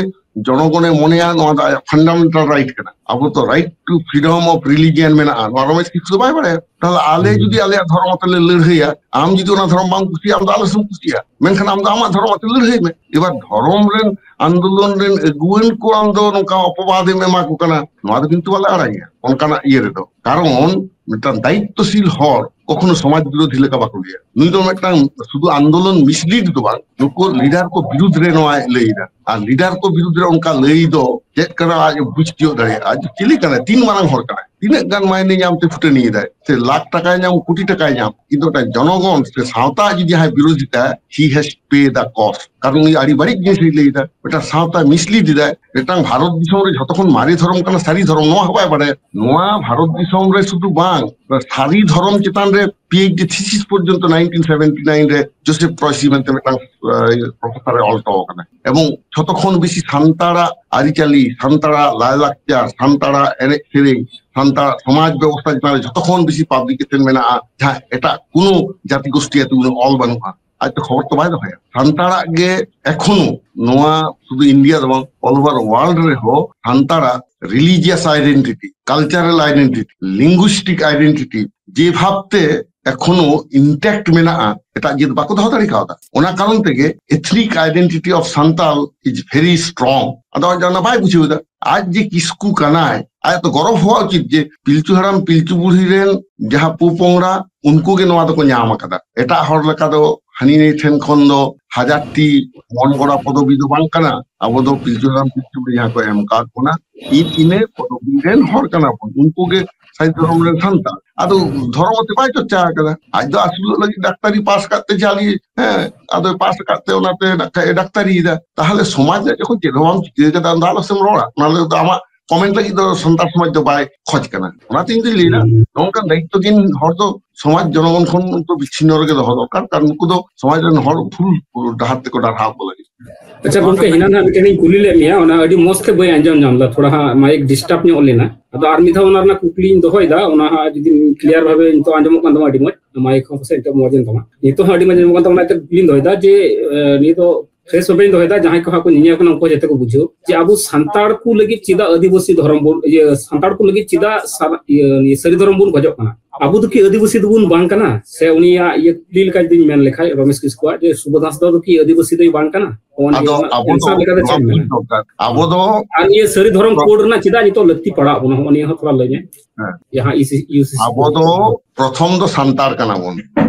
ᱡᱚᱱᱚᱜᱚᱱᱮ ᱢᱚᱱᱮᱭᱟ ᱱᱚᱣᱟ ᱫᱚ ᱟᱭᱟᱜ ᱯᱷᱟᱱᱰᱟᱢᱮᱱᱴᱟᱞ ᱨᱟᱭᱤᱴ ᱠᱟᱱᱟ᱾ ᱟᱵᱚ ᱫᱚ right to freedom of religion ᱢᱮᱱᱟᱜᱼᱟ, ᱱᱚᱣᱟ ᱨᱚᱢᱮᱥ ᱠᱤᱥᱠᱩ ᱫᱚ ᱵᱟᱭ ᱵᱟᱲᱟᱭᱟ᱾ ᱛᱟᱦᱚᱞᱮ ᱟᱞᱮ ᱦᱩᱸ᱾ ᱡᱩᱫᱤ ᱟᱞᱮᱭᱟᱜ ᱫᱷᱚᱨᱚᱢ ᱟᱛᱮ ᱞᱮ ᱞᱟᱹᱲᱦᱟᱹᱭᱟ, ᱟᱢ ᱡᱩᱫᱤ ᱚᱱᱟ ᱫᱷᱚᱨᱚᱢ ᱵᱟᱢ ᱠᱩᱥᱤᱭᱟᱜᱼᱟ, ᱟᱢ ᱫᱚ ᱟᱞᱮ ᱥᱮᱫ ᱮᱢ ᱠᱩᱥᱤᱭᱟᱜᱼᱟ, ᱢᱮᱱᱠᱷᱟᱱ ᱟᱢ ᱫᱚ ᱟᱢᱟᱜ ᱫᱷᱚᱨᱚᱢ ᱟᱛᱮ ᱞᱟᱹᱲᱦᱟᱹᱭ ᱢᱮ᱾ ᱮᱵᱟᱨ ᱫᱷᱚᱨᱚᱢ ᱨᱮᱱ ᱟᱱᱫᱳᱞᱚᱱ ᱨᱮᱱ ᱟᱹᱜᱩᱣᱟᱹᱱ ᱠᱚ ᱟᱢ ᱫᱚ ᱱᱚᱝᱠᱟ ᱚᱯᱚᱵᱟᱫ ᱮᱢ ᱮᱢᱟ ᱠᱚ ᱠᱟᱱᱟ, ᱱᱚᱣᱟ ᱫᱚ ᱠᱤᱱᱛᱩ ᱵᱟᱞᱮ ᱟᱲᱟᱜᱟ ᱚᱱᱠᱟᱱᱟᱜ ᱤᱭᱟᱹ ᱨᱮᱫᱚ᱾ ᱠᱟᱨᱚᱱ ᱢᱤᱫᱴᱟᱝ ᱫᱟᱭᱤᱛᱛᱚᱥᱤᱞ ᱦᱚᱲ ᱠᱚᱠᱷᱚᱱᱳ ᱥᱚᱢᱟᱡᱽ ᱵᱤᱨᱳᱫᱷᱤ ᱞᱮᱠᱟ ᱵᱟᱠᱚ ᱞᱟᱹᱭᱟ᱾ ᱱᱩᱭ ᱫᱚ ᱢᱤᱫᱴᱟᱝ ᱥᱩᱫᱷᱩ ᱟᱱᱫᱳᱞᱚᱱ ᱢᱤᱥᱞᱤᱰ ᱫᱚ ᱵᱟᱝ, ᱱᱩᱠᱩ ᱞᱤᱰᱟᱨ ᱠᱚ ᱵᱤᱨᱩᱫᱷ ᱨᱮ ᱱᱚᱣᱟᱭ ᱞᱟᱹᱭ ᱮᱫᱟ᱾ ᱟᱨ ᱞᱤᱰᱟᱨ ᱠᱚ ᱵᱤᱨᱩᱫᱷ ᱨᱮ ᱚᱱᱠᱟ ᱞᱟᱹᱭ ᱫᱚ ᱪᱮᱫ ᱠᱟᱱᱟ ᱟᱡ ᱵᱩᱡᱽ ᱛᱤᱭᱳᱜ ᱫᱟᱲᱮᱭᱟᱜᱼᱟ᱾ ᱟᱡ ᱫᱚ ᱪᱤᱞᱤ ᱠᱟᱱᱟᱭ? ᱛᱤᱱ ᱢᱟᱨᱟᱝ ᱦᱚᱲ ᱠᱟᱱᱟᱭ? ᱛᱤᱱᱟᱹᱜ ᱜᱟᱱ ᱢᱟᱭᱱᱮ ᱧᱟᱢ ᱛᱮ ᱯᱷᱩᱴᱟᱹᱱᱤᱭᱮᱫᱟᱭ? ᱥᱮ ᱞᱟᱠᱷ ᱴᱟᱠᱟᱭ ᱧᱟᱢ, ᱠᱳᱴᱤ ᱴᱟᱠᱟᱭ ᱧᱟᱢ, ᱠᱤᱱᱛᱩ ᱢᱤᱫᱴᱟᱝ ᱡᱚᱱᱚᱜᱚᱱ ᱥᱮ ᱥᱟᱶᱛᱟ ᱡᱩᱫᱤ ᱡᱟᱦᱟᱸᱭ ᱵᱤᱨᱳᱫᱷᱤᱛᱟ, he has pay the cost᱾ ᱠᱟᱨᱚᱱ ᱩᱱᱤ ᱟᱹᱰᱤ ᱵᱟᱹᱲᱤᱡ ᱡᱤᱱᱤᱥ ᱮ ᱞᱟᱹᱭ ᱮᱫᱟ᱾ ᱢᱤᱫᱴᱟᱝ ᱥᱟᱶᱛᱟ ᱢᱤᱥᱞᱤᱰ ᱮᱫᱟᱭ᱾ ᱢᱤᱫᱴᱟᱝ ᱵᱷᱟᱨᱚᱛ ᱫᱤᱥᱚᱢ ᱨᱮ ᱡᱷᱚᱛᱚ ᱠᱷᱚᱱ ᱢᱟᱨᱮ ᱫᱷᱚᱨᱚᱢ ᱠᱟᱱᱟ ᱥᱟᱹᱨᱤ ᱫᱷᱚᱨᱚᱢ, ᱱᱚᱣᱟ ᱦᱚᱸ ᱵᱟᱭ ᱵᱟᱲᱟᱭᱟ᱾ ᱱᱚᱣᱟ ᱵᱷᱟᱨᱚᱛ ᱫᱤᱥᱚᱢ ᱨᱮ ᱥᱩᱫᱷᱩ ᱵᱟᱝ, ᱥᱟᱹᱨᱤ ᱫᱷᱚᱨᱚᱢ ᱪᱮᱛᱟᱱ ᱨᱮ ᱯᱤ ᱮᱭᱤᱪ ᱰᱤ ᱛᱷᱤᱥᱤᱥ ᱯᱚᱨᱡᱚᱱᱛᱚ nineteen seventy nine ᱨᱮ ᱡᱳᱥᱮᱯᱷ ᱴᱨᱚᱭᱥᱤ ᱢᱮᱱᱛᱮ ᱢᱤᱫᱴᱟᱝ, ᱟᱸ, ᱯᱨᱚᱯᱷᱮᱥᱚᱨ ᱮ ᱚᱞ ᱦᱚᱴᱚ ᱟᱠᱟᱫᱟ᱾ ᱮᱵᱚᱝ ᱡᱷᱚᱛᱚ ᱠᱷᱚᱱ ᱵᱮᱥᱤ ᱥᱟᱱᱛᱟᱲᱟᱜ ᱟᱹᱨᱤᱪᱟᱹᱞᱤ, ᱥᱟᱱᱛᱟᱲᱟᱜ ᱞᱟᱭᱞᱟᱠᱪᱟᱨ, ᱥᱟᱱᱛᱟᱲᱟᱜ ᱮᱱᱮᱡ ᱥᱮᱨᱮᱧ, ᱥᱟᱱᱛᱟᱲ ᱥᱚᱢᱟᱡᱽ ᱵᱮᱵᱚᱥᱛᱷᱟ ᱪᱮᱛᱟᱱ ᱨᱮ ᱡᱷᱚᱛᱚ ᱠᱷᱚᱱ ᱵᱮᱥᱤ ᱯᱟᱵᱽᱞᱤᱠᱮᱥᱚᱱ ᱢᱮᱱᱟᱜᱼᱟ, ᱡᱟᱦᱟᱸ ᱮᱴᱟᱜ ᱠᱳᱱᱳ ᱡᱟᱹᱛᱤ ᱜᱳᱥᱴᱤ ᱟᱹᱛᱩ ᱩᱱᱟᱹᱜ ᱚᱞ ᱵᱟᱹᱱᱩᱜᱼᱟ᱾ ᱟᱡ ᱫᱚ ᱠᱷᱚᱵᱚᱨ ᱛᱚ ᱵᱟᱭ ᱫᱚᱦᱚᱭᱟ᱾ ᱥᱟᱱᱛᱟᱲᱟᱜ ᱜᱮ ᱮᱠᱷᱚᱱᱳ ᱱᱚᱣᱟ ᱥᱩᱫᱷᱩ ᱤᱱᱰᱤᱭᱟ ᱫᱚ ᱵᱟᱝ, all over world ᱨᱮᱦᱚᱸ ᱥᱟᱱᱛᱟᱲᱟᱜ religious identity, cultural identity, linguistic identity ᱡᱮ ᱵᱷᱟᱵᱛᱮ ᱮᱠᱷᱚᱱᱳ intact ᱢᱮᱱᱟᱜᱼᱟ, ᱮᱴᱟᱜ ᱡᱟᱹᱛ ᱵᱟᱠᱚ ᱫᱚᱦᱚ ᱫᱟᱲᱮ ᱠᱟᱣᱫᱟ᱾ ᱚᱱᱟ ᱠᱟᱨᱚᱱ ᱛᱮᱜᱮ ethnic identity of Santal is very strong᱾ ᱟᱫᱚ ᱟᱡ ᱫᱚ ᱚᱱᱟ ᱵᱟᱭ ᱵᱩᱡᱷᱟᱹᱣ ᱮᱫᱟ᱾ ᱟᱡ ᱡᱮ ᱠᱤᱥᱠᱩ ᱠᱟᱱᱟᱭ, ᱟᱡ ᱫᱚ ᱜᱚᱨᱚᱵ ᱦᱚᱣᱟ ᱩᱪᱤᱛ ᱡᱮ ᱯᱤᱞᱪᱩ ᱦᱟᱲᱟᱢ ᱯᱤᱞᱪᱩ ᱵᱩᱲᱦᱤ ᱨᱮᱱ ᱡᱟᱦᱟᱸ ᱯᱚᱯᱚᱝᱲᱟ, ᱩᱱᱠᱩ ᱜᱮ ᱱᱚᱣᱟ ᱫᱚᱠᱚ ᱧᱟᱢ ᱟᱠᱟᱫᱟ᱾ ᱮᱴᱟᱜ ᱦᱚᱲ ᱞᱮᱠᱟ ᱫᱚ ᱦᱟᱹᱱᱤ ᱱᱟᱹᱭ ᱴᱷᱮᱱ ᱠᱷᱚᱱ ᱫᱚ ᱦᱟᱡᱟᱨ ᱴᱤ ᱢᱚᱱ ᱜᱚᱲᱟ ᱯᱚᱫᱚᱵᱤ ᱫᱚ ᱵᱟᱝ ᱠᱟᱱᱟ᱾ ᱟᱵᱚ ᱫᱚ ᱯᱤᱞᱪᱩ ᱦᱟᱲᱟᱢ ᱯᱤᱞᱪᱩ ᱵᱩᱲᱦᱤ ᱡᱟᱦᱟᱸ ᱠᱚ ᱮᱢ ᱟᱠᱟᱫ ᱵᱚᱱᱟ, ᱤᱱ ᱤᱱᱟᱹ ᱯᱚᱫᱚᱵᱤ ᱨᱮᱱ ᱦᱚᱲ ᱠᱟᱱᱟ ᱵᱚᱱ᱾ ᱩᱱᱠᱩ ᱜᱮ ᱥᱟᱹᱨᱤ ᱫᱷᱚᱨᱚᱢ ᱨᱮᱱ ᱥᱟᱱᱛᱟᱲ᱾ ᱟᱫᱚ ᱫᱷᱚᱨᱚᱢ ᱟᱛᱮ ᱵᱟᱭ ᱪᱚᱨᱪᱟ ᱟᱠᱟᱫᱟ᱾ ᱟᱡ ᱫᱚ ᱟᱹᱥᱩᱞᱚᱜ ᱞᱟᱹᱜᱤᱫ ᱰᱟᱠᱛᱟᱨᱤ ᱯᱟᱥ ᱠᱟᱜ ᱛᱮ ᱡᱟᱞᱤ, ᱦᱮᱸ, ᱟᱫᱚᱭ ᱯᱟᱥ ᱟᱠᱟᱫ ᱛᱮ ᱚᱱᱟᱛᱮ ᱱᱟᱜ ᱠᱷᱟᱡ ᱮ ᱰᱟᱠᱛᱟᱨᱤᱭᱮᱫᱟ᱾ ᱛᱟᱦᱚᱞᱮ ᱥᱚᱢᱟᱡᱽ ᱨᱮ ᱡᱚᱠᱷᱚᱱ ᱪᱮᱫ ᱦᱚᱸ ᱵᱟᱢ ᱪᱤᱠᱟᱹ ᱠᱟᱫᱟ, ᱩᱱᱫᱚ ᱟᱞᱚ ᱥᱮᱢ ᱨᱚᱲᱟ᱾ ᱚᱱᱟ ᱞᱟᱹᱜᱤᱫ ᱫᱚ ᱟᱢᱟᱜ ᱠᱚᱢᱮᱱᱴ ᱞᱟᱹᱜᱤᱫ ᱫᱚ ᱥᱟᱱᱛᱟᱲ ᱥᱚᱢᱟᱡᱽ ᱫᱚ ᱵᱟᱭ ᱠᱷᱚᱡ ᱠᱟᱱᱟ᱾ ᱚᱱᱟᱛᱮ ᱤᱧ ᱫᱩᱧ ᱞᱟᱹᱭᱫᱟ, ᱦᱩᱸ᱾ ᱱᱚᱝᱠᱟᱱ ᱫᱟᱭᱤᱛᱛᱚ ᱜᱮ ᱦᱚᱲ ᱫᱚ ᱥᱚᱢᱟᱡᱽ ᱡᱚᱱᱚᱜᱚᱱ ᱠᱷᱚᱱ ᱫᱚ ᱵᱤᱪᱷᱤᱱᱱᱚ ᱨᱮᱜᱮ ᱫᱚᱦᱚ ᱫᱚᱨᱠᱟᱨ, ᱠᱟᱨᱚᱱ ᱱᱩᱠᱩ ᱫᱚ ᱥᱚᱢᱟᱡᱽ ᱨᱮᱱ ᱦᱚᱲ ᱵᱷᱩᱞ ᱰᱟᱦᱟᱨ ᱛᱮᱠᱚ ᱰᱟᱨᱦᱟᱣ ᱠᱚ ᱞᱟᱹᱜᱤᱫ᱾ ᱟᱪᱪᱷᱟ ᱜᱚᱝᱠᱮ, ᱦᱮᱱᱟᱝ ᱦᱟᱸᱜ ᱢᱤᱫᱴᱮᱱ ᱤᱧ ᱠᱩᱞᱤ ᱞᱮᱫ ᱢᱮᱭᱟ, ᱚᱱᱟ ᱟᱹᱰᱤ ᱢᱚᱸᱡᱽ ᱛᱮ ᱵᱟᱹᱧ ᱟᱸᱡᱚᱢ ᱧᱟᱢ ᱞᱮᱫᱟ, ᱛᱷᱚᱲᱟ ᱦᱟᱸᱜ ᱢᱟᱭᱤᱠ ᱰᱤᱥᱴᱟᱨᱵ ᱧᱚᱜ ᱞᱮᱱᱟ᱾ ᱟᱫᱚ ᱟᱨ ᱢᱤᱫ ᱫᱷᱟᱣ ᱚᱱᱟ ᱨᱮᱱᱟᱜ ᱠᱩᱠᱞᱤᱧ ᱫᱚᱦᱚᱭᱮᱫᱟ, ᱚᱱᱟ ᱦᱟᱸᱜ ᱡᱩᱫᱤ ᱠᱞᱤᱭᱟᱨ ᱵᱷᱟᱵᱮ ᱱᱤᱛᱚᱜ ᱟᱸᱡᱚᱢᱚᱜ ᱠᱟᱱ ᱛᱟᱢᱟ ᱟᱹᱰᱤ ᱢᱚᱸᱡᱽ, ᱢᱟᱭᱤᱠ ᱦᱚᱸ ᱯᱟᱥᱮᱡ ᱱᱤᱛᱚᱜ ᱢᱚᱸᱡᱽ ᱮᱱ ᱛᱟᱢᱟ, ᱱᱤᱛᱚᱜ ᱦᱚᱸ ᱟᱹᱰᱤ ᱢᱚᱸᱡᱽ ᱟᱸᱡᱚᱢᱚᱜ ᱠᱟᱱ ᱛᱟᱢᱟ, ᱚᱱᱟᱛᱮ ᱠᱩᱠᱞᱤᱧ ᱫᱚᱦᱚᱭᱮᱫᱟ ᱡᱮ ᱮ, ᱱᱤᱭᱟᱹ ᱫᱚ ᱯᱷᱨᱮᱥ ᱵᱷᱟᱵᱮᱧ ᱫᱚᱦᱚᱭᱮᱫᱟ, ᱡᱟᱦᱟᱸᱭ ᱠᱚ ᱦᱟᱸᱜ ᱠᱚ ᱧᱮᱧᱮᱞ ᱠᱟᱱᱟ ᱩᱱᱠᱩ ᱡᱟᱛᱮ ᱠᱚ ᱵᱩᱡᱷᱟᱹᱣ ᱡᱮ ᱟᱵᱚ ᱥᱟᱱᱛᱟᱲ ᱠᱚ ᱞᱟᱹᱜᱤᱫ ᱪᱮᱫᱟᱜ ᱟᱹᱫᱤᱵᱟᱹᱥᱤ ᱫᱷᱚᱨᱚᱢ ᱵᱚᱱ, ᱤᱭᱟᱹ, ᱥᱟᱱᱛᱟᱲ ᱠᱚ ᱞᱟᱹᱜᱤᱫ ᱪᱮᱫᱟᱜ ᱥᱟᱨ-, ᱤᱭᱟᱹ, ᱱᱤᱭᱟᱹ ᱥᱟᱹᱨᱤ ᱫᱷᱚᱨᱚᱢ ᱵᱚᱱ ᱠᱷᱚᱡᱚᱜ ᱠᱟᱱᱟ? ᱟᱵᱚ ᱫᱚ ᱠᱤ ᱟᱹᱫᱤᱵᱟᱹᱥᱤ ᱫᱚᱵᱚᱱ ᱵᱟᱝ ᱠᱟᱱᱟ? ᱥᱮ ᱩᱱᱤᱭᱟᱜ ᱤᱭᱟᱹ ᱠᱩᱠᱞᱤ ᱞᱮᱠᱟ ᱡᱩᱫᱤᱧ ᱢᱮᱱ ᱞᱮᱠᱷᱟᱡ, ᱨᱚᱢᱮᱥ ᱠᱤᱥᱠᱩᱣᱟᱜ, ᱡᱮ ᱥᱩᱵᱳᱫᱷ ᱦᱟᱸᱥᱫᱟ ᱫᱚ ᱠᱤ ᱟᱹᱫᱤᱵᱟᱹᱥᱤ ᱫᱚᱭ ᱵᱟᱝ ᱠᱟᱱᱟ? ᱱᱚᱜᱼᱚ ᱱᱤᱭᱟᱹ ᱟᱫᱚ ᱨᱮᱱᱟᱜ ᱟᱵᱚ ᱫᱚ ᱮᱱᱥᱟᱨ ᱞᱮᱠᱟᱛᱮ ᱱᱚᱣᱟ ᱪᱮᱫ ᱮᱢ ᱵᱩᱡᱽ ᱢᱮᱱᱟ? ᱫᱚᱨᱠᱟᱨ, ᱟᱵᱚ ᱫᱚ ᱟᱨ ᱱᱤᱭᱟᱹ ᱥᱟᱹᱨᱤ ᱫᱷᱚᱨᱚᱢ ᱠᱳᱰ ᱨᱮᱱᱟᱜ ᱪᱮᱫᱟᱜ ᱱᱤᱛᱚᱜ ᱞᱟᱹᱠᱛᱤ ᱯᱟᱲᱟᱣ ᱵᱚᱱᱟ? ᱱᱚᱜᱼᱚ ᱱᱤᱭᱟᱹ ᱦᱚᱸ ᱛᱷᱚᱲᱟ ᱞᱟᱹᱭ ᱢᱮ᱾ ᱦᱮᱸ᱾ ᱡᱟᱦᱟᱸ ᱤᱭᱩ ᱥᱤ, ᱤᱭᱩ ᱥᱤ ᱥᱤ ᱟᱵᱚ ᱫᱚ ᱯᱨᱚᱛᱷᱚᱢ ᱫᱚ ᱥᱟᱱᱛᱟᱲ ᱠᱟᱱᱟ ᱵᱚᱱ,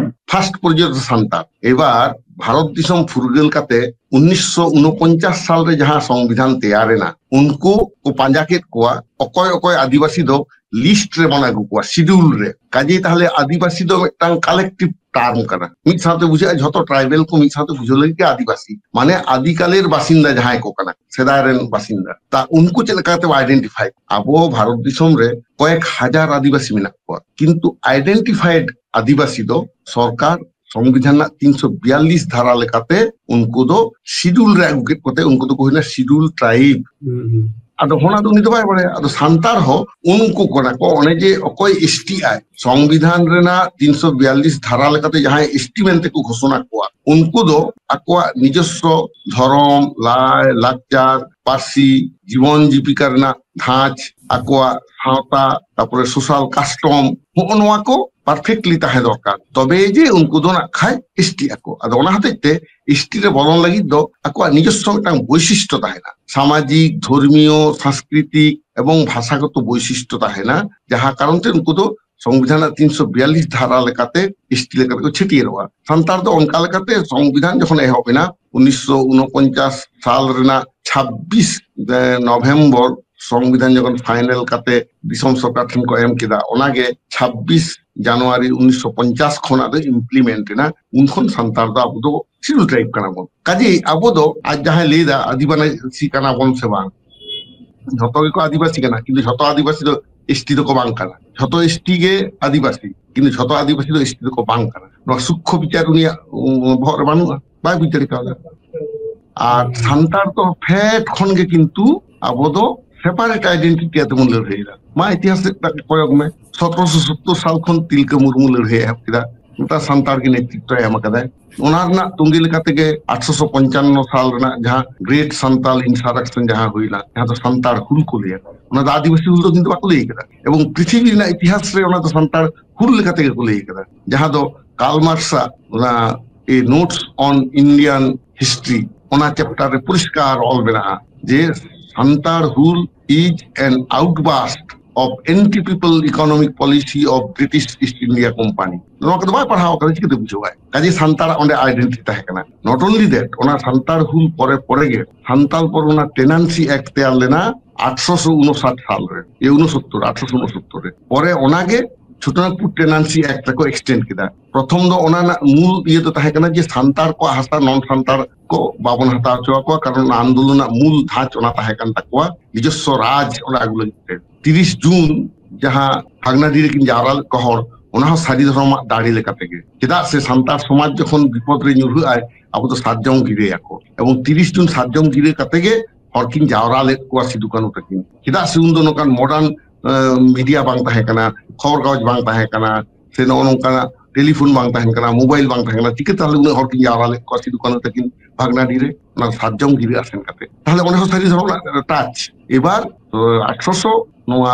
ᱯᱷᱟᱥᱴ ᱯᱚᱨᱡᱚᱱᱛᱚ ᱥᱟᱱᱛᱟᱲ᱾ ᱮᱵᱟᱨ ᱵᱷᱟᱨᱚᱛ ᱫᱤᱥᱚᱢ ᱯᱷᱩᱨᱜᱟᱹᱞ ᱠᱟᱛᱮ ᱩᱱᱤᱥᱥᱚ ᱩᱱᱚᱯᱚᱧᱪᱟᱥ ᱥᱟᱞ ᱨᱮ ᱡᱟᱦᱟᱸ ᱥᱚᱝᱵᱤᱫᱷᱟᱱ ᱛᱮᱭᱟᱨ ᱮᱱᱟ, ᱩᱱᱠᱩ ᱠᱚ ᱯᱟᱸᱡᱟ ᱠᱮᱫ ᱠᱚᱣᱟ ᱚᱠᱚᱭ ᱚᱠᱚᱭ ᱟᱹᱫᱤᱵᱟᱹᱥᱤ ᱫᱚ ᱞᱤᱥᱴ ᱨᱮᱵᱚᱱ ᱟᱹᱜᱩ ᱠᱚᱣᱟ, ᱥᱤᱰᱩᱞ ᱨᱮ᱾ ᱠᱟᱡᱮ ᱛᱟᱦᱞᱮ ᱟᱹᱫᱤᱵᱟᱹᱥᱤ ᱫᱚ ᱢᱤᱫᱴᱟᱝ ᱠᱟᱞᱮᱠᱴᱤᱵᱷ ᱴᱟᱨᱢ ᱠᱟᱱᱟ, ᱢᱤᱫ ᱥᱟᱶᱛᱮ ᱵᱩᱡᱷᱟᱹᱜᱼᱟ, ᱡᱷᱚᱛᱚ ᱴᱨᱟᱭᱵᱮᱞ ᱠᱚ ᱢᱤᱫ ᱥᱟᱶᱛᱮ ᱵᱩᱡᱷᱟᱹᱣ ᱞᱟᱹᱜᱤᱫ ᱜᱮ ᱟᱹᱫᱤᱵᱟᱹᱥᱤ, ᱢᱟᱱᱮ ᱟᱫᱤᱠᱟᱞᱮᱨ ᱵᱟᱥᱤᱱᱫᱟ ᱡᱟᱦᱟᱸᱭ ᱠᱚ ᱠᱟᱱᱟ, ᱥᱮᱫᱟᱭ ᱨᱮᱱ ᱵᱟᱥᱤᱱᱫᱟ, ᱛᱟ ᱩᱱᱠᱩ ᱪᱮᱫ ᱞᱮᱠᱟᱛᱮ ᱟᱭᱰᱮᱱᱴᱤᱯᱷᱟᱭ? ᱟᱵᱚ ᱵᱷᱟᱨᱚᱛ ᱫᱤᱥᱚᱢ ᱨᱮ ᱠᱚᱭᱮᱠ ᱦᱟᱡᱟᱨ ᱟᱹᱫᱤᱵᱟᱹᱥᱤ ᱢᱮᱱᱟᱜ ᱠᱚᱣᱟ, ᱠᱤᱱᱛᱩ ᱟᱭᱰᱮᱱᱴᱤᱯᱷᱟᱭᱰ ᱟᱹᱫᱤᱵᱟᱹᱥᱤ ᱫᱚ ᱥᱚᱨᱠᱟᱨ ᱥᱚᱝᱵᱤᱫᱷᱟᱱ ᱨᱮᱱᱟᱜ ᱛᱤᱱᱥᱚ ᱵᱤᱭᱟᱞᱞᱤᱥ ᱫᱷᱟᱨᱟ ᱞᱮᱠᱟᱛᱮ ᱩᱱᱠᱩ ᱫᱚ ᱥᱤᱰᱩᱞ ᱨᱮ ᱟᱹᱜᱩ ᱠᱮᱫ ᱠᱚᱛᱮ ᱩᱱᱠᱩ ᱫᱚᱠᱚ ᱦᱩᱭᱱᱟ ᱥᱤᱰᱩᱞ ᱴᱨᱟᱭᱤᱵ᱾ ᱦᱩᱸ, ᱦᱩᱸ᱾ ᱟᱫᱚ ᱚᱱᱟ ᱫᱚ ᱩᱱᱤ ᱫᱚ ᱵᱟᱭ ᱵᱟᱲᱟᱭᱟ᱾ ᱟᱫᱚ ᱥᱟᱱᱛᱟᱲ ᱦᱚᱸ ᱩᱱᱠᱩ ᱠᱟᱱᱟ ᱠᱚ, ᱚᱱᱮ ᱡᱮ ᱚᱠᱚᱭ ᱮᱥ ᱴᱤ ᱟᱭ, ᱥᱚᱝᱵᱤᱫᱷᱟᱱ ᱨᱮᱱᱟᱜ ᱛᱤᱱᱥᱚ ᱵᱤᱭᱟᱞᱞᱤᱥ ᱫᱷᱟᱨᱟ ᱞᱮᱠᱟᱛᱮ ᱡᱟᱦᱟᱸᱭ ᱮᱥ ᱴᱤ ᱢᱮᱱᱛᱮ ᱠᱚ ᱜᱷᱳᱥᱚᱱᱟ ᱠᱚᱣᱟ, ᱩᱱᱠᱩ ᱫᱚ ᱟᱠᱚᱣᱟᱜ ᱱᱤᱡᱚᱥᱥᱚ ᱫᱷᱚᱨᱚᱢ, ᱞᱟᱭ, ᱞᱟᱠᱪᱟᱨ, ᱯᱟᱹᱨᱥᱤ, ᱡᱤᱵᱚᱱ ᱡᱤᱵᱤᱠᱟ ᱨᱮᱱᱟᱜ ᱫᱷᱟᱸᱪ, ᱟᱠᱚᱣᱟᱜ ᱥᱟᱶᱛᱟ, ᱛᱟᱨᱯᱚᱨᱮ ᱥᱳᱥᱟᱞ ᱠᱟᱥᱴᱚᱢ, ᱦᱚᱸᱜᱼᱚ ᱱᱚᱣᱟ ᱠᱚ ᱯᱟᱨᱯᱷᱮᱠᱴᱞᱤ ᱛᱟᱦᱮᱸ ᱫᱚᱨᱠᱟᱨ, ᱛᱚᱵᱮ ᱡᱮ ᱩᱱᱠᱩ ᱫᱚ ᱱᱟᱜ ᱠᱷᱟᱡ ᱮᱥ ᱴᱤ ᱟᱠᱚ᱾ ᱟᱫᱚ ᱚᱱᱟ ᱦᱚᱛᱮᱡ ᱛᱮ ᱮᱥ ᱴᱤ ᱨᱮ ᱵᱚᱞᱚᱱ ᱞᱟᱹᱜᱤᱫ ᱫᱚ ᱟᱠᱚᱣᱟᱜ ᱱᱤᱡᱚᱥᱥᱚ ᱢᱤᱫᱴᱟᱝ ᱵᱳᱭᱥᱤᱥᱴᱚ ᱛᱟᱦᱮᱱᱟ, ᱥᱟᱢᱟᱡᱤᱠ, ᱫᱷᱚᱨᱢᱤᱭᱚ, ᱥᱟᱝᱥᱠᱨᱤᱛᱤᱠ ᱮᱵᱚᱝ ᱵᱷᱟᱥᱟᱜᱚᱛᱚ ᱵᱳᱭᱥᱤᱥᱴᱚ ᱛᱟᱦᱮᱱᱟ, ᱡᱟᱦᱟᱸ ᱠᱟᱨᱚᱱ ᱛᱮ ᱩᱱᱠᱩ ᱫᱚ ᱥᱚᱝᱵᱤᱫᱷᱟᱱ ᱨᱮᱱᱟᱜ ᱛᱤᱱᱥᱚ ᱵᱤᱭᱟᱞᱞᱤᱥ ᱫᱷᱟᱨᱟ ᱞᱮᱠᱟᱛᱮ ᱮᱥ ᱴᱤ ᱞᱮᱠᱟᱛᱮ ᱠᱚ ᱪᱷᱟᱹᱴᱭᱟᱹᱨᱚᱜᱼᱟ᱾ ᱥᱟᱱᱛᱟᱲ ᱫᱚ ᱚᱱᱠᱟ ᱞᱮᱠᱟᱛᱮ ᱥᱚᱝᱵᱤᱫᱷᱟᱱ ᱡᱚᱠᱷᱚᱱ ᱮᱦᱚᱵ ᱮᱱᱟ ᱩᱱᱤᱥᱥᱚ ᱩᱱᱚᱯᱚᱧᱪᱟᱥ ᱥᱟᱞ ᱨᱮᱱᱟᱜ ᱪᱷᱟᱵᱵᱤᱥ ᱱᱚᱵᱷᱮᱢᱵᱚᱨ ᱥᱚᱝᱵᱤᱫᱷᱟᱱ ᱡᱚᱠᱷᱚᱱ ᱯᱷᱟᱭᱱᱮᱞ ᱠᱟᱛᱮ ᱫᱤᱥᱚᱢ ᱥᱚᱨᱠᱟᱨ ᱴᱷᱮᱱ ᱠᱚ ᱮᱢ ᱠᱮᱫᱟ, ᱚᱱᱟᱜᱮ ᱪᱷᱟᱵᱵᱤᱥ ᱡᱟᱱᱩᱣᱟᱨᱤ ᱩᱱᱤᱥᱥᱚ ᱯᱚᱧᱪᱟᱥ ᱠᱷᱚᱱᱟᱜ ᱫᱚ ᱤᱢᱯᱞᱤᱢᱮᱱᱴ ᱮᱱᱟ᱾ ᱩᱱ ᱠᱷᱚᱱ ᱥᱟᱱᱛᱟᱲ ᱫᱚ ᱟᱵᱚ ᱫᱚ ᱥᱤᱰᱩᱞ ᱴᱨᱟᱭᱤᱵ ᱠᱟᱱᱟ ᱵᱚᱱ᱾ ᱠᱟᱡᱮ ᱟᱵᱚ ᱫᱚ ᱟᱡ ᱡᱟᱦᱟᱸᱭ ᱞᱟᱹᱭᱫᱟ ᱟᱹᱫᱤᱵᱟᱹᱥᱤ ᱠᱟᱱᱟ ᱵᱚᱱ ᱥᱮ ᱵᱟᱝ, ᱡᱷᱚᱛᱚ ᱜᱮᱠᱚ ᱟᱹᱫᱤᱵᱟᱹᱥᱤ ᱠᱟᱱᱟ, ᱠᱤᱱᱛᱩ ᱡᱷᱚᱛᱚ ᱟᱹᱫᱤᱵᱟᱹᱥᱤ ᱫᱚ ᱮᱥᱴᱤ ᱫᱚᱠᱚ ᱵᱟᱝ ᱠᱟᱱᱟ᱾ ᱡᱷᱚᱛᱚ ᱮᱥᱴᱤ ᱜᱮ ᱟᱹᱫᱤᱵᱟᱹᱥᱤ, ᱠᱤᱱᱛᱩ ᱡᱷᱚᱛᱚ ᱟᱹᱫᱤᱵᱟᱹᱥᱤ ᱫᱚ ᱮᱥᱴᱤ ᱫᱚᱠᱚ ᱵᱟᱝ ᱠᱟᱱᱟ᱾ ᱱᱚᱣᱟ ᱥᱩᱠᱠᱷᱚ ᱵᱤᱪᱟᱨ ᱩᱱᱤᱭᱟᱜ, ᱩᱸ, ᱵᱚᱦᱚᱜ ᱨᱮ ᱵᱟᱹᱱᱩᱜᱼᱟ, ᱵᱟᱭ ᱵᱩᱡᱽ ᱫᱟᱲᱮ ᱠᱟᱣᱫᱟ᱾ ᱟᱨ ᱥᱟᱱᱛᱟᱲ ᱫᱚ ᱯᱷᱮᱰ ᱠᱷᱚᱱ ᱜᱮ ᱠᱤᱱᱛᱩ ᱟᱵᱚ ᱫᱚ ᱥᱮᱯᱟᱨᱮᱴ ᱟᱭᱰᱮᱱᱴᱤᱴᱤ ᱟᱛᱮ ᱵᱚᱱ ᱞᱟᱹᱲᱦᱟᱹᱭ ᱮᱫᱟ᱾ ᱢᱟ ᱤᱛᱤᱦᱟᱥ ᱨᱮ ᱠᱚᱭᱚᱜ ᱢᱮ, ᱥᱚᱛᱨᱚᱥᱚ ᱥᱚᱛᱛᱚᱨ ᱥᱟᱞ ᱠᱷᱚᱱ ᱛᱤᱞᱠᱟᱹ ᱢᱩᱨᱢᱩ ᱞᱟᱹᱲᱦᱟᱹᱭ ᱮᱦᱚᱵ ᱠᱮᱫᱟ, ᱱᱮᱛᱟᱨ ᱥᱟᱱᱛᱟᱲ ᱜᱮ ᱱᱮᱛᱨᱤᱛᱵ ᱮ ᱮᱢ ᱟᱠᱟᱫᱟᱭ᱾ ᱚᱱᱟ ᱨᱮᱱᱟᱜ ᱛᱚᱸᱜᱮ ᱞᱮᱠᱟ ᱛᱮᱜᱮ ᱟᱴᱷᱨᱚᱥᱚ ᱯᱚᱧᱪᱟᱱᱱᱚ ᱥᱟᱞ ᱨᱮᱱᱟᱜ ᱡᱟᱦᱟᱸ ᱜᱨᱮᱴ ᱥᱟᱱᱛᱟᱞ ᱤᱱᱥᱟᱨᱮᱠᱥᱚᱱ ᱡᱟᱦᱟᱸ ᱦᱩᱭᱱᱟ, ᱡᱟᱦᱟᱸ ᱫᱚ ᱥᱟᱱᱛᱟᱲ ᱦᱩᱞ ᱠᱚ ᱞᱟᱹᱭᱟ, ᱚᱱᱟ ᱫᱚ ᱟᱹᱫᱤᱵᱟᱹᱥᱤ ᱦᱩᱞ ᱫᱚ ᱠᱤᱱᱛᱩ ᱵᱟᱠᱚ ᱞᱟᱹᱭ ᱠᱟᱫᱟ᱾ ᱮᱵᱚᱝ ᱯᱨᱤᱛᱷᱤᱵᱤ ᱨᱮᱱᱟᱜ ᱤᱛᱤᱦᱟᱥ ᱨᱮ ᱚᱱᱟ ᱫᱚ ᱥᱟᱱᱛᱟᱲ ᱦᱩᱞ ᱞᱮᱠᱟ ᱛᱮᱜᱮ ᱠᱚ ᱞᱟᱹᱭ ᱠᱟᱫᱟ, ᱡᱟᱦᱟᱸ ᱫᱚ ᱠᱟᱨᱞ ᱢᱟᱨᱠᱥ ᱟᱜ ᱚᱱᱟ ᱮ ᱱᱳᱴᱥ ᱚᱱ ᱤᱱᱰᱤᱭᱟᱱ ᱦᱤᱥᱴᱨᱤ, ᱚᱱᱟ ᱪᱮᱯᱴᱟᱨ ᱨᱮ ᱯᱚᱨᱤᱥᱠᱟᱨ ᱚᱞ ᱢᱮᱱᱟᱜᱼᱟ ᱡᱮ ᱥᱟᱱᱛᱟᱲ ᱦᱩᱞ is an outburst of anti-people economic policy of British East India Company. ᱱᱚᱣᱟ ᱠᱚᱫᱚ ᱵᱟᱭ ᱯᱟᱲᱦᱟᱣ ᱠᱟᱫᱟ, ᱪᱤᱠᱟᱹᱛᱮ ᱵᱩᱡᱷᱟᱹᱣᱟᱭ? ᱠᱟᱡᱮ ᱥᱟᱱᱛᱟᱲᱟᱜ ᱚᱸᱰᱮ ᱟᱭᱰᱮᱱᱴᱤᱴᱤ ᱛᱟᱦᱮᱸ ᱠᱟᱱᱟ᱾ Not only that, ᱚᱱᱟ ᱥᱟᱱᱛᱟᱲ ᱦᱩᱞ ᱯᱚᱨᱮ ᱯᱚᱨᱮ ᱜᱮ ᱥᱟᱱᱛᱟᱲ ᱯᱚᱨᱜᱚᱱᱟ ᱴᱮᱱᱟᱱᱥᱤ ᱮᱠᱴ ᱛᱮᱭᱟᱨ ᱞᱮᱱᱟ ᱟᱴᱷᱨᱚᱥᱚ ᱩᱱᱩᱥᱟᱴ ᱥᱟᱞ ᱨᱮ, ᱮ, ᱩᱱᱩᱥᱚᱛᱛᱚᱨ, ᱟᱴᱷᱨᱚᱥᱚ ᱩᱱᱩᱥᱚᱛᱛᱚᱨ ᱨᱮ᱾ ᱯᱚᱨᱮ ᱚᱱᱟᱜᱮ ᱪᱷᱳᱴᱳᱱᱟᱜᱽᱯᱩᱨ ᱴᱮᱱᱟᱱᱥᱤ ᱮᱠᱴ ᱨᱮᱠᱚ ᱮᱠᱥᱴᱮᱱᱰ ᱠᱮᱫᱟ᱾ ᱯᱨᱚᱛᱷᱚᱢ ᱫᱚ ᱚᱱᱟ ᱨᱮᱱᱟᱜ ᱢᱩᱞ ᱤᱭᱟᱹ ᱫᱚ ᱛᱟᱦᱮᱸ ᱠᱟᱱᱟ ᱡᱮ ᱥᱟᱱᱛᱟᱲ ᱠᱚᱣᱟᱜ ᱦᱟᱥᱟ ᱱᱚᱱ ᱥᱟᱱᱛᱟᱲ ᱠᱚ ᱵᱟᱵᱚᱱ ᱦᱟᱛᱟᱣ ᱦᱚᱪᱚ ᱟᱠᱚᱣᱟ, ᱠᱟᱨᱚᱱ ᱚᱱᱟ ᱟᱱᱫᱳᱞᱚᱱ ᱨᱮᱱᱟᱜ ᱢᱩᱞ ᱫᱷᱟᱸᱪ ᱚᱱᱟ ᱛᱟᱦᱮᱸ ᱠᱟᱱ ᱛᱟᱠᱚᱣᱟ, ᱱᱤᱡᱚᱥᱥᱚ ᱨᱟᱡᱽ ᱚᱱᱟ ᱟᱹᱜᱩ ᱞᱟᱹᱜᱤᱫ ᱛᱮ᱾ ᱛᱤᱨᱤᱥ ᱡᱩᱱ ᱡᱟᱦᱟᱸ ᱵᱷᱟᱜᱽᱱᱟᱰᱤ ᱨᱮᱠᱤᱱ ᱡᱟᱣᱨᱟ ᱞᱮᱫ ᱠᱚ ᱦᱚᱲ, ᱚᱱᱟ ᱦᱚᱸ ᱥᱟᱹᱨᱤ ᱫᱷᱚᱨᱚᱢᱟᱜ ᱫᱟᱲᱮ ᱞᱮᱠᱟ ᱛᱮᱜᱮ᱾ ᱪᱮᱫᱟᱜ ᱥᱮ ᱥᱟᱱᱛᱟᱲ ᱥᱚᱢᱟᱡᱽ ᱡᱚᱠᱷᱚᱱ ᱵᱤᱯᱚᱫ ᱨᱮ ᱧᱩᱨᱦᱟᱹᱜ ᱟᱭ, ᱟᱵᱚ ᱫᱚ ᱥᱟᱨᱡᱚᱢ ᱜᱤᱨᱟᱹᱭᱟᱠᱚ, ᱮᱵᱚᱝ ᱛᱤᱨᱤᱥ ᱡᱩᱱ ᱥᱟᱨᱡᱚᱢ ᱜᱤᱨᱟᱹ ᱠᱟᱛᱮ ᱜᱮ ᱦᱚᱲ ᱠᱤᱱ ᱡᱟᱣᱨᱟ ᱞᱮᱫ ᱠᱚᱣᱟ ᱥᱤᱫᱩ ᱠᱟᱹᱱᱦᱩ ᱛᱟᱹᱠᱤᱱ᱾ ᱪᱮᱫᱟᱜ ᱥᱮ ᱩᱱᱫᱚ ᱱᱚᱝᱠᱟᱱ ᱢᱚᱰᱟᱨᱱ ᱢᱤᱰᱤᱭᱟ ᱵᱟᱝ ᱛᱟᱦᱮᱸ ᱠᱟᱱᱟ, ᱠᱷᱚᱵᱚᱨ ᱠᱟᱜᱚᱡᱽ ᱵᱟᱝ ᱛᱟᱦᱮᱸ ᱠᱟᱱᱟ, ᱥᱮ ᱱᱚᱜᱼᱚ ᱱᱚᱝᱠᱟᱱᱟᱜ ᱴᱮᱞᱤᱯᱷᱳᱱ ᱵᱟᱝ ᱛᱟᱦᱮᱸ ᱠᱟᱱᱟ, ᱢᱳᱵᱟᱭᱤᱞ ᱵᱟᱝ ᱛᱟᱦᱮᱸ ᱠᱟᱱᱟ, ᱪᱤᱠᱟᱹ ᱛᱟᱦᱞᱮ ᱩᱱᱟᱹᱜ ᱦᱚᱲ ᱠᱤᱱ ᱡᱟᱣᱨᱟ ᱞᱮᱫ ᱠᱚᱣᱟ ᱥᱤᱫᱩ ᱠᱟᱹᱱᱦᱩ ᱛᱟᱹᱠᱤᱱ ᱵᱷᱟᱜᱽᱱᱟᱰᱤ ᱨᱮ, ᱚᱱᱟ ᱥᱟᱨᱡᱚᱢ ᱜᱤᱨᱟᱹ ᱟᱥᱮᱱ ᱠᱟᱛᱮ? ᱛᱟᱦᱞᱮ ᱚᱸᱰᱮ ᱦᱚᱸ ᱥᱟᱹᱨᱤ ᱫᱷᱚᱨᱚᱢ ᱨᱮᱱᱟᱜ ᱴᱟᱪ᱾ ᱮᱵᱟᱨ ᱟᱴᱷᱨᱚᱥᱚ ᱱᱚᱣᱟ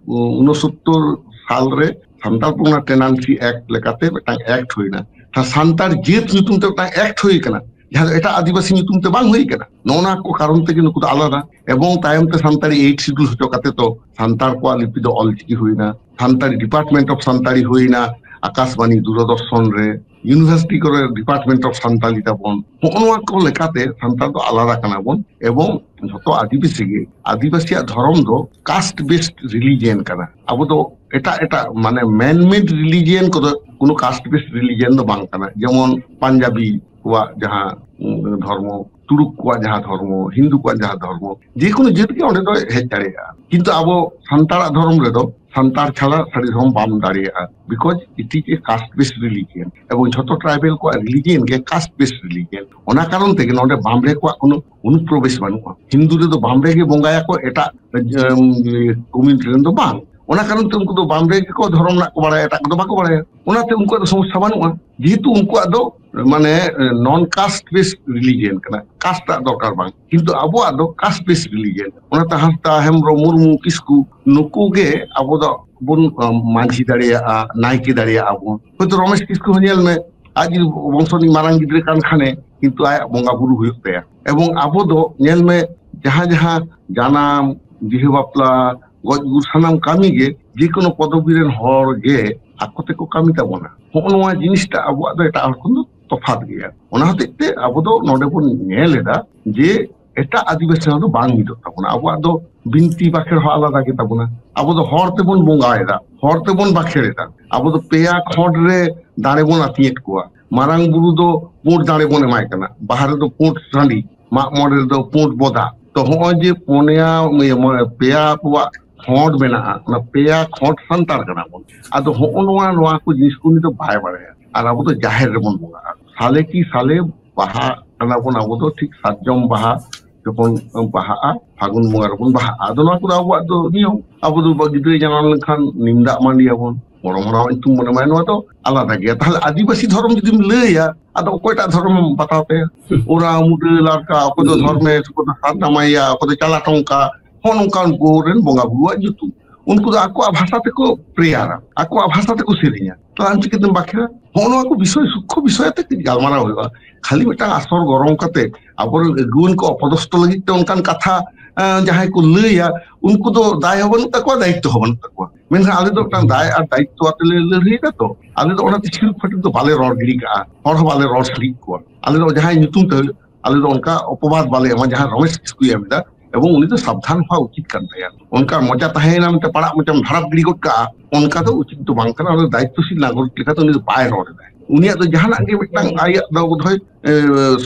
ᱩᱱᱚᱥᱚᱛᱛᱚᱨ ᱥᱟᱞ ᱨᱮ ᱥᱟᱱᱛᱟᱲ ᱯᱚᱨᱜᱟᱱᱟ ᱴᱮᱱᱟᱱᱥᱤ ᱮᱠᱴ ᱞᱮᱠᱟᱛᱮ ᱢᱤᱫᱴᱟᱝ ᱮᱠᱴ ᱦᱩᱭᱱᱟ᱾ ᱛᱟᱦᱞᱮ ᱥᱟᱱᱛᱟᱲ ᱡᱟᱹᱛ ᱧᱩᱛᱩᱢ ᱛᱮ ᱢᱤᱫᱴᱟᱝ ᱮᱠᱴ ᱦᱩᱭ ᱠᱟᱱᱟ, ᱡᱟᱦᱟᱸ ᱫᱚ ᱮᱴᱟᱜ ᱟᱹᱫᱤᱵᱟᱹᱥᱤ ᱧᱩᱛᱩᱢ ᱛᱮ ᱵᱟᱝ ᱦᱩᱭ ᱠᱟᱱᱟ᱾ ᱱᱚᱜᱼᱚ ᱱᱚᱣᱟ ᱠᱚ ᱠᱟᱨᱚᱱ ᱛᱮᱜᱮ ᱱᱩᱠᱩ ᱫᱚ ᱟᱞᱟᱫᱟ᱾ ᱮᱵᱚᱝ ᱛᱟᱭᱚᱢ ᱛᱮ ᱥᱟᱱᱛᱟᱲᱤ ᱮᱭᱤᱴ ᱥᱤᱰᱩᱞ ᱦᱚᱪᱚ ᱠᱟᱛᱮ ᱛᱚ ᱥᱟᱱᱛᱟᱲ ᱠᱚᱣᱟᱜ ᱞᱤᱯᱤ ᱫᱚ ᱚᱞᱪᱤᱠᱤ ᱦᱩᱭᱱᱟ, ᱥᱟᱱᱛᱟᱲᱤ ᱰᱤᱯᱟᱨᱴᱢᱮᱱᱴ ᱚᱯᱷ ᱥᱟᱱᱛᱟᱲᱤ ᱦᱩᱭᱱᱟ, ᱟᱠᱟᱥᱵᱟণᱤ ᱫᱩᱨᱚᱫᱚᱨᱥᱚᱱ ᱨᱮ ᱤᱭᱩᱱᱤᱵᱷᱟᱨᱥᱤᱴᱤ ᱠᱚᱨᱮ ᱰᱤᱯᱟᱨᱴᱢᱮᱱᱴ ᱚᱯᱷ ᱥᱟᱱᱛᱟᱞᱤ ᱛᱟᱵᱚᱱ᱾ ᱦᱚᱸᱜᱼᱚ ᱱᱚᱣᱟ ᱠᱚ ᱞᱮᱠᱟᱛᱮ ᱥᱟᱱᱛᱟᱲ ᱫᱚ ᱟᱞᱟᱫᱟ ᱠᱟᱱᱟ ᱵᱚᱱ᱾ ᱮᱵᱚᱝ ᱡᱷᱚᱛᱚ ᱟᱹᱫᱤᱵᱟᱹᱥᱤ ᱜᱮ, ᱟᱹᱫᱤᱵᱟᱹᱥᱤᱭᱟᱜ ᱫᱷᱚᱨᱚᱢ ᱫᱚ ᱠᱟᱥᱴ ᱵᱮᱥᱰ ᱨᱤᱞᱤᱡᱤᱭᱟᱱ ᱠᱟᱱᱟ᱾ ᱟᱵᱚ ᱫᱚ ᱮᱴᱟᱜ ᱮᱴᱟᱜ, ᱢᱟᱱᱮ, ᱢᱮᱱ ᱢᱮᱰ ᱨᱤᱞᱤᱡᱤᱭᱟᱱ ᱠᱚᱫᱚ ᱠᱳᱱᱳ ᱠᱟᱥᱴ ᱵᱮᱥᱰ ᱨᱤᱞᱤᱡᱤᱭᱟᱱ ᱫᱚ ᱵᱟᱝ ᱠᱟᱱᱟ᱾ ᱡᱮᱢᱚᱱ ᱯᱟᱧᱡᱟᱵᱤ ᱠᱚᱣᱟᱜ ᱡᱟᱦᱟᱸ, ᱩᱸ, ᱫᱷᱚᱨᱢᱚ, ᱛᱩᱲᱩᱠ ᱠᱚᱣᱟᱜ ᱡᱟᱦᱟᱸ ᱫᱷᱚᱨᱢᱚ, ᱦᱤᱱᱫᱩ ᱠᱚᱣᱟᱜ ᱡᱟᱦᱟᱸ ᱫᱷᱚᱨᱢᱚ, ᱡᱮᱠᱳᱱᱳ ᱡᱟᱹᱛ ᱜᱮ ᱚᱸᱰᱮ ᱫᱚ ᱦᱮᱡ ᱫᱟᱲᱮᱭᱟᱜᱼᱟ᱾ ᱠᱤᱱᱛᱩ ᱟᱵᱚ ᱥᱟᱱᱛᱟᱲᱟᱜ ᱫᱷᱚᱨᱚᱢ ᱨᱮᱫᱚ ᱥᱟᱱᱛᱟᱲ ᱪᱷᱟᱲᱟ ᱥᱟᱹᱨᱤ ᱫᱷᱚᱨᱚᱢ ᱵᱟᱢ ᱫᱟᱲᱮᱭᱟᱜᱼᱟ, because it is a caste based religion᱾ ᱮᱵᱚᱝ ᱡᱷᱚᱛᱚ ᱴᱨᱟᱭᱵᱮᱞ ᱠᱚᱣᱟᱜ ᱨᱤᱞᱤᱡᱤᱭᱟᱱ ᱜᱮ ᱠᱟᱥᱴ ᱵᱮᱥᱰ ᱨᱤᱞᱤᱡᱤᱭᱟᱱ᱾ ᱚᱱᱟ ᱠᱟᱨᱚᱱ ᱛᱮᱜᱮ ᱱᱚᱰᱮ ᱵᱟᱢᱲᱮ ᱠᱚᱣᱟᱜ ᱠᱳᱱᱳ ᱚᱱᱩᱯᱨᱚᱵᱮᱥ ᱵᱟᱹᱱᱩᱜᱼᱟ᱾ ᱦᱤᱱᱫᱩ ᱨᱮᱫᱚ ᱵᱟᱢᱲᱮ ᱜᱮ ᱵᱚᱸᱜᱟᱭᱟᱠᱚ, ᱮᱴᱟᱜ, ᱮᱢ, ᱠᱚᱢᱤᱭᱩᱱᱤᱴᱤ ᱨᱮᱱ ᱫᱚ ᱵᱟᱝ᱾ ᱚᱱᱟ ᱠᱟᱨᱚᱱ ᱛᱮ ᱩᱱᱠᱩ ᱫᱚ ᱵᱟᱢᱲᱮ ᱜᱮᱠᱚ ᱫᱷᱚᱨᱚᱢ ᱨᱮᱱᱟᱜ ᱠᱚ ᱵᱟᱲᱟᱭᱟ, ᱮᱴᱟᱜ ᱠᱚᱫᱚ ᱵᱟᱠᱚ ᱵᱟᱲᱟᱭᱟ᱾ ᱚᱱᱟᱛᱮ ᱩᱱᱠᱩᱣᱟᱜ ᱫᱚ ᱥᱚᱢᱚᱥᱥᱟ ᱵᱟᱹᱱᱩᱜᱼᱟ, ᱡᱮᱦᱮᱛᱩ ᱩᱱᱠᱩᱣᱟᱜ ᱫᱚ, ᱢᱟᱱᱮ, ᱱᱚᱱ ᱠᱟᱥᱴ ᱵᱮᱥᱰ ᱨᱤᱞᱤᱡᱤᱭᱟᱱ ᱠᱟᱱᱟ, ᱠᱟᱥᱴ ᱨᱮᱱᱟᱜ ᱫᱚᱨᱠᱟᱨ ᱵᱟᱝ᱾ ᱠᱤᱱᱛᱩ ᱟᱵᱚᱣᱟᱜ ᱫᱚ ᱠᱟᱥᱴ ᱵᱮᱥᱰ ᱨᱤᱞᱤᱡᱤᱭᱟᱱ᱾ ᱚᱱᱟᱛᱮ ᱦᱟᱸᱥᱫᱟ, ᱦᱮᱢᱵᱨᱚᱢ, ᱢᱩᱨᱢᱩ, ᱠᱤᱥᱠᱩ, ᱱᱩᱠᱩ ᱜᱮ ᱟᱵᱚ ᱫᱚ ᱵᱚᱱ, ᱟᱸ, ᱢᱟᱹᱡᱷᱤ ᱫᱟᱲᱮᱭᱟᱜᱼᱟ, ᱱᱟᱭᱠᱮ ᱫᱟᱲᱮᱭᱟᱜᱼᱟ ᱵᱚᱱ᱾ ᱦᱚᱭᱛᱳ ᱨᱚᱢᱮᱥ ᱠᱤᱥᱠᱩ ᱦᱚᱸ ᱧᱮᱞ ᱢᱮ, ᱟᱡ ᱡᱩᱫᱤ ᱵᱚᱝᱥᱚ ᱨᱤᱱᱤᱡ ᱢᱟᱨᱟᱝ ᱜᱤᱫᱽᱨᱟᱹ ᱠᱟᱱ ᱠᱷᱟᱱᱮ, ᱠᱤᱱᱛᱩ ᱟᱭᱟᱜ ᱵᱚᱸᱜᱟ ᱵᱩᱨᱩ ᱦᱩᱭᱩᱜ ᱛᱟᱭᱟ᱾ ᱮᱵᱚᱝ ᱟᱵᱚ ᱫᱚ ᱧᱮᱞ ᱢᱮ, ᱡᱟᱦᱟᱸ ᱡᱟᱦᱟᱸ ᱡᱟᱱᱟᱢ, ᱵᱤᱦᱟᱹ ᱵᱟᱯᱞᱟ, ᱜᱚᱡ ᱜᱩᱨ, ᱥᱟᱱᱟᱢ ᱠᱟᱹᱢᱤ ᱜᱮ ᱡᱮᱠᱳᱱᱳ ᱯᱚᱫᱚᱵᱤ ᱨᱮᱱ ᱦᱚᱲ ᱜᱮ ᱟᱠᱚ ᱛᱮᱠᱚ ᱠᱟᱹᱢᱤ ᱛᱟᱵᱚᱱᱟ᱾ ᱦᱚᱸᱜᱼᱚ ᱱᱚᱣᱟ ᱡᱤᱱᱤᱥᱴᱟ ᱟᱵᱚᱣᱟᱜ ᱫᱚ ᱮᱴᱟᱜ ᱦᱚᱲ ᱠᱷᱚᱱ ᱫᱚ ᱛᱚᱯᱷᱟᱛ ᱜᱮᱭᱟ᱾ ᱚᱱᱟ ᱦᱚᱛᱮᱡ ᱛᱮ ᱟᱵᱚ ᱫᱚ ᱱᱚᱰᱮ ᱵᱚᱱ ᱧᱮᱞ ᱮᱫᱟ ᱡᱮ ᱮᱴᱟᱜ ᱟᱹᱫᱤᱵᱟᱹᱥᱤ ᱥᱟᱶ ᱫᱚ ᱵᱟᱝ ᱢᱤᱫᱚᱜ ᱛᱟᱵᱚᱱᱟ᱾ ᱟᱵᱚᱣᱟᱜ ᱫᱚ ᱵᱤᱱᱛᱤ ᱵᱟᱠᱷᱮᱲ ᱦᱚᱸ ᱟᱞᱟᱫᱟ ᱜᱮ ᱛᱟᱵᱚᱱᱟ᱾ ᱟᱵᱚ ᱫᱚ ᱦᱚᱲ ᱛᱮᱵᱚᱱ ᱵᱚᱸᱜᱟᱭᱮᱫᱟ, ᱦᱚᱲ ᱛᱮᱵᱚᱱ ᱵᱟᱠᱷᱮᱲ ᱮᱫᱟ᱾ ᱟᱵᱚ ᱫᱚ ᱯᱮᱭᱟ ᱠᱷᱚᱸᱰ ᱨᱮ ᱫᱟᱲᱮ ᱵᱚᱱ ᱟᱹᱛᱤᱧᱮᱫ ᱠᱚᱣᱟ᱾ ᱢᱟᱨᱟᱝ ᱵᱩᱨᱩ ᱫᱚ ᱯᱩᱸᱰ ᱫᱟᱲᱮ ᱵᱚᱱ ᱮᱢᱟᱭ ᱠᱟᱱᱟ, ᱵᱟᱦᱟ ᱨᱮᱫᱚ ᱯᱩᱸᱰ ᱥᱟᱺᱰᱤ, ᱢᱟᱜ ᱢᱚᱬᱮ ᱨᱮᱫᱚ ᱯᱩᱸᱰ ᱵᱚᱫᱟ᱾ ᱛᱚ ᱦᱚᱸᱜᱼᱚᱭ ᱡᱮ ᱯᱩᱱᱭᱟ, ᱤᱭᱟᱹ, ᱢᱚᱬᱮ, ᱯᱮᱭᱟ ᱠᱚᱣᱟᱜ ᱠᱷᱚᱸᱰ ᱢᱮᱱᱟᱜᱼᱟ, ᱚᱱᱟ ᱯᱮᱭᱟ ᱠᱷᱚᱸᱰ ᱥᱟᱱᱛᱟᱲ ᱠᱟᱱᱟ ᱵᱚᱱ᱾ ᱟᱫᱚ ᱦᱚᱸᱜᱼᱚ ᱱᱚᱣᱟ, ᱱᱚᱣᱟ ᱠᱚ ᱡᱤᱱᱤᱥ ᱠᱚ ᱩᱱᱤ ᱫᱚ ᱵᱟᱭ ᱵᱟᱲᱟᱭᱟ᱾ ᱟᱨ ᱟᱵᱚ ᱫᱚ ᱡᱟᱦᱮᱨ ᱨᱮᱵᱚᱱ ᱵᱚᱸᱜᱟᱜᱼᱟ, ᱥᱟᱞᱮ ᱠᱤ ᱥᱟᱞᱮ ᱵᱟᱦᱟ ᱠᱟᱱᱟ ᱵᱚᱱ ᱟᱵᱚ ᱫᱚ, ᱴᱷᱤᱠ ᱥᱟᱨᱡᱚᱢ ᱵᱟᱦᱟ ᱡᱚᱠᱷᱚᱱ ᱵᱟᱦᱟᱜᱼᱟ, ᱯᱷᱟᱹᱜᱩᱱ ᱵᱚᱸᱜᱟ ᱨᱮᱵᱚᱱ ᱵᱟᱦᱟᱜᱼᱟ᱾ ᱟᱫᱚ ᱱᱚᱣᱟ ᱠᱚᱫᱚ ᱟᱵᱚᱣᱟᱜ ᱫᱚ ᱱᱤᱭᱚᱢ᱾ ᱟᱵᱚ ᱫᱚ ᱜᱤᱫᱽᱨᱟᱹ ᱡᱟᱱᱟᱢ ᱞᱮᱱᱠᱷᱟᱱ ᱱᱤᱢ ᱫᱟᱜ ᱢᱟᱹᱰᱤᱭᱟᱵᱚᱱ, ᱜᱚᱲᱚᱢ ᱦᱟᱲᱟᱢᱟᱜ ᱧᱩᱛᱩᱢ ᱵᱚᱱ ᱮᱢᱟᱭᱟ, ᱱᱚᱣᱟ ᱫᱚ ᱟᱞᱟᱫᱟ ᱜᱮᱭᱟ᱾ ᱛᱟᱦᱞᱮ ᱟᱹᱫᱤᱵᱟᱹᱥᱤ ᱫᱷᱚᱨᱚᱢ ᱡᱩᱫᱤᱢ ᱞᱟᱹᱭᱟ, ᱟᱫᱚ ᱚᱠᱚᱭᱴᱟᱜ ᱫᱷᱚᱨᱚᱢᱮᱢ ᱵᱟᱛᱟᱣ ᱛᱟᱭᱟ? ᱚᱨᱟ, ᱢᱩᱰᱟᱹ, ᱞᱟᱨᱠᱟ, ᱚᱠᱚᱭ ᱫᱚ ᱫᱷᱚᱨᱢᱮᱥ, ᱚᱠᱚᱭ ᱫᱚ ᱥᱟᱨᱱᱟ ᱢᱟᱭᱟ, ᱚᱠᱚᱭ ᱫᱚ ᱪᱟᱞᱟ ᱴᱚᱝᱠᱟ, ᱦᱚᱸᱜᱼᱚ ᱱᱚᱝᱠᱟ ᱩᱱᱠᱩ ᱨᱮᱱ ᱵᱚᱸᱜᱟ ᱵᱩᱨᱩᱣᱟᱜ ᱧᱩᱛᱩᱢ᱾ ᱩᱱᱠᱩ ᱫᱚ ᱟᱠᱚᱣᱟᱜ ᱵᱷᱟᱥᱟ ᱛᱮᱠᱚ ᱯᱨᱮᱭᱟᱨᱟ, ᱟᱠᱚᱣᱟᱜ ᱵᱷᱟᱥᱟ ᱛᱮᱠᱚ ᱥᱮᱨᱮᱧᱟ᱾ ᱛᱟᱦᱞᱮ ᱟᱢ ᱪᱤᱠᱟᱹᱛᱮᱢ ᱵᱟᱠᱷᱮᱲᱟ? ᱦᱚᱸᱜᱼᱚ ᱱᱚᱣᱟ ᱠᱚ ᱵᱤᱥᱚᱭ, ᱥᱩᱠᱠᱷᱚ ᱵᱤᱥᱚᱭ ᱟᱛᱮ ᱠᱟᱹᱡ ᱜᱟᱞᱢᱟᱨᱟᱣ ᱦᱩᱭᱩᱜᱼᱟ᱾ ᱠᱷᱟᱹᱞᱤ ᱢᱤᱫᱴᱟᱝ ᱟᱥᱚᱨ ᱜᱚᱨᱚᱢ ᱠᱟᱛᱮ ᱟᱵᱚᱨᱮᱱ ᱟᱹᱜᱩᱣᱟᱹᱱ ᱠᱚ ᱚᱯᱚᱫᱚᱥᱛᱚ ᱞᱟᱹᱜᱤᱫ ᱛᱮ ᱚᱱᱠᱟᱱ ᱠᱟᱛᱷᱟ ᱟᱸ, ᱡᱟᱦᱟᱸᱭ ᱠᱚ ᱞᱟᱹᱭᱟ, ᱩᱱᱠᱩ ᱫᱚ ᱫᱟᱭ ᱦᱚᱸ ᱵᱟᱹᱱᱩᱜ ᱛᱟᱠᱚᱣᱟ, ᱫᱟᱭᱤᱛᱛᱚ ᱦᱚᱸ ᱵᱟᱹᱱᱩᱜ ᱛᱟᱠᱚᱣᱟ᱾ ᱢᱮᱱᱠᱷᱟᱱ ᱟᱞᱮ ᱫᱚ ᱢᱤᱫᱴᱟᱝ ᱫᱟᱭ ᱟᱨ ᱫᱟᱭᱤᱛᱛᱚ ᱟᱛᱮ ᱞᱮ ᱞᱟᱹᱲᱦᱟᱹᱭ ᱫᱟ ᱛᱚ᱾ ᱟᱞᱮ ᱫᱚ ᱚᱱᱟᱛᱮ ᱪᱷᱤᱲ ᱯᱷᱟᱹᱴᱤ ᱫᱚ ᱵᱟᱞᱮ ᱨᱚᱲ ᱜᱤᱰᱤ ᱠᱟᱜᱼᱟ, ᱦᱚᱲ ᱦᱚᱸ ᱵᱟᱞᱮ ᱨᱚᱲ ᱥᱟᱰᱮ ᱠᱚᱣᱟ᱾ ᱟᱞᱮ ᱫᱚ ᱡᱟᱦᱟᱸᱭ ᱧᱩᱛᱩᱢ ᱛᱮ ᱦᱩᱭᱩᱜ, ᱟᱞᱮ ᱫᱚ ᱚᱱᱠᱟ ᱚᱯᱚᱵᱟᱫ ᱵᱟᱞᱮ ᱮᱢᱟ, ᱡᱟᱦᱟᱸ ᱨᱚᱢᱮᱥ ᱠᱤᱥᱠᱩᱭ ᱮᱢ ᱮᱫᱟ, ᱮᱵᱚᱝ ᱩᱱᱤ ᱫᱚ ᱥᱟᱵᱫᱷᱟᱱ ᱦᱚᱣᱟ ᱩᱪᱤᱛ ᱠᱟᱱ ᱛᱟᱭᱟ᱾ ᱚᱱᱠᱟ ᱢᱚᱪᱟ ᱛᱟᱦᱮᱸᱭᱮᱱᱟ ᱢᱤᱫᱴᱟᱝ ᱯᱟᱲᱟᱜ ᱢᱚᱪᱟᱢ ᱫᱷᱟᱨᱟᱯ ᱜᱤᱰᱤ ᱜᱚᱫ ᱠᱟᱜᱼᱟ, ᱚᱱᱠᱟ ᱫᱚ ᱩᱪᱤᱛ ᱫᱚ ᱵᱟᱝ ᱠᱟᱱᱟ᱾ ᱚᱱᱟ ᱫᱚ ᱫᱟᱭᱤᱛᱛᱚᱥᱤᱞ ᱱᱟᱜᱚᱨᱤᱠ ᱞᱮᱠᱟᱛᱮ ᱩᱱᱤ ᱫᱚ ᱵᱟᱭ ᱨᱚᱲ ᱮᱫᱟ᱾ ᱩᱱᱤᱭᱟᱜ ᱫᱚ ᱡᱟᱦᱟᱱᱟᱜ ᱜᱮ ᱢᱤᱫᱴᱟᱝ ᱟᱭᱟᱜ ᱫᱚ ᱵᱳᱫᱷᱚᱭ, ᱮ,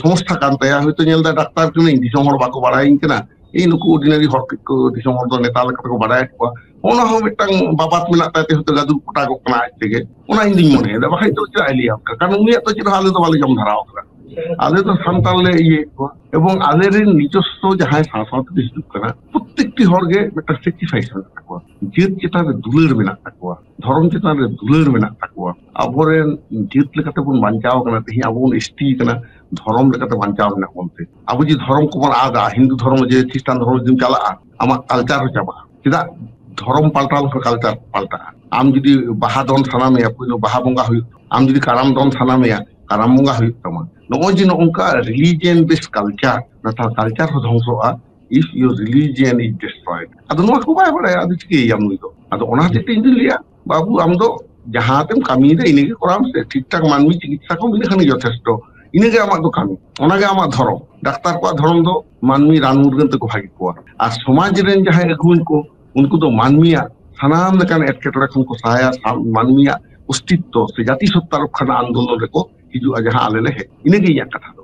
ᱥᱚᱢᱚᱥᱥᱟ ᱠᱟᱱ ᱛᱟᱭᱟ, ᱦᱚᱭᱛᱳ ᱧᱮᱞ ᱫᱟ ᱰᱟᱠᱛᱟᱨ ᱠᱟᱹᱱᱟᱹᱧ, ᱫᱤᱥᱚᱢ ᱦᱚᱲ ᱵᱟᱠᱚ ᱵᱟᱲᱟᱭᱤᱧ ᱠᱟᱱᱟ, ᱤᱧ ᱱᱩᱠᱩ ordinary ᱦᱚᱲ ᱠᱚ ᱫᱤᱥᱚᱢ ᱦᱚᱲ ᱫᱚ ᱱᱮᱛᱟ ᱞᱮᱠᱟ ᱛᱮᱠᱚ ᱵᱟᱲᱟᱭᱮᱫ ᱠᱚᱣᱟ, ᱚᱱᱟ ᱦᱚᱸ ᱢᱤᱫᱴᱟᱝ ᱵᱟᱵᱟᱛ ᱢᱮᱱᱟᱜ ᱛᱟᱭ ᱛᱮ ᱦᱚᱭᱛᱳ ᱜᱟᱹᱫᱩᱨ ᱠᱚᱴᱟᱜᱚᱜ ᱠᱟᱱᱟ ᱟᱡ ᱛᱮᱜᱮ, ᱚᱱᱟ ᱤᱧ ᱫᱩᱧ ᱢᱚᱱᱮᱭᱮᱫᱟ᱾ ᱵᱟᱠᱷᱟᱡ ᱫᱚ ᱪᱮᱫᱟᱜ ᱮ ᱞᱟᱹᱭᱟ ᱚᱱᱠᱟ? ᱠᱟᱨᱚᱱ ᱩᱱᱤᱭᱟᱜ ᱫᱚ ᱪᱮᱫ ᱦᱚᱸ ᱟᱞᱮ ᱫᱚ ᱵᱟᱞᱮ ᱡᱚᱢ ᱫᱷᱟᱨᱟᱣ ᱠᱟᱫᱟ᱾ ᱟᱞᱮ ᱫᱚ ᱥᱟᱱᱛᱟᱲ ᱞᱮ ᱤᱭᱟᱹᱭᱮᱫ ᱠᱚᱣᱟ, ᱮᱵᱚᱝ ᱟᱞᱮᱨᱮᱱ ᱱᱤᱡᱚᱥᱥᱚ ᱡᱟᱦᱟᱸᱭ ᱥᱟᱶ ᱥᱟᱶᱛᱮ ᱦᱤᱡᱩᱜ ᱠᱟᱱᱟ, ᱯᱨᱚᱛᱛᱮᱠᱴᱤ ᱦᱚᱲ ᱜᱮ ᱢᱤᱫᱴᱟᱝ sacrifice ᱢᱮᱱᱟᱜ ᱛᱟᱠᱚᱣᱟ, ᱡᱟᱹᱛ ᱪᱮᱛᱟᱱ ᱨᱮ ᱫᱩᱞᱟᱹᱲ ᱢᱮᱱᱟᱜ ᱛᱟᱠᱚᱣᱟ, ᱫᱷᱚᱨᱚᱢ ᱪᱮᱛᱟᱱ ᱨᱮ ᱫᱩᱞᱟᱹᱲ ᱢᱮᱱᱟᱜ ᱛᱟᱠᱚᱣᱟ᱾ ᱟᱵᱚᱨᱮᱱ ᱡᱟᱹᱛ ᱞᱮᱠᱟᱛᱮ ᱵᱚᱱ ᱵᱟᱧᱪᱟᱣ ᱠᱟᱱᱟ, ᱛᱮᱦᱮᱧ ᱟᱵᱚ ᱵᱚᱱ ST ᱠᱟᱱᱟ, ᱫᱷᱚᱨᱚᱢ ᱞᱮᱠᱟᱛᱮ ᱵᱟᱧᱪᱟᱣ ᱢᱮᱱᱟᱜ ᱵᱚᱱ ᱛᱮ᱾ ᱟᱵᱚ ᱡᱩᱫᱤ ᱫᱷᱚᱨᱚᱢ ᱠᱚᱵᱚᱱ ᱟᱫᱟ, ᱦᱤᱱᱫᱩ ᱫᱷᱚᱨᱚᱢ ᱡᱮ ᱠᱷᱨᱤᱥᱴᱟᱱ ᱫᱷᱚᱨᱚᱢ ᱡᱩᱫᱤᱢ ᱪᱟᱞᱟᱜᱼᱟ, ᱟᱢᱟᱜ culture ᱦᱚᱸ ᱪᱟᱵᱟᱜᱼᱟ᱾ ᱪᱮᱫᱟᱜ? ᱫᱷᱚᱨᱚᱢ ᱯᱟᱞᱴᱟᱣ ᱞᱮᱱᱠᱷᱟᱱ culture ᱯᱟᱞᱴᱟᱜᱼᱟ᱾ ᱟᱢ ᱡᱩᱫᱤ ᱵᱟᱦᱟ ᱫᱚᱱ ᱥᱟᱱᱟ ᱢᱮᱭᱟ, ᱯᱩᱭᱞᱩ ᱵᱟᱦᱟ ᱵᱚᱸᱜᱟ ᱦᱩᱭᱩᱜ ᱛᱟᱢᱟ᱾ ᱟᱢ ᱡᱩᱫᱤ ᱠᱟᱨᱟᱢ ᱫᱚᱱ ᱥᱟᱱᱟ ᱢᱮᱭᱟ, ᱠᱟᱨᱟᱢ ᱵᱚᱸᱜᱟ ᱦᱩᱭᱩᱜ ᱛᱟᱢᱟ᱾ ᱱᱚᱜᱼᱚᱭ ᱡᱮ ᱱᱚᱜᱼᱚᱝᱠᱟ religion based culture, ᱱᱮᱛᱟᱨ culture ᱦᱚᱸ ᱫᱷᱚᱝᱥᱚᱜᱼᱟ, if your religion is destroyed᱾ ᱟᱫᱚ ᱱᱚᱣᱟ ᱠᱚ ᱵᱟᱭ ᱵᱟᱲᱟᱭᱟ, ᱟᱫᱚ ᱪᱤᱠᱟᱹᱭᱟᱢ ᱱᱩᱭ ᱫᱚ? ᱟᱫᱚ ᱚᱱᱟ ᱦᱚᱛᱮᱡ ᱛᱮ ᱤᱧ ᱫᱩᱧ ᱞᱟᱹᱭᱟ, ᱵᱟᱹᱵᱩ, ᱟᱢ ᱫᱚ ᱡᱟᱦᱟᱸ ᱛᱮᱢ ᱠᱟᱹᱢᱤᱭᱮᱫᱟ, ᱤᱱᱟᱹᱜᱮ ᱠᱚᱨᱟᱣ ᱢᱮᱥᱮ, ᱴᱷᱤᱠ ᱴᱷᱟᱠ ᱢᱟᱹᱱᱢᱤ ᱪᱤᱠᱤᱛᱥᱟ ᱠᱚᱢ, ᱤᱱᱟᱹ ᱠᱷᱟᱱ ᱜᱮ ᱡᱚᱛᱷᱮᱥᱴᱚ᱾ ᱤᱱᱟᱹᱜᱮ ᱟᱢᱟᱜ ᱫᱚ ᱠᱟᱹᱢᱤ, ᱚᱱᱟᱜᱮ ᱟᱢᱟᱜ ᱫᱷᱚᱨᱚᱢ᱾ ᱰᱟᱠᱛᱟᱨ ᱠᱚᱣᱟᱜ ᱫᱷᱚᱨᱚᱢ ᱫᱚ ᱢᱟᱹᱱᱢᱤ ᱨᱟᱱ ᱢᱩᱨᱜᱟᱹᱱ ᱛᱮᱠᱚ ᱵᱷᱟᱜᱮ ᱠᱚᱣᱟ, ᱟᱨ ᱥᱚᱢᱟᱡᱽ ᱨᱮᱱ ᱡᱟᱦᱟᱸᱭ ᱟᱹᱜᱩᱣᱟᱹᱱ ᱠᱚ, ᱩᱱᱠᱩ ᱫᱚ ᱢᱟᱹᱱᱢᱤᱭᱟᱜ ᱥᱟᱱᱟᱢ ᱞᱮᱠᱟᱱ ᱮᱴᱠᱮᱴᱚᱬᱮ ᱠᱷᱚᱱ ᱠᱚ ᱥᱟᱦᱟᱭᱟ, ᱥᱟ-, ᱢᱟᱹᱱᱢᱤᱭᱟᱜ ᱚᱥᱛᱤᱛᱛᱚ ᱥᱮ ᱡᱟᱹᱛᱤ ᱥᱚᱛᱛᱟ ᱨᱚᱠᱠᱷᱟ ᱨᱮᱱᱟᱜ ᱟᱱᱫᱳᱞᱚᱱ ᱨᱮᱠᱚ ᱦᱤᱡᱩᱜᱼᱟ, ᱡᱟᱦᱟᱸ ᱟᱞᱮ ᱞᱮ ᱦᱮᱡ᱾ ᱤᱱᱟᱹᱜᱮ ᱤᱧᱟᱹᱜ ᱠᱟᱛᱷᱟ ᱫᱚ᱾